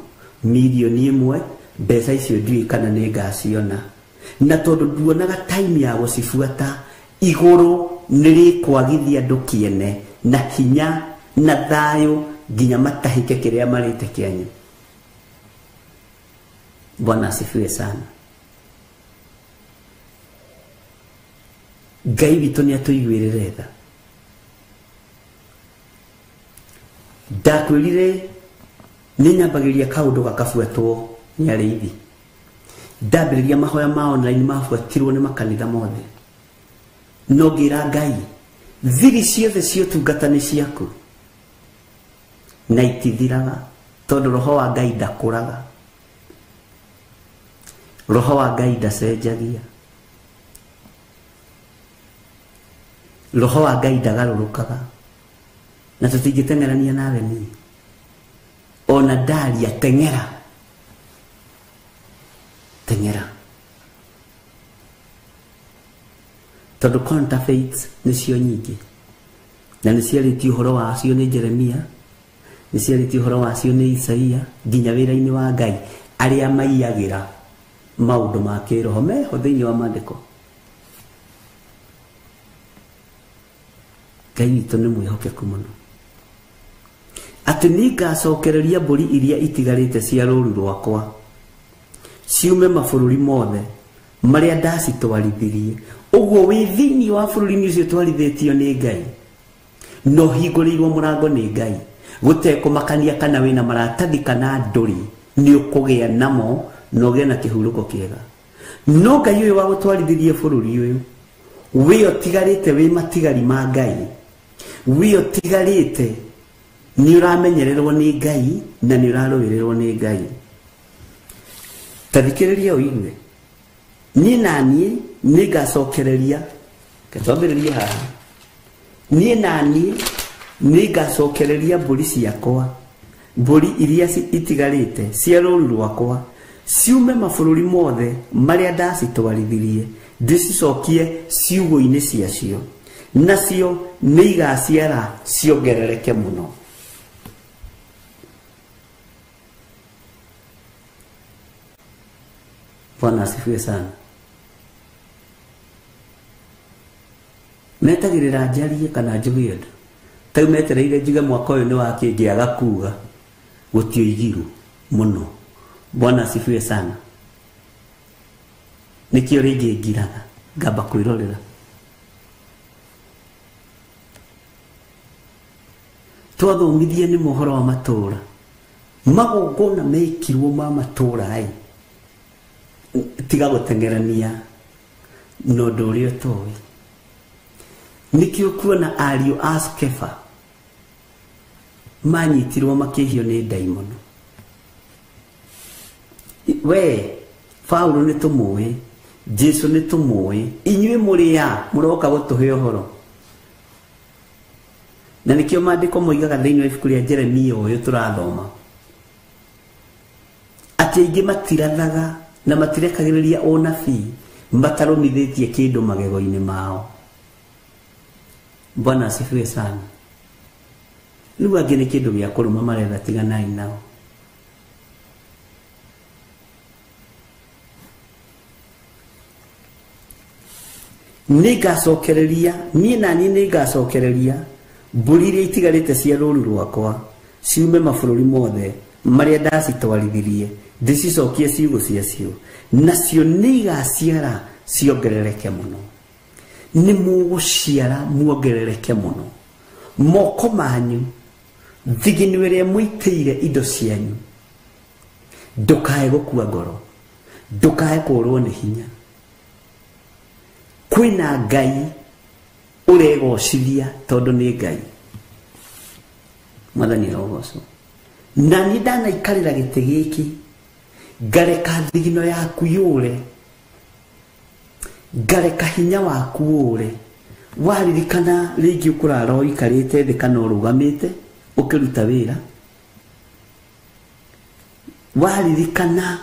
1,000,000, mbeca icio ndiũĩ kana nĩ ngaciona. Na tondũ nduonaga time ya gũcibuata, igũrũ nĩ rĩkwagithia andũ kĩene na hinya na thayũ nginya matahĩke kĩrĩa marĩte kĩanyu. Bwana asifiwe sana. Ngai witũ nĩ atũiguĩrĩre tha. Ndakwĩrire nĩ nyambagĩrĩria kaũndũ gakabuatwo nĩ arĩithi. Ndambĩrĩria mahoya ma online mabuatirwo nĩ makanitha mothe. No ngĩra Ngai, thiri ciothe cia ũtungata nĩ ciaku na itithiraga, tondũ roho wa Ngai ndakũraga, roho wa Ngai ndacenjagia, roho wa Ngai ndagarũrũkaga. Na tũtingĩteng'erania nawe niĩ, ona ndaria teng'era, teng'era, tondũ counterfeits nĩcio nyingĩ, na nĩciarĩtio ũhoro wacio nĩ Jeremia, nĩciarĩtio ũhoro wacio nĩ Isaia, nginya wĩra-inĩ wa Ngai arĩa maiyagĩra maũndũ ma kĩroho meho thĩinĩ wa maandĩko. Ngai witũ nĩ mwĩhokeku mũno, atĩ nĩngacokereria mbũri iria itigarĩte cia rũũru rwakwa ciume mabũrũri mothe marĩa ndacitwarithirie. Ũguo wĩ thĩinĩ wa bũrũri-inĩ ũcio twarithĩtio nĩ Ngai, no hingũrĩirwo mũrango nĩ Ngai, gũtekũmakania kana wĩna maratathi kana ndũrĩ, nĩ ũkũgĩa namo na ũgĩe na kĩhurũko kĩega. No Ngai ũyũ wa gũtwarithirie bũrũri ũyũ, wĩ ũtigarĩte wĩ matigari ma Ngai, wĩ ũtigarĩte nĩ ũramenyererwo nĩ Ngai na nĩ ũrarũĩrĩrwo nĩ Ngai. Ta thikĩrĩria ũigue, niĩ na niĩ nĩngacokereria, twambĩrĩrie haha. Niĩ na niĩ nĩngacokereria mbũri ciakwa, mbũri iria itigarĩte cia rũũru rwakwa, ciume mabũrũri mothe marĩa ndacitwarithirie, ndĩcicokie ciugũ-inĩ ciacio, Nacio nĩ igaciara ciongerereke mũno. Bwana asifiwe sana. Metagĩrĩra njarie kana njuge ũndũ. Ta rĩu metereire njuge mwaka ũyũ nĩ wa kĩ ngĩaga kuga gũtioigirwo mũno. Bwana asifiwe sana. Nĩkĩo rĩngĩ ngiraga ngamba kwĩrorera. Twathomithie nĩ mohoro wa matũra. Magongona mekirwo ma matũra ĩ. Tiga gũteng'erania na ũndũ ũrĩa ũtoĩ. Nĩkĩo kuona ariũ a Skefa manyitirwo makĩhio nĩ ndaimono. We Paulo nĩ tũmũĩ, Jesu nĩ tũmũĩ, inyuĩ mũrĩ a mũroka gũtũhe ũhoro. Na nĩkĩo maandĩko moigaga thĩinĩ wa ibuku rĩa Jeremia ũyũ tũrathoma atĩ aingĩ matirathaga na matirekagĩrĩria ũnabii matarũmithĩtie kĩndũ magego-inĩ mao. Bwana asifiwe sana. Rĩu angĩ nĩ kĩndũ gĩa kũrũma maretha, tiganai nao. Nĩngacokereria niĩ na niĩ nĩngacokereria mbũri iria itigarĩte cia rũũru rwakwa ciume mabũrũri mothe marĩa ndacitwarithirie ndĩcicokie ciugũ ciacio, nacio nĩigaciara ciongerereke mũno. Nĩ mũgũciara muongerereke mũno. Moko manyu thigino ĩrĩa mũitĩire indo cianyu, ndũkae gũkua ngoro, ndũkae kũũrwo nĩ hinya. Kwĩna Ngai ũregocithia tondũ nĩ Ngai. Mwathani arogocwo. Na niĩ ndanaikarĩra gĩtĩ gĩkĩ ngareka thigino yaku yũre, ngareka hinya waku ũre. Waririkana rĩngĩ ũkũrara ũikarĩte thĩ kana ũrũgamĩte ũkĩruta wĩra, waririkana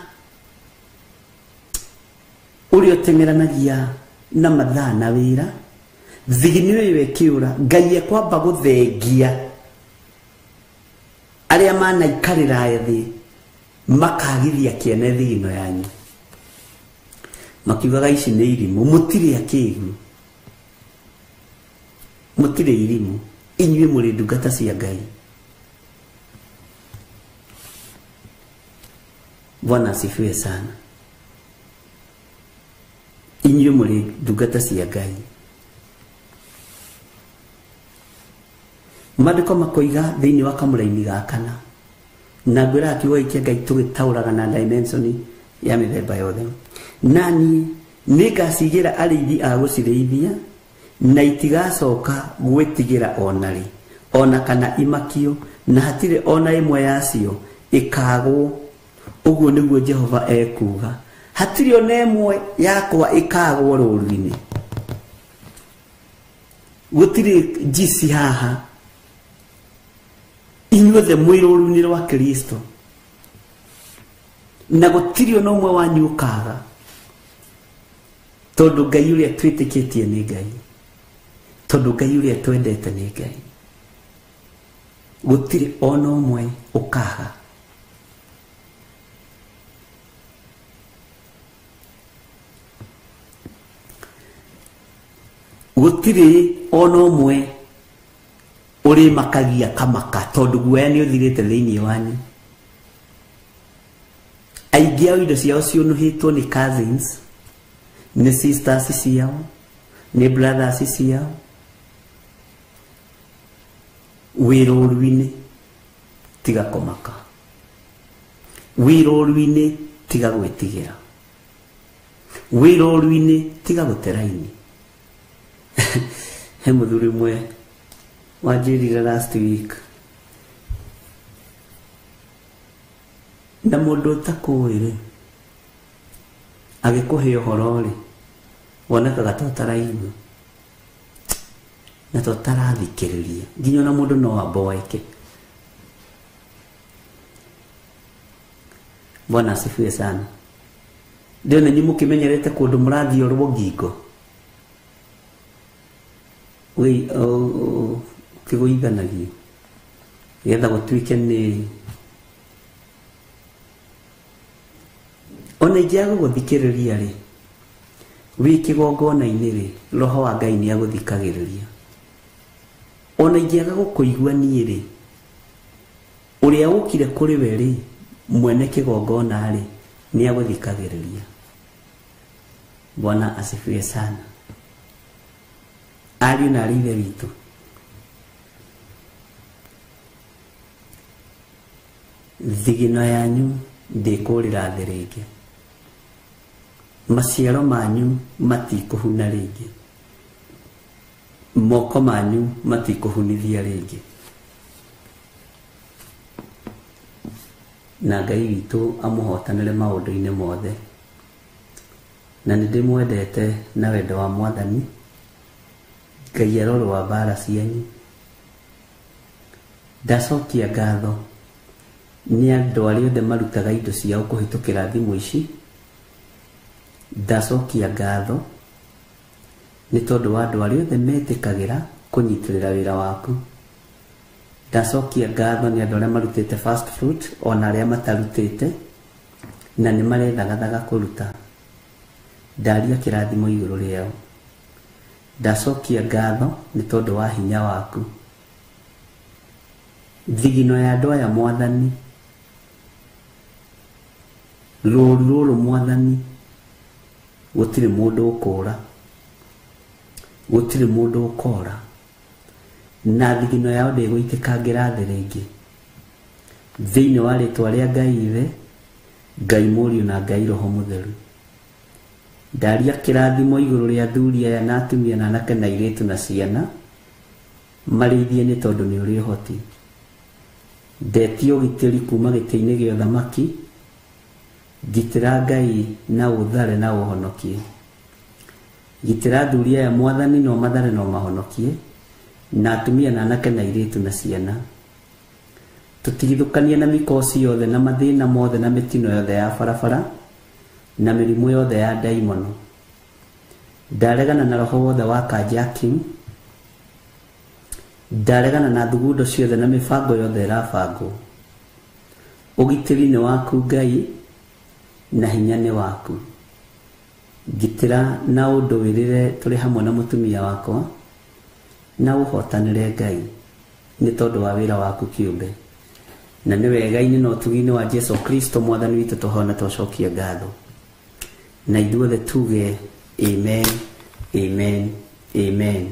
ũrĩa ũteng'eranagia na mathaa na wĩra, thigino ĩyo ĩkĩũra, Ngai ekwamba gũthengia arĩa manaikarĩra thĩ makagithia kĩene thigino yanyu. Makiugaga ici nĩ irimũ, mũtirĩ akĩgu, mũtirĩ irimũ, inyuĩ mũrĩ ndungata cia Ngai. Bwana asifiwe sana. Inyuĩ mũrĩ ndungata cia Ngai. Maandĩko makoiga thĩinĩ wa kamũraini ga kana, na ngwĩraga kiugo gĩkĩ Ngai tũgĩtaũraga na dimension ya mĩthemba yothe. Na niĩ nĩngacigĩra arĩithi a gũcirĩithia, na itigacoka gwĩtigĩra ona rĩ, ona kana imakio, na hatirĩ ona ĩmwe yacio ĩkagwo. Ũguo nĩguo Jehova ekuuga, hatirĩ ona ĩmwe yakwa ĩkagwo rũũru-inĩ. Gũtirĩ njici haha. Inyuothe mwĩ rũũru-inĩ rwa Kristo, na gũtirĩ ona ũmwe wanyu ũkaga, tondũ Ngai ũrĩa twĩtĩkĩtie nĩ Ngai, tondũ Ngai ũrĩa twendete nĩ Ngai. Gũtirĩ ona ũmwe ũkaga. Gũtirĩ ona ũmwe ũrĩmakagia kamaka, tondũ guoya nĩ ũthirĩte thĩinĩ wanyu. Aingĩ ao indo ciao ciũnũhĩtwo nĩ cousins, nĩ sisters ciao, nĩ brothers ciao. Wĩ rũũru-inĩ tiga kũmaka, wĩ rũũru-inĩ tiga gwĩtigĩra, wĩ rũũru-inĩ tiga gũte raini. He mũthuri ũmwe wanjĩrire last week, na mũndũ ũtakũĩ rĩ agĩkũhe ũhoro rĩ, wonekaga ta ũtaraigua na ta ũtarathikĩrĩria, nginya ona mũndũ no amboeke. Bwana asifiwe sana. Ndĩrona inyuĩ mũkĩmenyerete kũndũ mũrathiorwo ngingo. Ũkĩgũithanagia getha gũtuĩke nĩ ona ingĩaga gũgũthikĩrĩria rĩ, wĩ kĩgongona-inĩ rĩ, roho wa Ngai nĩ agũthikagĩrĩria. Ona ingĩaga gũkũigua niĩ rĩ, ũrĩa ũkire kũrĩ we rĩ, mwene kĩgongona rĩ, nĩ agũthikagĩrĩria. Bwana asifiwe sana. Ariũ na aarĩ Ithe witũ, thigino yanyu ndĩkũrĩra thĩ rĩngĩ, maciaro manyu matikũhuna rĩngĩ, moko manyu matikũhunithia rĩngĩ. Na Ngai witũ amũhotanĩre maũndũ-inĩ mothe. Na nĩ ndĩmwendete na wendo wa Mwathani. Ngai arorũa mbara cianyu. Ndacokia ngatho nĩ andũ arĩa othe marutaga indo ciao kũhĩtũkĩra thimũ ici. Ndacokia ngatho nĩ tondũ wa andũ arĩa othe metĩkagĩra kũnyitĩrĩra wĩra waku. Ndacokia ngatho nĩ andũ arĩa marutĩte fast fruit ona arĩa matarutĩte na nĩ marethagathaga kũruta. Ndaria kĩrathimo igũrũ rĩao. Ndacokia ngatho nĩ tondũ wa hinya waku. Thigino ya andũ aya Mwathani, rũũru rũrũ Mwathani, gũtirĩ mũndũ ũkũũra, gũtirĩ mũndũ ũkora, na thigino yao ndĩgũitĩkangĩra thĩ rĩngĩ. Thĩinĩ wa rĩtwa rĩa Ngai Ithe, Ngai Mũriũ na Ngai Roho Mũtheru. Ndaria kĩrathimo igũrũ rĩa athuri aya na atumia na anake na airĩtu na ciana, marĩithie nĩ tondũ nĩ ũrĩ ũhoti. Ndetie ũgitĩri kuma gĩtĩ-inĩ gĩa ũthamaki, ngitĩra Ngai na ũthare na ũhonokie. Gitĩra athuri aya Mwathani na ũmathare na ũmahonokie, na atumia na anake na airĩtu na ciana. Tũtigithũkanie na mĩkosi yothe na mathĩna mothe na mĩtino yothe ya barabara na mĩrimũ yothe ya ndaimono. Ndaregana na roho wothe wa carjacking, ndaregana na thugundo ciothe na mĩbango yothe ĩrabangwo. Ũgitĩri nĩ waku Ngai na hinya nĩ waku. Ngitĩra na ũndũĩrĩre tũrĩ hamwe na mũtumia wakwa, na ũhotanĩre Ngai nĩ tondũ wa wĩra waku kĩũmbe. Na nĩ wega-inĩ na ũtugi-inĩ wa Jesu Kristo Mwathani witũ tũhona tũcokie ngatho. Na ithuothe tuge amen, amen, amen.